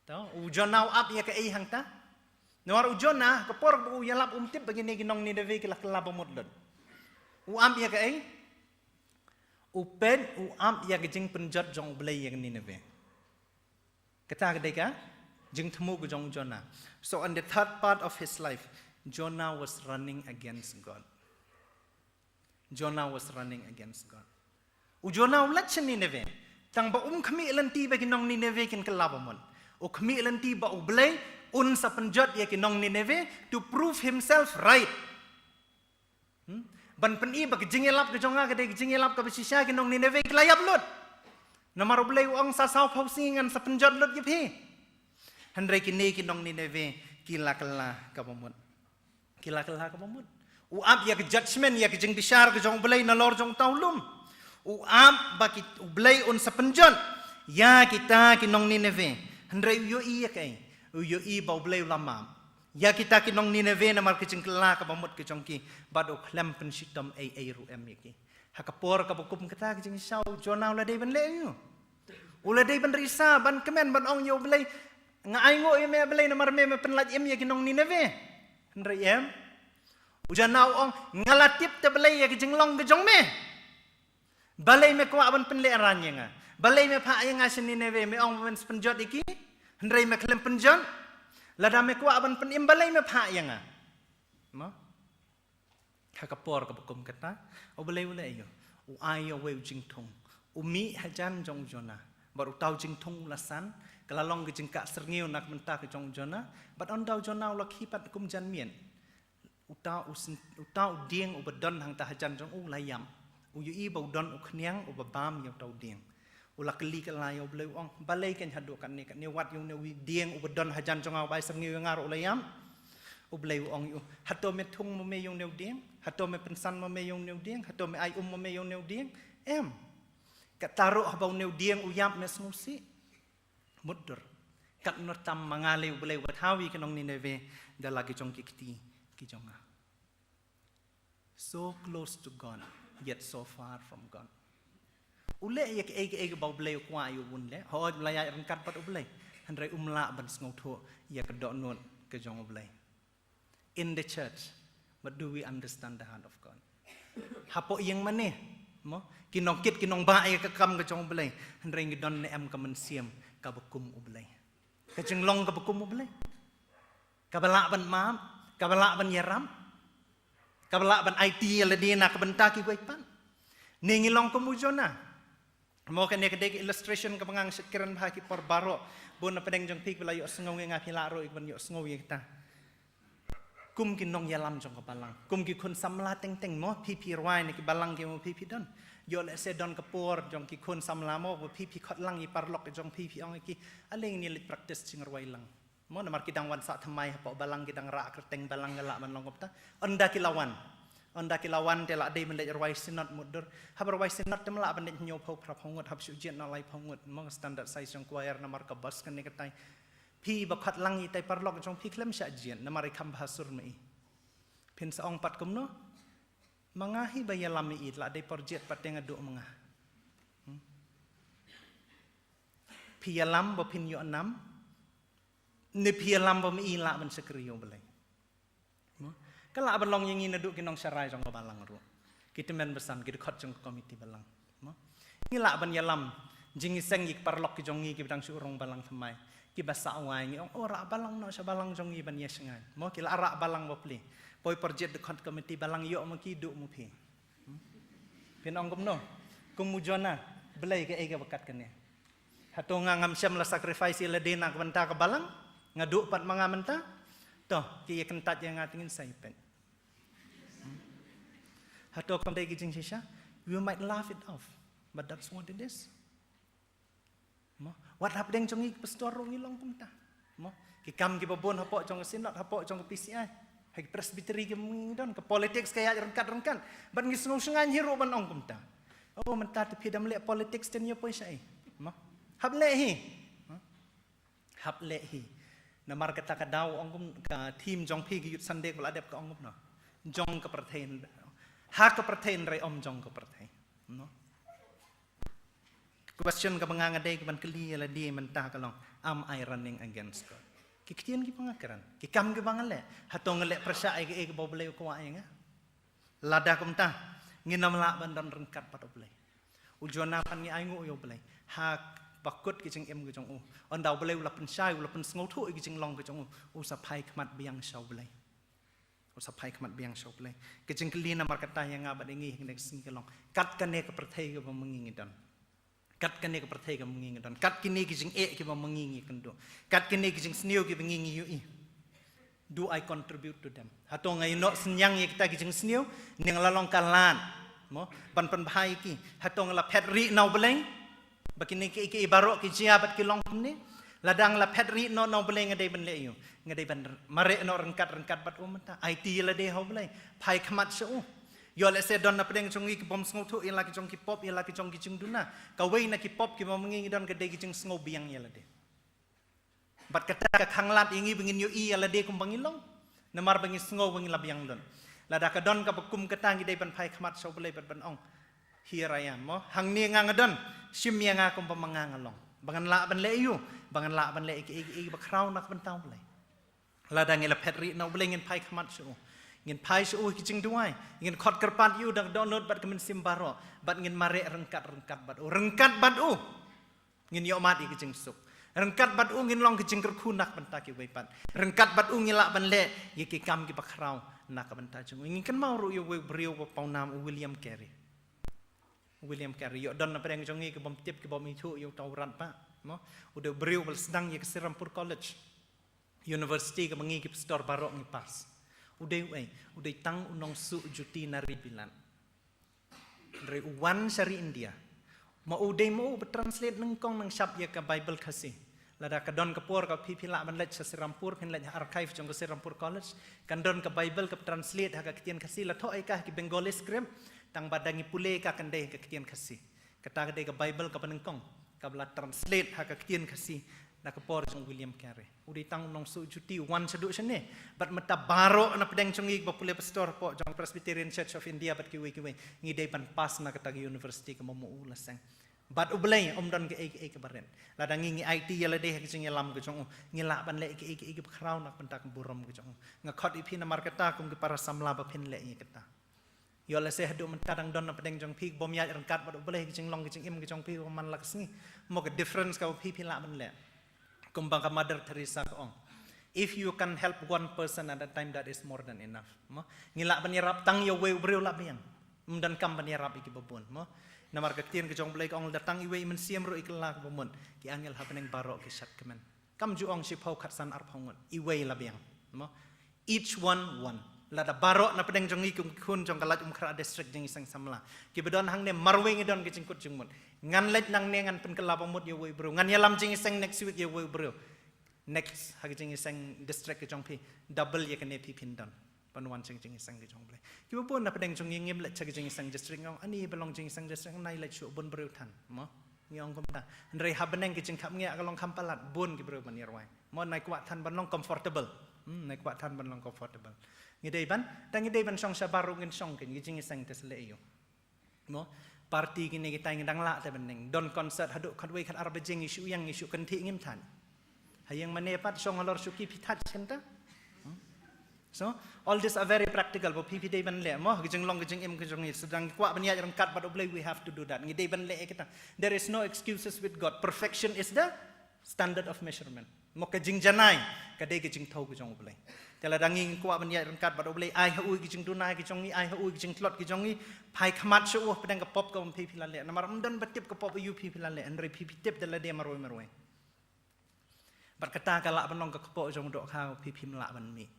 To, u Jonah u ap ïa kaei hangta? Namar u Jonah, ka por ba u ïalap um tip ba kine ki nong Nineveh ki la kylla ba mut lut. U ap ïa kaei? U peit, u ap ïa ka jingpynjot jong U Blei ïa ka Nineveh. Kata ka dei ka jingthmu ka jong u Jonah. So on the third part of his life, Jonah was running against God. Jonah was running against God. U Jonah u leit sha Nineveh. Tang ba um khmih lynti ba ki nong Nineveh kin kylla ba mut. U khmih lynti ba U Blei un sa pynjot ïa ki nong Nineveh to prove himself right. Hmm? Ban pyni ba ka jingïalap ka jong nga ka dei ka jingïalap kaba shisha, ki nong Nineveh ki la ïap lut. Namar U Blei u ong sa saw phew sngi ngan sa pynjot lut ïa phi. Hynrei kine ki nong Nineveh ki la kylla kaba mut. Ki la kylla kaba mut. U ap ïa ka judgment, ïa ka jingbishar ka jong U Blei nalor jong uta u lum. U ap ba ki, U Blei un sa pynjot ïa kita ki nong Nineveh. Hynrei u ïohi ïa kaei? U ïohi ba U Blei u la map ïa kita ki nong Nineveh namar ka jingkylla kaba mut ka jong ki, bad u khlem pynshitom ei ei ruh em ïa ki. Ha ka por kaba kum kata ka jingshisha u Jonah u la dei ban leh aïu? U la dei ban risa, ban kmen, ban ong ïa U Blei, nga ainguh ïa me Blei namar me, me pynlait im ïa ki nong Nineveh. Hynrei em, u Jonah u ong, nga la tip te balei ïa ka jinglong ka jong me. Balei me kwah ban pynlehrain ïa nga. Balei me phah ïa nga sha Nineveh, me ong ban pynjot ïa ki. Hynrei me khlem pynjot. Lada me kwah ban pynim balei me phah ïa nga. Mo? Ha ka por kaba kum kata, u Blei u leh ïa u, u ai ïa uwei u jingthung. U mih hajan jong u Jonah. Bad uta u jingthung u la san, ka la long ka jingkah syrngiew na ka bynta ka jong u Jonah, bad ynda u Jonah u la khie pat kum jan miet. Uta u syn-, uta u dieng uba don hangta hajan jong u u la ïap. U ïohi ba u don u khñiang uba bam ïa uta u dieng. U la kylli kylla ïa u Blei u ong, balei kein haduh katne, katne wat ïa une u dieng uba don hajan jong nga uba ai syrngiew ïa nga ruh u la ïap. U Blei u ong ïa u, hato me thung ma me ïa une u dieng? Hato me pynsan ma me ïa une u dieng? Hato me ai um ma me ïa une u dieng? Em. Kata ruh haba une u dieng u ïap me sngewsih. Mutdur. Katno tam ma nga lei u Blei uba thaw ïa ki nong Nineveh da la ki jong ki kti ki jong nga. So close to God, yet so far from God. U leh ïa kiei kiei kiba u Blei u kwah ïa u ban leh. Hooid u la ïaid ryngkat bad u Blei, hynrei um lah ban sngewthuh ïa ka dohnud ka jong u Blei. In the church, but do we understand the heart of God? Hapoh ïing mane, mo, ki nongkit ki nongbah ïa ka kam ka jong u Blei, hynrei ngi don ne em ka mynsiem kaba kum u Blei? Ka jinglong kaba kum u Blei, kaba lah ban map, kaba lah ban ïarap, kaba lah ban aiti ïa lade na ka bynta kiwei pat. Ne ngi long kum u Jonah? Mo, kane ka dei ka illustration kaba nga sngewkren bha ki por baroh. Bun na pdeng jong phi kiba la ïohsngew ïa nga, phi lah ruh ïa kiban ïohsngew ïa kita. Kum ki nongïalam jong ka balang, kum ki khun samla teng teng, mo, phi phi rwai na ki balang kiba phi phi don. Ïoh lehse don ka por jong ki khun samla, mo, ba phi phi khot lang ïa i paralok jong phi, phi ong ïa ki, ale ngin ïa leit practice jingrwai lang. Mo, namar ki dang wan sah thymmai hapoh balang, ki dang rah kyrteng balang, ka lah ban long kumta. Ynda ki la wan, ynda ki la wan te lah dei ban leit rwai synod mutdur. Haba rwai synod te ym lah ban leit hynñiewphew phraphew ngut, hap shu jied noh laiphew ngut, mo, standard size jong choir namar ka bus kane katai. Phi ba khot lang ïa itai paralok jong phi khlem shah jied namar i kham bha sur ma i. Phin sa ong pat kumno? Ma nga hi ba ïalam ïa i, lah dei por jied pat te nga duh ma nga. Hmm? Phi ïalam ba phin ïoh nam, ne phi ïalam ba ma i lah ban shakri ïa u Blei? Mo? Ka lah ban long ïa ngi naduh ki nongsharai jong ka balang ruh, ki tymmen basan, ki dkhot jong ka komiti balang. Mo? Ngi lah ban ïalam jingïaseng ïa ki paralok ki jong ngi kiba dang shu rung balang thymmai, kiba sah wai, ngi ong, oh, rah balang noh sha balang jong ngi ban ïa shngaiñ. Mo, ki lah rah balang bapli. Poi por jied dkhot komiti balang, ïoh ma ki, duh ma phi. Hmm? Phin ong kumno? Kum u Jonah, Blei, kaei kaba kat kane? Hato nga ngam shym la sacrifice ïa lade na ka bynta ka balang? Nga duh pat ma nga mynta? To, ki ïa kyntait ïa nga te ngin sa ïa peit. Hmm? Hato kam dei ki jingshisha? We might laugh it off, but that's what it is. Mo? Wat hapdeng jong ngi ki pastor ruh ngi long kumta. Mo? Ki kam kiba bun hapoh jong ka synod, hapoh jong ka P C I, ha ki presbytery kiba ngi don, ka politics ka ïaid ryngkat ryngkat. Bad ngi sngew shngaiñ hi ruh ban ong kumta. Oh, mynta te phi dam leh politics te ïa poi shaei? Mo? Hap leh hi. Mo? Hap leh hi. Namar kata ka daw ong kum ka theme jong phi ka Youth Sunday kaba la dep ka ong kumno? Jong ka pyrthei. Ha ka pyrthei hynrei ym jong ka pyrthei. No? Question kaba nga nga dei kaban kylli ïa lade mynta ka long, am I running against God? Ki ktien kiba nga kren, ki kam kiba nga leh, hato nga leh pyrshah ïa kaei kaba U Blei u kwah ïa nga? Lada kumta, ngin ym lah ban don ryngkat bad U Blei. U Jonah pat ngi ainguh ïa U Blei ha ba kut ki jingim ki jong u. Ynda U Blei u la pynshai, u la pynsngewthuh ïa ki jinglong ki jong u, u sa phai khmat biang sha U Blei. U sa phai khmat biang sha U Blei. Ka jingkylli namar kata ïa nga bad ïa ngi ha kane ka sngi ka long, kat kane ka pyrthei kaba ma ngi ngi don, kat kane ka pyrthei kaba ma ngi ngi don, kat kine ki jingeh kiba ma ngi ngi kynduh, kat kine ki jingsniew kiba ngi ngi ïohi, do I contribute to them? Hato nga ïehnoh synñiang ïa kita ki jingsniew? Ne nga la long ka lad, mo, ban pynbha ïa ki? Hato nga la phet rieh na U Blei ba kine kiei kiei baroh ki jia bad ki long kumne? Lada nga la phet rieh noh na U Blei, nga dei ban leh aïu? Nga dei ban mareh noh ryngkat ryngkat bad u mynta, aiti ïa lade ha U Blei, phai khmat sha u. Ïoh lehse don na pdeng jong ngi ki bym sngewthuh ïa la ki jong ki pop, ïa la ki jong ki jingduna. Kawei na ki pop kiba ma ngi ngi don ka dei ki jingsngew biang ïa lade. Bad kata ka khanglad ïa ngi ba ngin ïohi ïa lade kumba ngi long, namar ba ngi sngew ba ngi la biang lut. Lada ka don kaba kum kata, ngi dei ban phai khmat sha U Blei bad ban ong, here I am, mo, hangne nga nga don, shim ïa nga kumba ma nga nga long, ba ngan lah ban leh aïu? Ba ngan lah ban leh ïa kiei kiei ba khraw na ka bynta U Blei. Lada ngi la phet rieh na U Blei, ngin phai khmat sha u. Ngin phai sha u ha ki jingduwai. Ngin khot kyrpad ïa u da ka dohnud bad ka mynsiem baroh. Bad ngin mareh ryngkat ryngkat bad u. Ryngkat bad u. Ngin ïoh mad ïa ka jingsuk. Ryngkat bad u ngin long ka jingkyrkhu na ka bynta kiwei pat. Ryngkat bad u ngi lah ban leh ïa ki kam kiba khraw na ka bynta jong u. Ngin kynmaw ruh ïa uwei u briew ba pawnam, u William Carey. William Carey, ïoh don na pdeng jong ngi ki bym tip, ki bym ithuh ïa uta u rat ba, mo? U dei u briew ba la sdang ïa ka Serampore College, university kaba ngi ki pastor baroh ngi pass. U dei uei? U dei tang u nongsuh juti na ri Bilat. Hynrei u wan sha ri India. Ma u dei ma u ba translate nyngkong nyngshap ïa ka Bible Khasi. Lada ka don ka por ka phi, phi lah ban leit sha Serampore, phin leit ha archive jong ka Serampore College. Kan don ka Bible kaba translate ha ka ktien Khasi, la thoh ïa ka ha ki Bengali script, tang ba da ngi pule ka kan dei ha ka ktien Khasi. Kata ka dei ka Bible kaba nyngkong kaba la translate ha ka ktien Khasi na ka por jong William Carey. U dei tang u nongsuh juti, u wan shaduh shane. Bad mynta baroh na pdeng jong ngi ba pule pastor hapoh jong Presbyterian Church of India bad kiwei kiwei, ngi dei ban pass na kata ka university kaba ma u la seng. Bad U Blei um don kaei kaei kaba rit. Lada ngi, ngi aiti ïa lade ha ka jingïalam ka jong u, ngi lah ban leh kaei kaei kaba khraw na ka bynta ka burom ka jong u. Nga khot ïa phi namar kata kum ki para samla ba phin leh ïa kata. Ïoh lehse haduh mynta dang don na pdeng jong phi bym ïaid ryngkat bad U Blei ha ka jinglong ka jingim ka jong phi ba man la ka sngi. Mo, ka difference kaba phi, phi lah ban leh. Kumba ka Mother Teresa ka ong, "If you can help one person at a time, that is more than enough." Mo? Ngi lah ban ïarap tang ïa uwei u briew la biang. Ym donkam ban ïarap ïa kiba bun, mo? Namar ka ktien ka jong U Blei ka ong, lada tang iwei i mynsiem ruh i kylla kaba mut, ki angel ha bneng baroh ki shad kmen. Kam ju ong shiphew, khatsan, arphew ngut. Iwei la biang, mo? Each one, one. Lada baroh na pdeng jong ngi kum ki khun jong ka Laitumkhrah District, Jingïaseng Samla, kiba don hangne, marwei ngi don ki jingkut jingmut. Ngan leit nangne, ngan pynkylla ba mut ïa uwei u briew. Ngan ïalam jingïaseng next week ïa uwei u briew. Next, ha ka jingïaseng district ka jong phi, double ïa kane phi phin don ban wan sha ka jingïaseng ka jong U Blei. Kiba bun na pdeng jong ngi ngim leit sha ka jingïaseng district, ngi ong, ani ba long jingïaseng district, nai leit shuh, bun briew than, mo? Ngi ong kumta. Hynrei ha bneng ka jingkhapngiah ka long kham palat, bun ki briew ban ïarwai. Mo, nai kwah than ban long comfortable. Hmm, nai kwah than ban long comfortable. Ngi dei ban, tang ngi dei ban shong shabar ruh ngin shong, ka jingïaseng te sa leh aïu. Mo, party kine kita ngi dang lah te ban ning. Don concert haduh khatwei khatar baje ngi shu ïeng, ngi shu kynthih, ngim thait. Ha ïing mane pat shong halor shuki, phi thait shynta. Hmm? So, all these are very practical, ba phi, phi dei ban leh, mo, ka jinglong ka jingim ka jong ngi. Sdang ngi kwah ban ïaid ryngkat bad U Blei, we have to do that. Ngi dei ban leh kita. There is no excuses with God. Perfection is the standard of measurement. Mo, ka jingjanai ka dei ka jingthew ka jong U Blei. Te lada ngi kwah ban ïaid ryngkat bad U Blei, ai ha u ki jingduna ki jong ngi, ai ha u ki jingtlot ki jong ngi, phai khmat sha u hapdeng ka pop kaba phi, phi la leh. Namar ym don ba tip ka pop aïu phi, phi la leh, hynrei phi, phi tip da lade marwei marwei. Bad kata ka lah ban long ka kpoh jong u dohkha, phi, phim lah ban mih.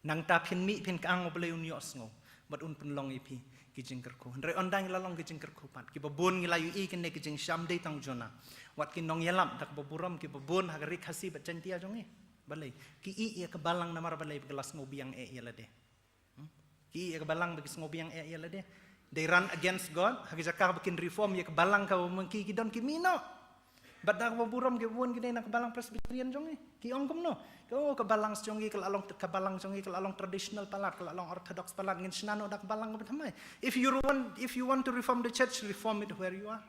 Nangta phin mih phin kyang, U Blei un ïohsngew bad un pynlong ïa phi ki jingkyrkhu. Hynrei ynda ngi la long ki jingkyrkhu pat, kiba bun ngi la ïohi kine ki jingsham, dei tang u Jonah. Wat ki nongïalap da kaba burom kiba bun ha ka ri Khasi bad Jaintia jong ngi. Balei? Ki ïeh ïa ka balang namar balei? Ba ki la sngew biang eh ïa lade. Hmm? Ki ïeh ïa ka balang ba ki sngew biang eh ïa lade. They run against God, ha ka jaka ba kin reform ïa ka balang kaba ma ki, ki don ki mih noh. Bad da kaba burom kiba bun ki dei na ka balang Presbyterian jong ngi. Ki ong kumno? Ki ong, oh, ka balang jong ngi ka la long, ka balang jong ngi ka la long traditional palat, ka la long orthodox palat, ngin shna noh da ka balang kaba thymmai. If you want, if you want to reform the church, reform it where you are.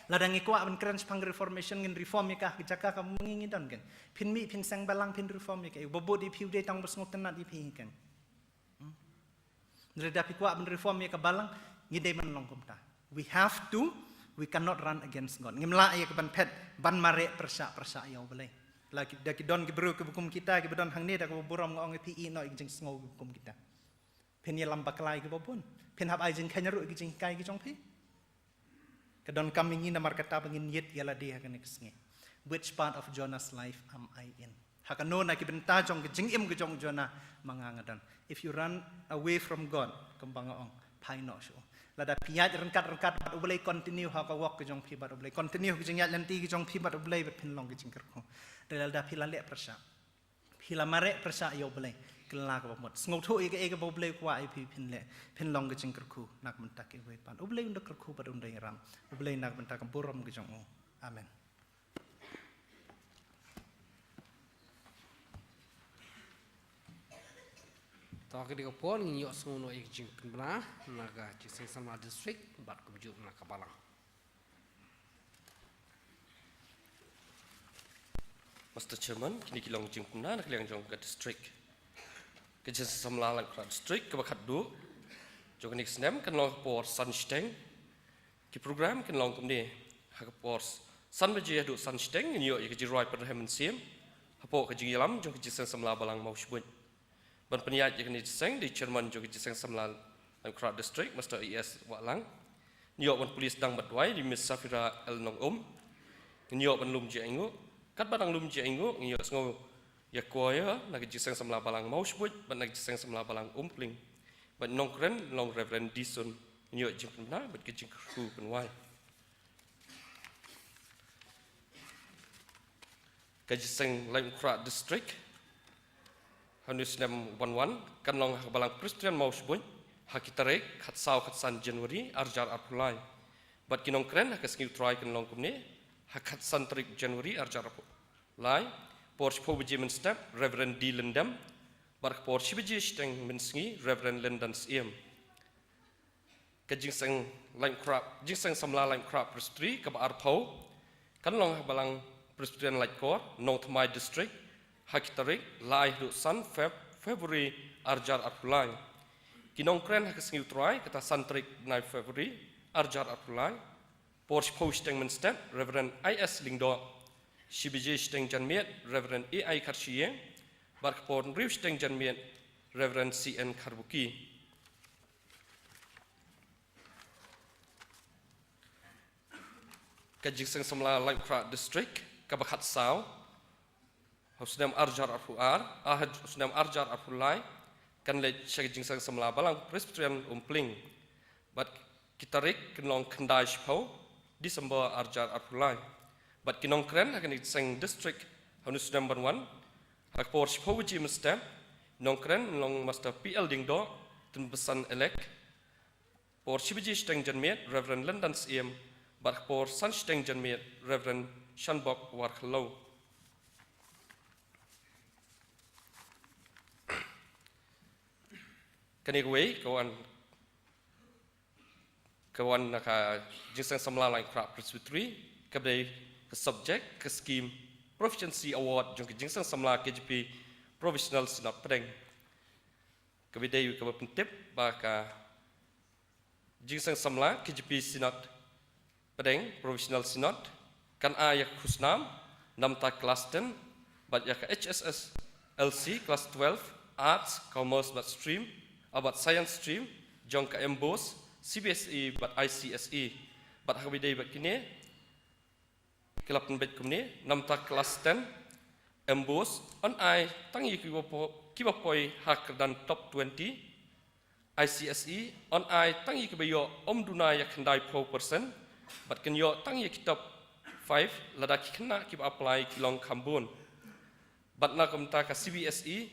Lada ngi kwah ban kren shaphang reformation, ngin reform ïa ka ha ka jaka kaba ma ngi ngi don, kan. Phin mih phin seng balang, phin reform ïa ka. Uba bud ïa phi u dei tang uba sngewtynnad ïa phi, kan. Hmm? Lada phi kwah ban reform ïa ka balang, ngi dei ban long kumta. We have to, we cannot run against God. Ngim lah ïa ka ban phet, ban mareh pyrshah pyrshah ïa U Blei. La ki, da ki don ki briew kiba kum kita, kiba don hangne da kaba burom, nga ong ïa phi, ïeh noh ïa ki jingsngew kiba kum kita. Phin ïalam bakla ïa kiba bun. Phin hap ai jingkheiñ ruh ïa ki jinghikai ki jong phi. Ka donkam ïa ngi namar kata ba ngin ïit ïa lade ha kane ka sngi. Which part of Jonah's life am I in? Ha kano na ki bynta jong ka jingim ka jong u Jonah ma nga nga don? If you run away from God, kumba nga ong, phai noh shuh. Lada phi ïaid ryngkat ryngkat bad U Blei, continue ha ka walk ka jong phi bad U Blei, continue ka jingïaid lynti ka jong phi bad U Blei, bad phin long ki jingkyrkhu. Hynrei lada phi la leh pyrshah, phi la mareh pyrshah ïa U Blei, kylla kaba mut. Sngewthuh ïa kaei kaba U Blei u kwah ïa phi phin leh, phin long ka jingkyrkhu na ka bynta kiwei pat. U Blei un da kyrkhu bad un da ïarap. U Blei na ka bynta ka burom ka jong u. Amen. To, ka dei ka por ngin ïohsngew noh ïa ka jingpynbna na ka Jingïaseng Samla District bad kumjuh na ka balang. Mister Chairman, kine ki long jingpynbna na ka liang jong ka district. Ka jingseng samla Laitumkhrah district kaba khatduh jong kane ka snem kan long ha ka por san shiteng. Ki program kan long kumne: ha ka por san baje haduh san shiteng ngin ïoh ïa ka jingrwai pynrhem mynsiem hapoh ka jingïalam jong ka jingseng samla Balang Mawshbuit. Ban pynïaid ïa kane ka jingseng da i Chairman jong ka jingseng samla Laitumkhrah District, Mister E S Wahlang. Ngin ïoh ban pule sdang bad duwai da i Miss Safira L Nongum. Ngin ïoh ban lum jingaiñguh. Katba dang lum jingaiñguh ngin ïoh sngew ïa ka choir na ka jingseng samla Balang Mawshbuit bad na ka jingseng samla Balang Umpling. Bad i nongkren long Reverend Dison. Ngin ïoh jingpynbna bad ka jingkyrkhu pynwai. Ka jingseng Laitumkhrah District ha une u snem ban wan kan long ha ka Balang Presbyterian Mawshbuit ha ki tarik khatsaw khatsan January arhajar arphew lai. Bad ki nongkren ha ka sngi U Trai kan long kumne: ha khatsan tarik January arhajar arphew lai, por shiphew baje mynstep, Reverend D Lyndem. Bad ka por shi baje shiteng mynsngi, Reverend Lyndan Syiem. Ka jingseng Laitumkhrah, jingseng samla Laitumkhrah Presbytery kaba arphew kan long ha Balang Presbyterian Laitkor, Nongthymmai District ha ki tarik lai haduh san Feb, February arhajar arphew lai. Ki nongkren ha ka sngi U Trai kata san tarik bnai February arhajar arphew lai. Por shiphew shiteng mynstep, Reverend I S Lyngdoh. Shi baje shiteng janmiet, Reverend A I Kharshiing. Bad ka por hynriew shiteng janmiet, Reverend C N Kharbuki. Ka jingseng samla Laitumkhrah District kaba khatsaw ha u snem arhajar arphew ar, ah, ha u snem arhajar arphew lai, kan leit sha ka jingseng samla Balang Presbyterian Umpling. Bad ki tarik kan long khyndai shiphew December arhajar arphew lai. Bad ki nongkren ha kane ka jingseng district ha une u snem ban wan, ha ka por shiphew baje mynstep, nongkren long Master P L Diengdoh, Tynbasan Elek. Por shi baje shiteng janmiet, Reverend Lyndan Syiem. Bad ka por san shiteng janmiet, Reverend Shanbok Warkhallow. Kane kawei ka wan, ka wan na ka jingseng samla Laitumkhrah Presbytery, kaba dei ka subject ka scheme Proficiency Award jong ka jingseng samla K J P Provisional Synod Pdeng. Kaba dei kaba pyntip ba ka jingseng samla K J P Synod Pdeng, Provisional Synod, kan ai ïa ka khusnam namta ka klas ten bad ïa ka H S S L C klas twelve, Arts, Commerce bad Stream, ah, bad Science Stream jong ka MBOSE, CBSE bad ICSE. Bad ha kaba dei bad kine, ki la pynbeit kumne: namta ka klas ten, MBOSE yn ai tang ïa kiba po-, kiba poi ha ka kyrdan top twenty. ICSE yn ai tang ïa kiba ïoh ym duna ïa ka khyndai phew percent, bad kan ïoh tang ïa ki top five, lada ki khynnah kiba apply ki long kham bun. Bad na ka bynta ka CBSE,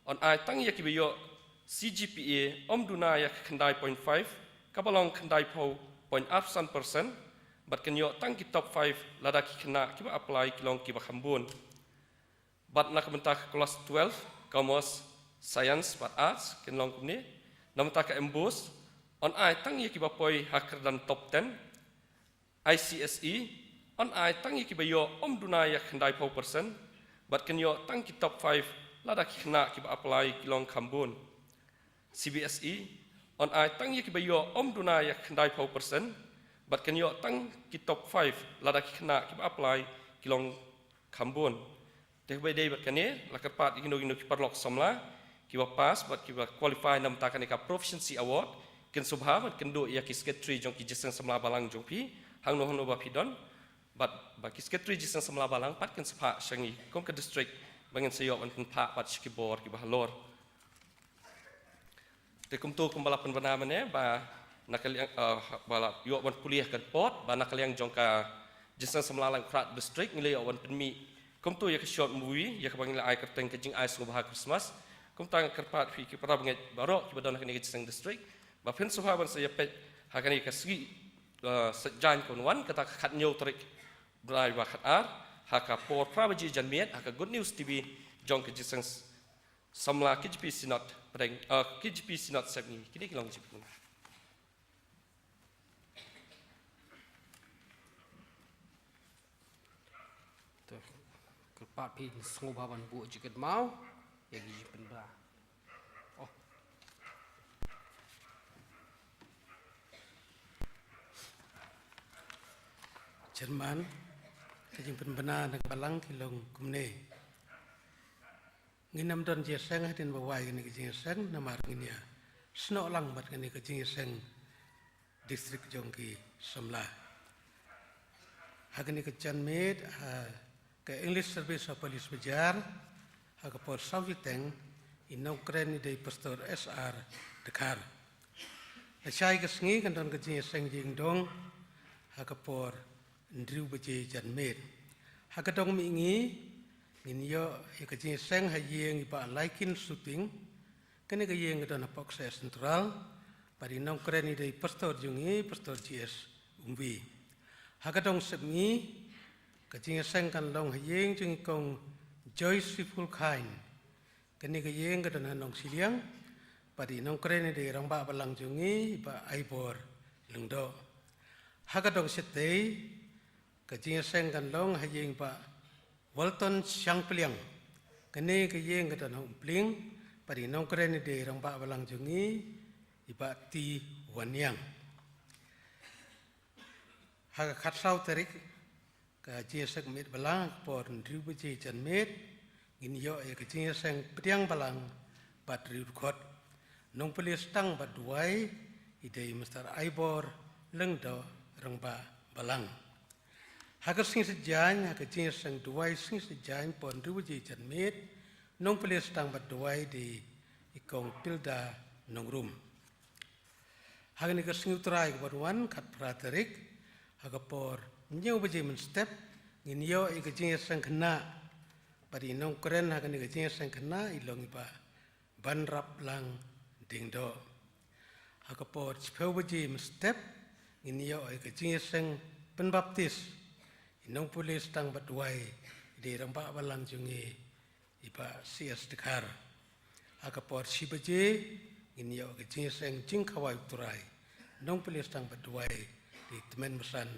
yn ai tang ïa kiba ïoh CGPA ym duna ïa ka khyndai point five, kaba long khyndai phew point ar san percent, bad kan ïoh tang ki top five lada ki khynnah kiba apply ki long kiba kham bun. Bad na ka bynta ka klas twelve, Commerce, Science bad Arts, kin long kumne: na ka bynta ka MBOSE, yn ai tang ïa kiba poi ha ka kyrdan top ten. ICSE, yn ai tang ïa kiba ïoh ym duna ïa ka khyndai phew percent, bad kan ïoh tang ki top five lada ki khynnah kiba apply ki long kham bun. CBSE, yn ai tang ïa kiba ïoh ym duna ïa ka khyndai phew percent, bad kan ïoh tang ki top five lada ki khynnah kiba apply ki long kham bun. Te haba ïadei bad kane, la kyrpad ïa kino kino ki paralok samla kiba pass bad kiba qualify na ka bynta kane ka Proficiency Award, kin sngewbha ban kynduh ïa ki secretary jong ki jingseng samla balang jong phi, hangno hangno ba phi don, bad ba ki secretary jingseng samla balang pat kin sa phah sha ngi kum ka district, ba ngin sa ïoh ban pynphah pat sha ki bor kiba halor. Te kumto kumba la pynbna mynne, ba na ka liang, eh, ba la ïoh ban pule ha ka report, ba na ka liang jong ka jingseng samla Laitumkhrah district ngi la ïoh ban pynmih kumto ïa ka short movie ïa kaba ngi la ai kyrteng Ka Jingai Sngewbha Christmas. Kumta nga kyrpad ïa phi ki para bangeit baroh kiba don ha kane ka jingseng district, ba phin sngewbha ban sa ïa peit ha kane ka sngi, eh, Saitjaiñ kaban wan, kata ka khathynñiew tarik bnai ba khatar, ha ka por phra baje janmiet ha ka Good News TV jong ka jingseng samla KJP Synod Pdeng, eh, KJP Synod Sepngi. Kine ki long ki jingpynbna. Te, kyrpad Pat phin sngewbha ban buh jaket maw ïa ki jingpynbna. Oh. Chairman, ka jingpynbna na ka balang ki long kumne. Ngin ym don jingïaseng hadien ba wai kane ka jingïaseng, namar ngin ïa snoh lang bad kane ka jingïaseng district jong ki samla. Ha kane ka janmiet, ha ka English Service ha Police Bazar, ha ka por saw shiteng, i nongkren i dei Pastor S R Dkhar. Lashai ka sngi kan don ka jingïaseng jingdong, ha ka por hynriew baje janmiet. Ha ka dong mihngi, ngin ïoh ïa ka jingïaseng ha ïing i Bah Laikin Suting, kane ka ïing ka don hapoh Kseh Central, bad i nongkren i dei Pastor jong ngi, Pastor G S Umbi. Ha ka dong sepngi, ka jingïaseng kan long ha ïing jong i Kong Joyce Siful Khain. Kane ka ïing ka don ha Nongshiliang, bad i nongkren i dei Rangbah Balang jong ngi, i Bah Aibor Lyngdoh. Ha ka dong shatei, ka jingïaseng kan long ha ïing Bah Walton Shangpliang. Kane ka ïing ka don ha Umpling, bad i nongkren i dei Rangbah Balang jong ngi, i Bah T Wanniang. Ha ka khatsaw tarik, ka jingïaseng miet balang, por hynriew baje janmiet, ngin ïoh ïa ka jingïaseng pdiang balang bad riew dkhot. Nongpule tang bad duwai, i dei Mister Aibor Lyngdoh, Rangbah Balang. Ha ka sngi Saitjaiñ, ha ka jingïaseng duwai sngi Saitjaiñ, por hynriew baje janmiet, nongpule tang bad duwai i dei i Kong Pilda Nongrum. Ha kane ka sngi U Trai kaba wan, khatphra tarik, ha ka por hynñiew baje mynstep, ngin ïoh ïa ka jingïaseng khynnah, bad i nongkren ha kane ka jingïaseng khynnah i long i Bah Banraplang Diengdoh. Ha ka por shiphew baje mynstep, ngin ïoh ïa ka jingïaseng pynbaptis, i nongpule tang bad duwai i dei Rangbah Balang jong ngi, i Bah C S Dkhar. Ha ka por shi baje, ngin ïoh ka jingïaseng jingkhawai U Trai, nongpule tang bad duwai i dei Tymmen Basan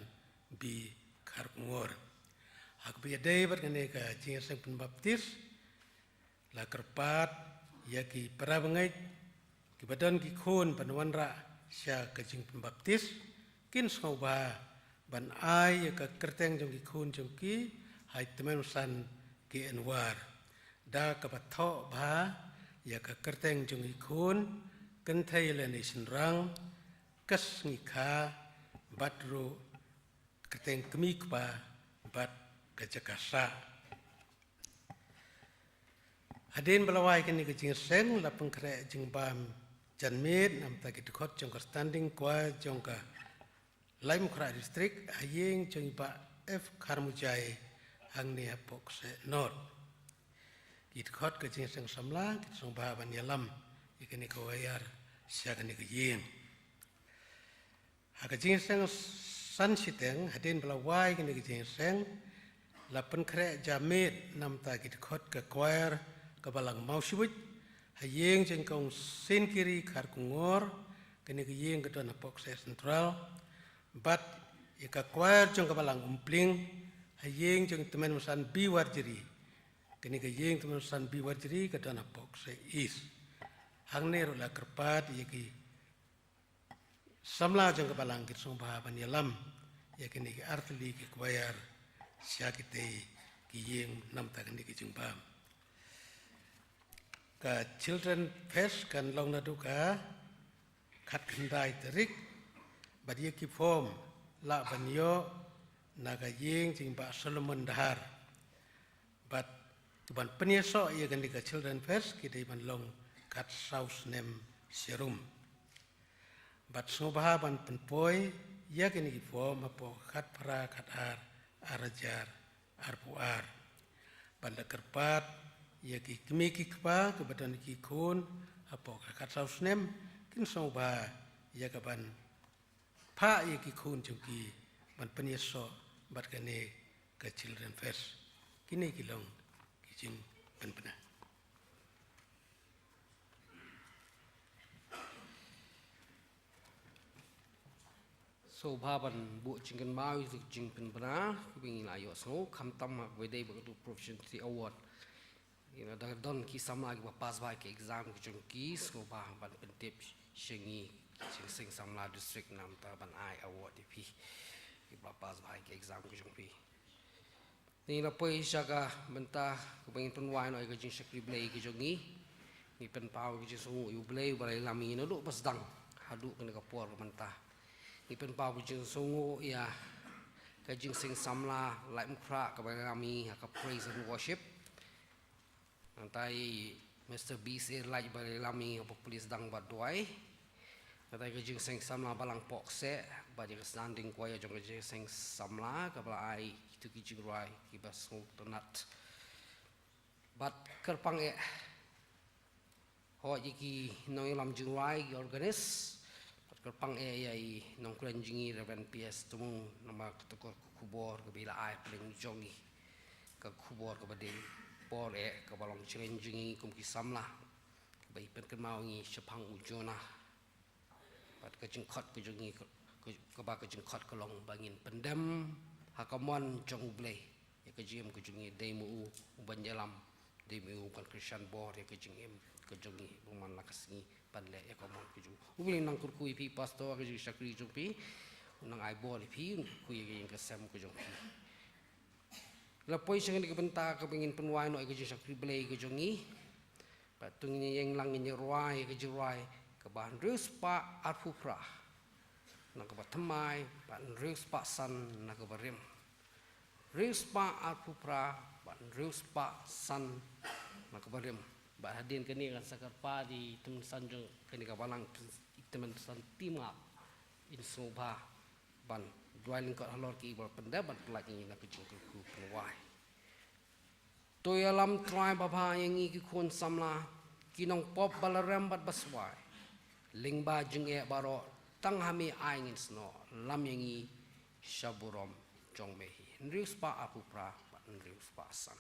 B Kharkongor. Ha kaba ïadei bad kane ka jingïaseng pynbaptis, la kyrpad ïa ki para bangeit kiba don ki khun ban wanrah sha ka jingpynbaptis, kin sngewbha ban ai ïa ka kyrteng jong ki khun jong ki ha i Tymmen Basan K N War. Da kaba thoh bha ïa ka kyrteng jong ki khun, kynthei lane shynrang, ka sngi kha, bad ruh kyrteng kmie kpa bad ka jaka sah. Hadien ba la wai kane ka jingïaseng, la pynkhreh jingbam janmiet namar ki dkhot jong ka Standing Choir jong ka Laitumkhrah District, ha ïing jong i Bah F Kharmujai, hangne hapoh Kseh North. Ki dkhot ka jingïaseng samla kin sngewbha ban ïalam ïa kane ka choir sha kane ka ïing. Ha ka jingïaseng san shiteng, hadien ba la wai kane ka jingïaseng, la pynkhreh janmiet namar ki dkhot ka choir ka Balang Mawshbuit, ha ïing jong i Kong Seinkiri Kharkongor, kane ka ïing ka don hapoh Kseh Central, bad ïa ka choir jong ka Balang Umpling, ha ïing jong i Tymmen Basan B Warjri, kane ka ïing Tymmen Basan B Warjri ka don hapoh Kseh East. Hangne ruh la kyrpad ïa ki samla jong ka balang kin sngewbha ban ïalam ïa kine ki artylli ki choir sha kitei ki ïing namar kane ka jingbam. Ka Children Fest kan long naduh ka khatkhyndai tarik, bad ïa ki form lah ban ïoh na ka ïing jong i Bah Solomon Dkhar. Bad ki ban pynïasoh ïa kane ka Children Fest ki dei ban long khatsaw snem sharum. Bad sngewbha ban pynpoi ïa kine ki form hapoh khatphra khatar arhajar arphew ar. Bad la kyrpad ïa ki kmie ki kpa kiba don ki khun hapoh ka khatsaw snem, kin sngewbha ïa ka ban phah ïa ki khun jong ki ban pynïasoh bad kane ka Children Fest. Kine ki long ki jingpynbna. Sngewbha ban buh jingkynmaw ïa ka jingpynbna kaba ngi la ïohsngew, khamtam ha kaba ïadei bad ka Proficiency Award. Ïa, da don ki samla kiba pass bha ïa ka exam ka jong ki, sngewbha ban pyntip sha ngi, Jingïaseng Samla District, namar ban ai award ïa phi kiba pass bha ïa ka exam ka jong phi. Ngi la poi sha ka bynta kaba ngin pynwai noh ïa ka jingshakri Blei ka jong ngi. Ngi pynpaw ïa ka jingsngewnguh ïa U Blei uba la ïalam ïa ngi naduh ba sdang haduh kane ka por ka mynta. Ngi pynpaw ïa ka jingsngewnguh ïa ka Jingïaseng Samla Laitumkhrah kaba la ïalam ïa ngi ha ka praise and worship. Nangta i Mister B C Light ba la ïalam ïa ngi ha ka pule sdang bad duwai. Nangta ïa ka Jingïaseng Samla Balang Pohkseh bad ïa ka standing choir jong ka Jingïaseng Samla kaba la ai kito ki jingrwai kiba sngewtynnat. Bad kyrpang eh, hooid ïa ki nongïalam jingrwai, ki organist. Bad kyrpang eh ïa i nongkren jong ngi Reverend P S Tumung, namar kata ka khubor kaba i la ai ha pdeng jong ngi. Ka khubor kaba dei por eh kaba long jingkren jong ngi kum ki samla, kaba i pynkynmaw ïa ngi shaphang u Jonah. Bad ka jingkhot ka jong ngi ka, ka, kaba ka jingkhot ka long ba ngin pyndem ha ka mon jong U Blei ïa ka jingim ka jong ngi, dei ma u uban ïalam, dei ma u uban kyrshan bor ïa ka jingim ka jong ngi, bad man la ka sngi ban leh ïa ka mon ka jong U Blei. Nang kyrkhu ïa phi pastor, ka jingshakri jong phi, nang ai bor ïa phi, kyrkhu ïa ka ïing ka sem ka jong phi. La poi sha kane ka bynta kaba ngin pynwai noh ïa ka jingshakri Blei ka jong ngi. Bad to ngin ïeng lang ngin ïa rwai ïa ka jingrwai kaba hynriew spah arphew phra na kaba thymmai bad hynriew spah san na kaba rim. Hynriew spah arphew phra bad hynriew spah san na kaba rim. Bad hadien kane kan sa kyrpad ïa i tymmen san jong kane ka balang, i tymmen san team nga, in sngewbha ban duwai lyngkot halor kiba la pyndep bad pyllait ïa ngi na ka jingkyrkhu pynwai. To ïalam Trai babha ïa ngi ki khun samla, ki nongpop ba la rem bad ba swai. Lyngba jingeh baroh tang ha me ai ngin snoh, lam ïa ngi sha burom jong me hi. Hynriew spah arphew phra bad hynriew spah san.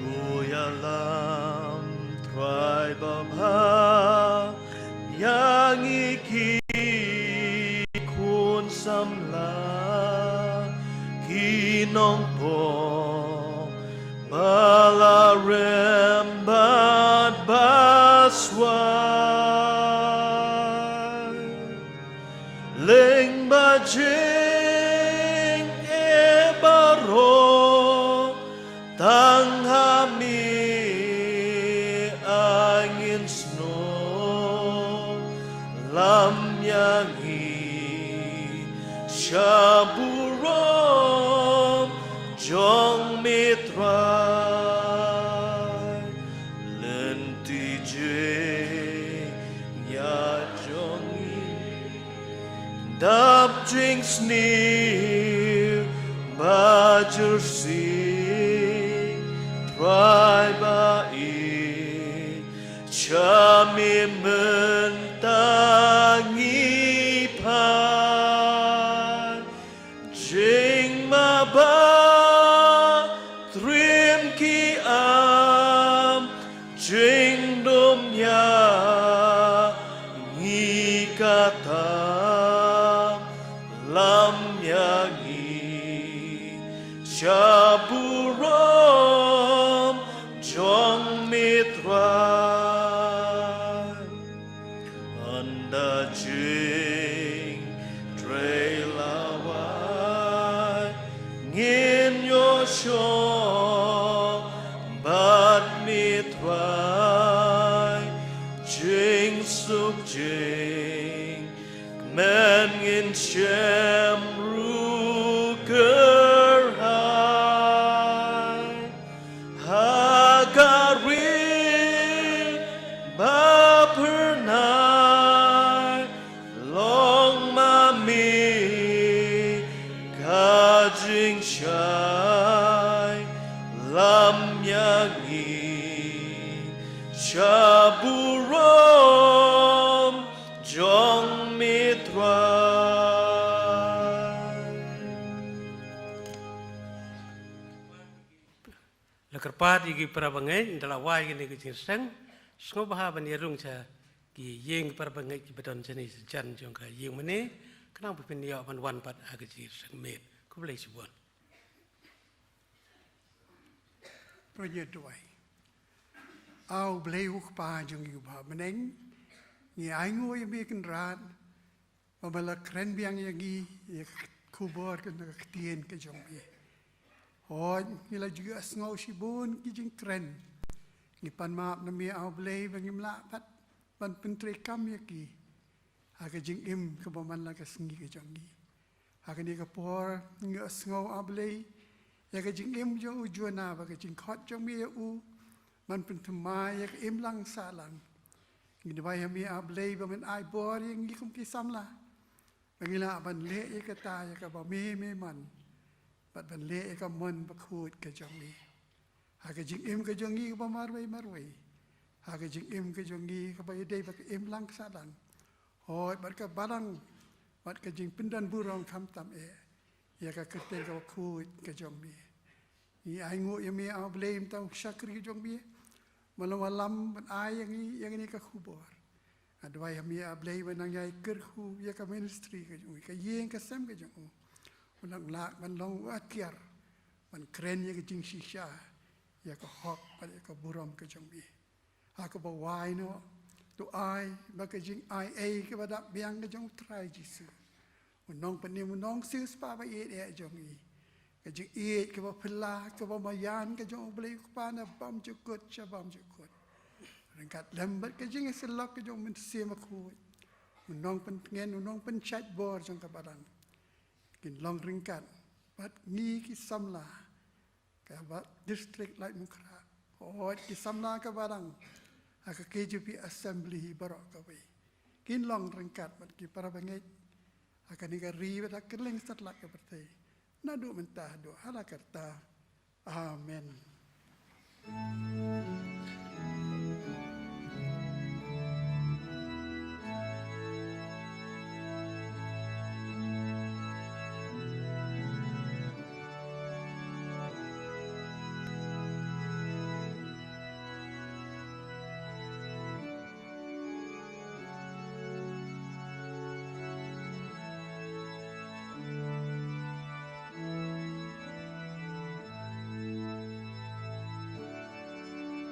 To ïalam Trai babha ïa ngi ki khun samla, ki nongpop ba la rem bad ba swai. Lyngba jingeh baroh tang ha me ai ngin snoh, lam ïa ngi sha burom jong me Trai. Lynti jingïaid jong ngi dap jingsniew ba jyrsiew, Trai ba ïeit, sha me mynta ngi phai. Jingmaba triem ki am, jingdum ïa ngi ka tam, lam ïa ngi sha burom jong me Trai. Ynda jingtrei la wai, ngin ïoh shong bad me Trai, jingsuk jingkmen ngin shem ruh kyrhai. Ha ka ri ba phyrnai, long ma me ka jingshai, lam ïa ngi sha burom Pat ïa ki para bangeit, ynda la wai kane ka jingïaseng, sngewbha ban ïarung sha ki ïing para bangeit kiba don shane shajan jong ka ïing mane, khnang ba phin ïoh ban wan pat ha ka jingïaseng miet. Khublei shibun. Pynïaid duwai. A U Blei U Kpa jong ngi uba ha bneng, ngi ainguh ïa me Kynrad, ba me la kren biang ïa ngi ïa ka khubor ka na ka ktien ka jong me. Hooid, ngi la ju ïohsngew shibun ki jingkren. Ngi pan map na me A U Blei ba ngim lah pat ban pyntreikam ïa ki ha ka jingim kaba man la ka sngi ka jong ngi. Ha kane ka por ngi ïohsngew A Blei ïa ka jingim jong u Jona, ba ka jingkhot jong me ïa u man pynthymmai ïa ka imlang sahlang. Ngi duwai ha me A Blei ba men ai bor ïa ngi kum ki samla, ba ngi lah ban leh ïa kata ïa kaba me me man, bad ban leh ïa ka mon bakhuid ka jong me ha ka jingim ka jong ngi kaba marwei marwei, ha ka jingim ka jong ngi kaba ïadei bad ka imlang sahlang. Hooid, bad ka balang, bad ka jingpyndonburom khamtam eh ïa ka kyrteng kaba khuid ka jong me. Ngi ainguh ïa me A Blei, mynta u shakri jong me, me la wallam ban ai ïa ngi ïa kane ka khubor. Nga duwai ha me A Blei ba nang ïai kyrkhu ïa ka ministry ka jong u, ka ïing ka sem ka jong u, u nang lah ban long u atiar ban kren ïa ka jingshisha ïa ka hok bad ïa ka burom ka jong me. Ha kaba wai noh, to ai ba ka jingai ei kaba dap biang ka jong U Trai Jisu, u nongpynim, u nongsiewspah ba ïeit eh jong ngi, ka jingïeit kaba phylla, kaba maïan ka jong U Blei U Kpa na bymjukut sha bymjukut, ryngkat lem bad ka jingïasyllok ka jong U Mynsiem Bakhuid, u nongpyntngen, u nongpynshait bor jong ka balang, kin long ryngkat bad ngi ki samla kaba district Laitumkhrah, hooid, ki samla ka balang ha ka K J P Assembly baroh kawei, kin long ryngkat bad ki para bangeit ha kane ka ri bad ha kylleng satlak ka pyrthei, naduh mynta haduh hala karta. Amen.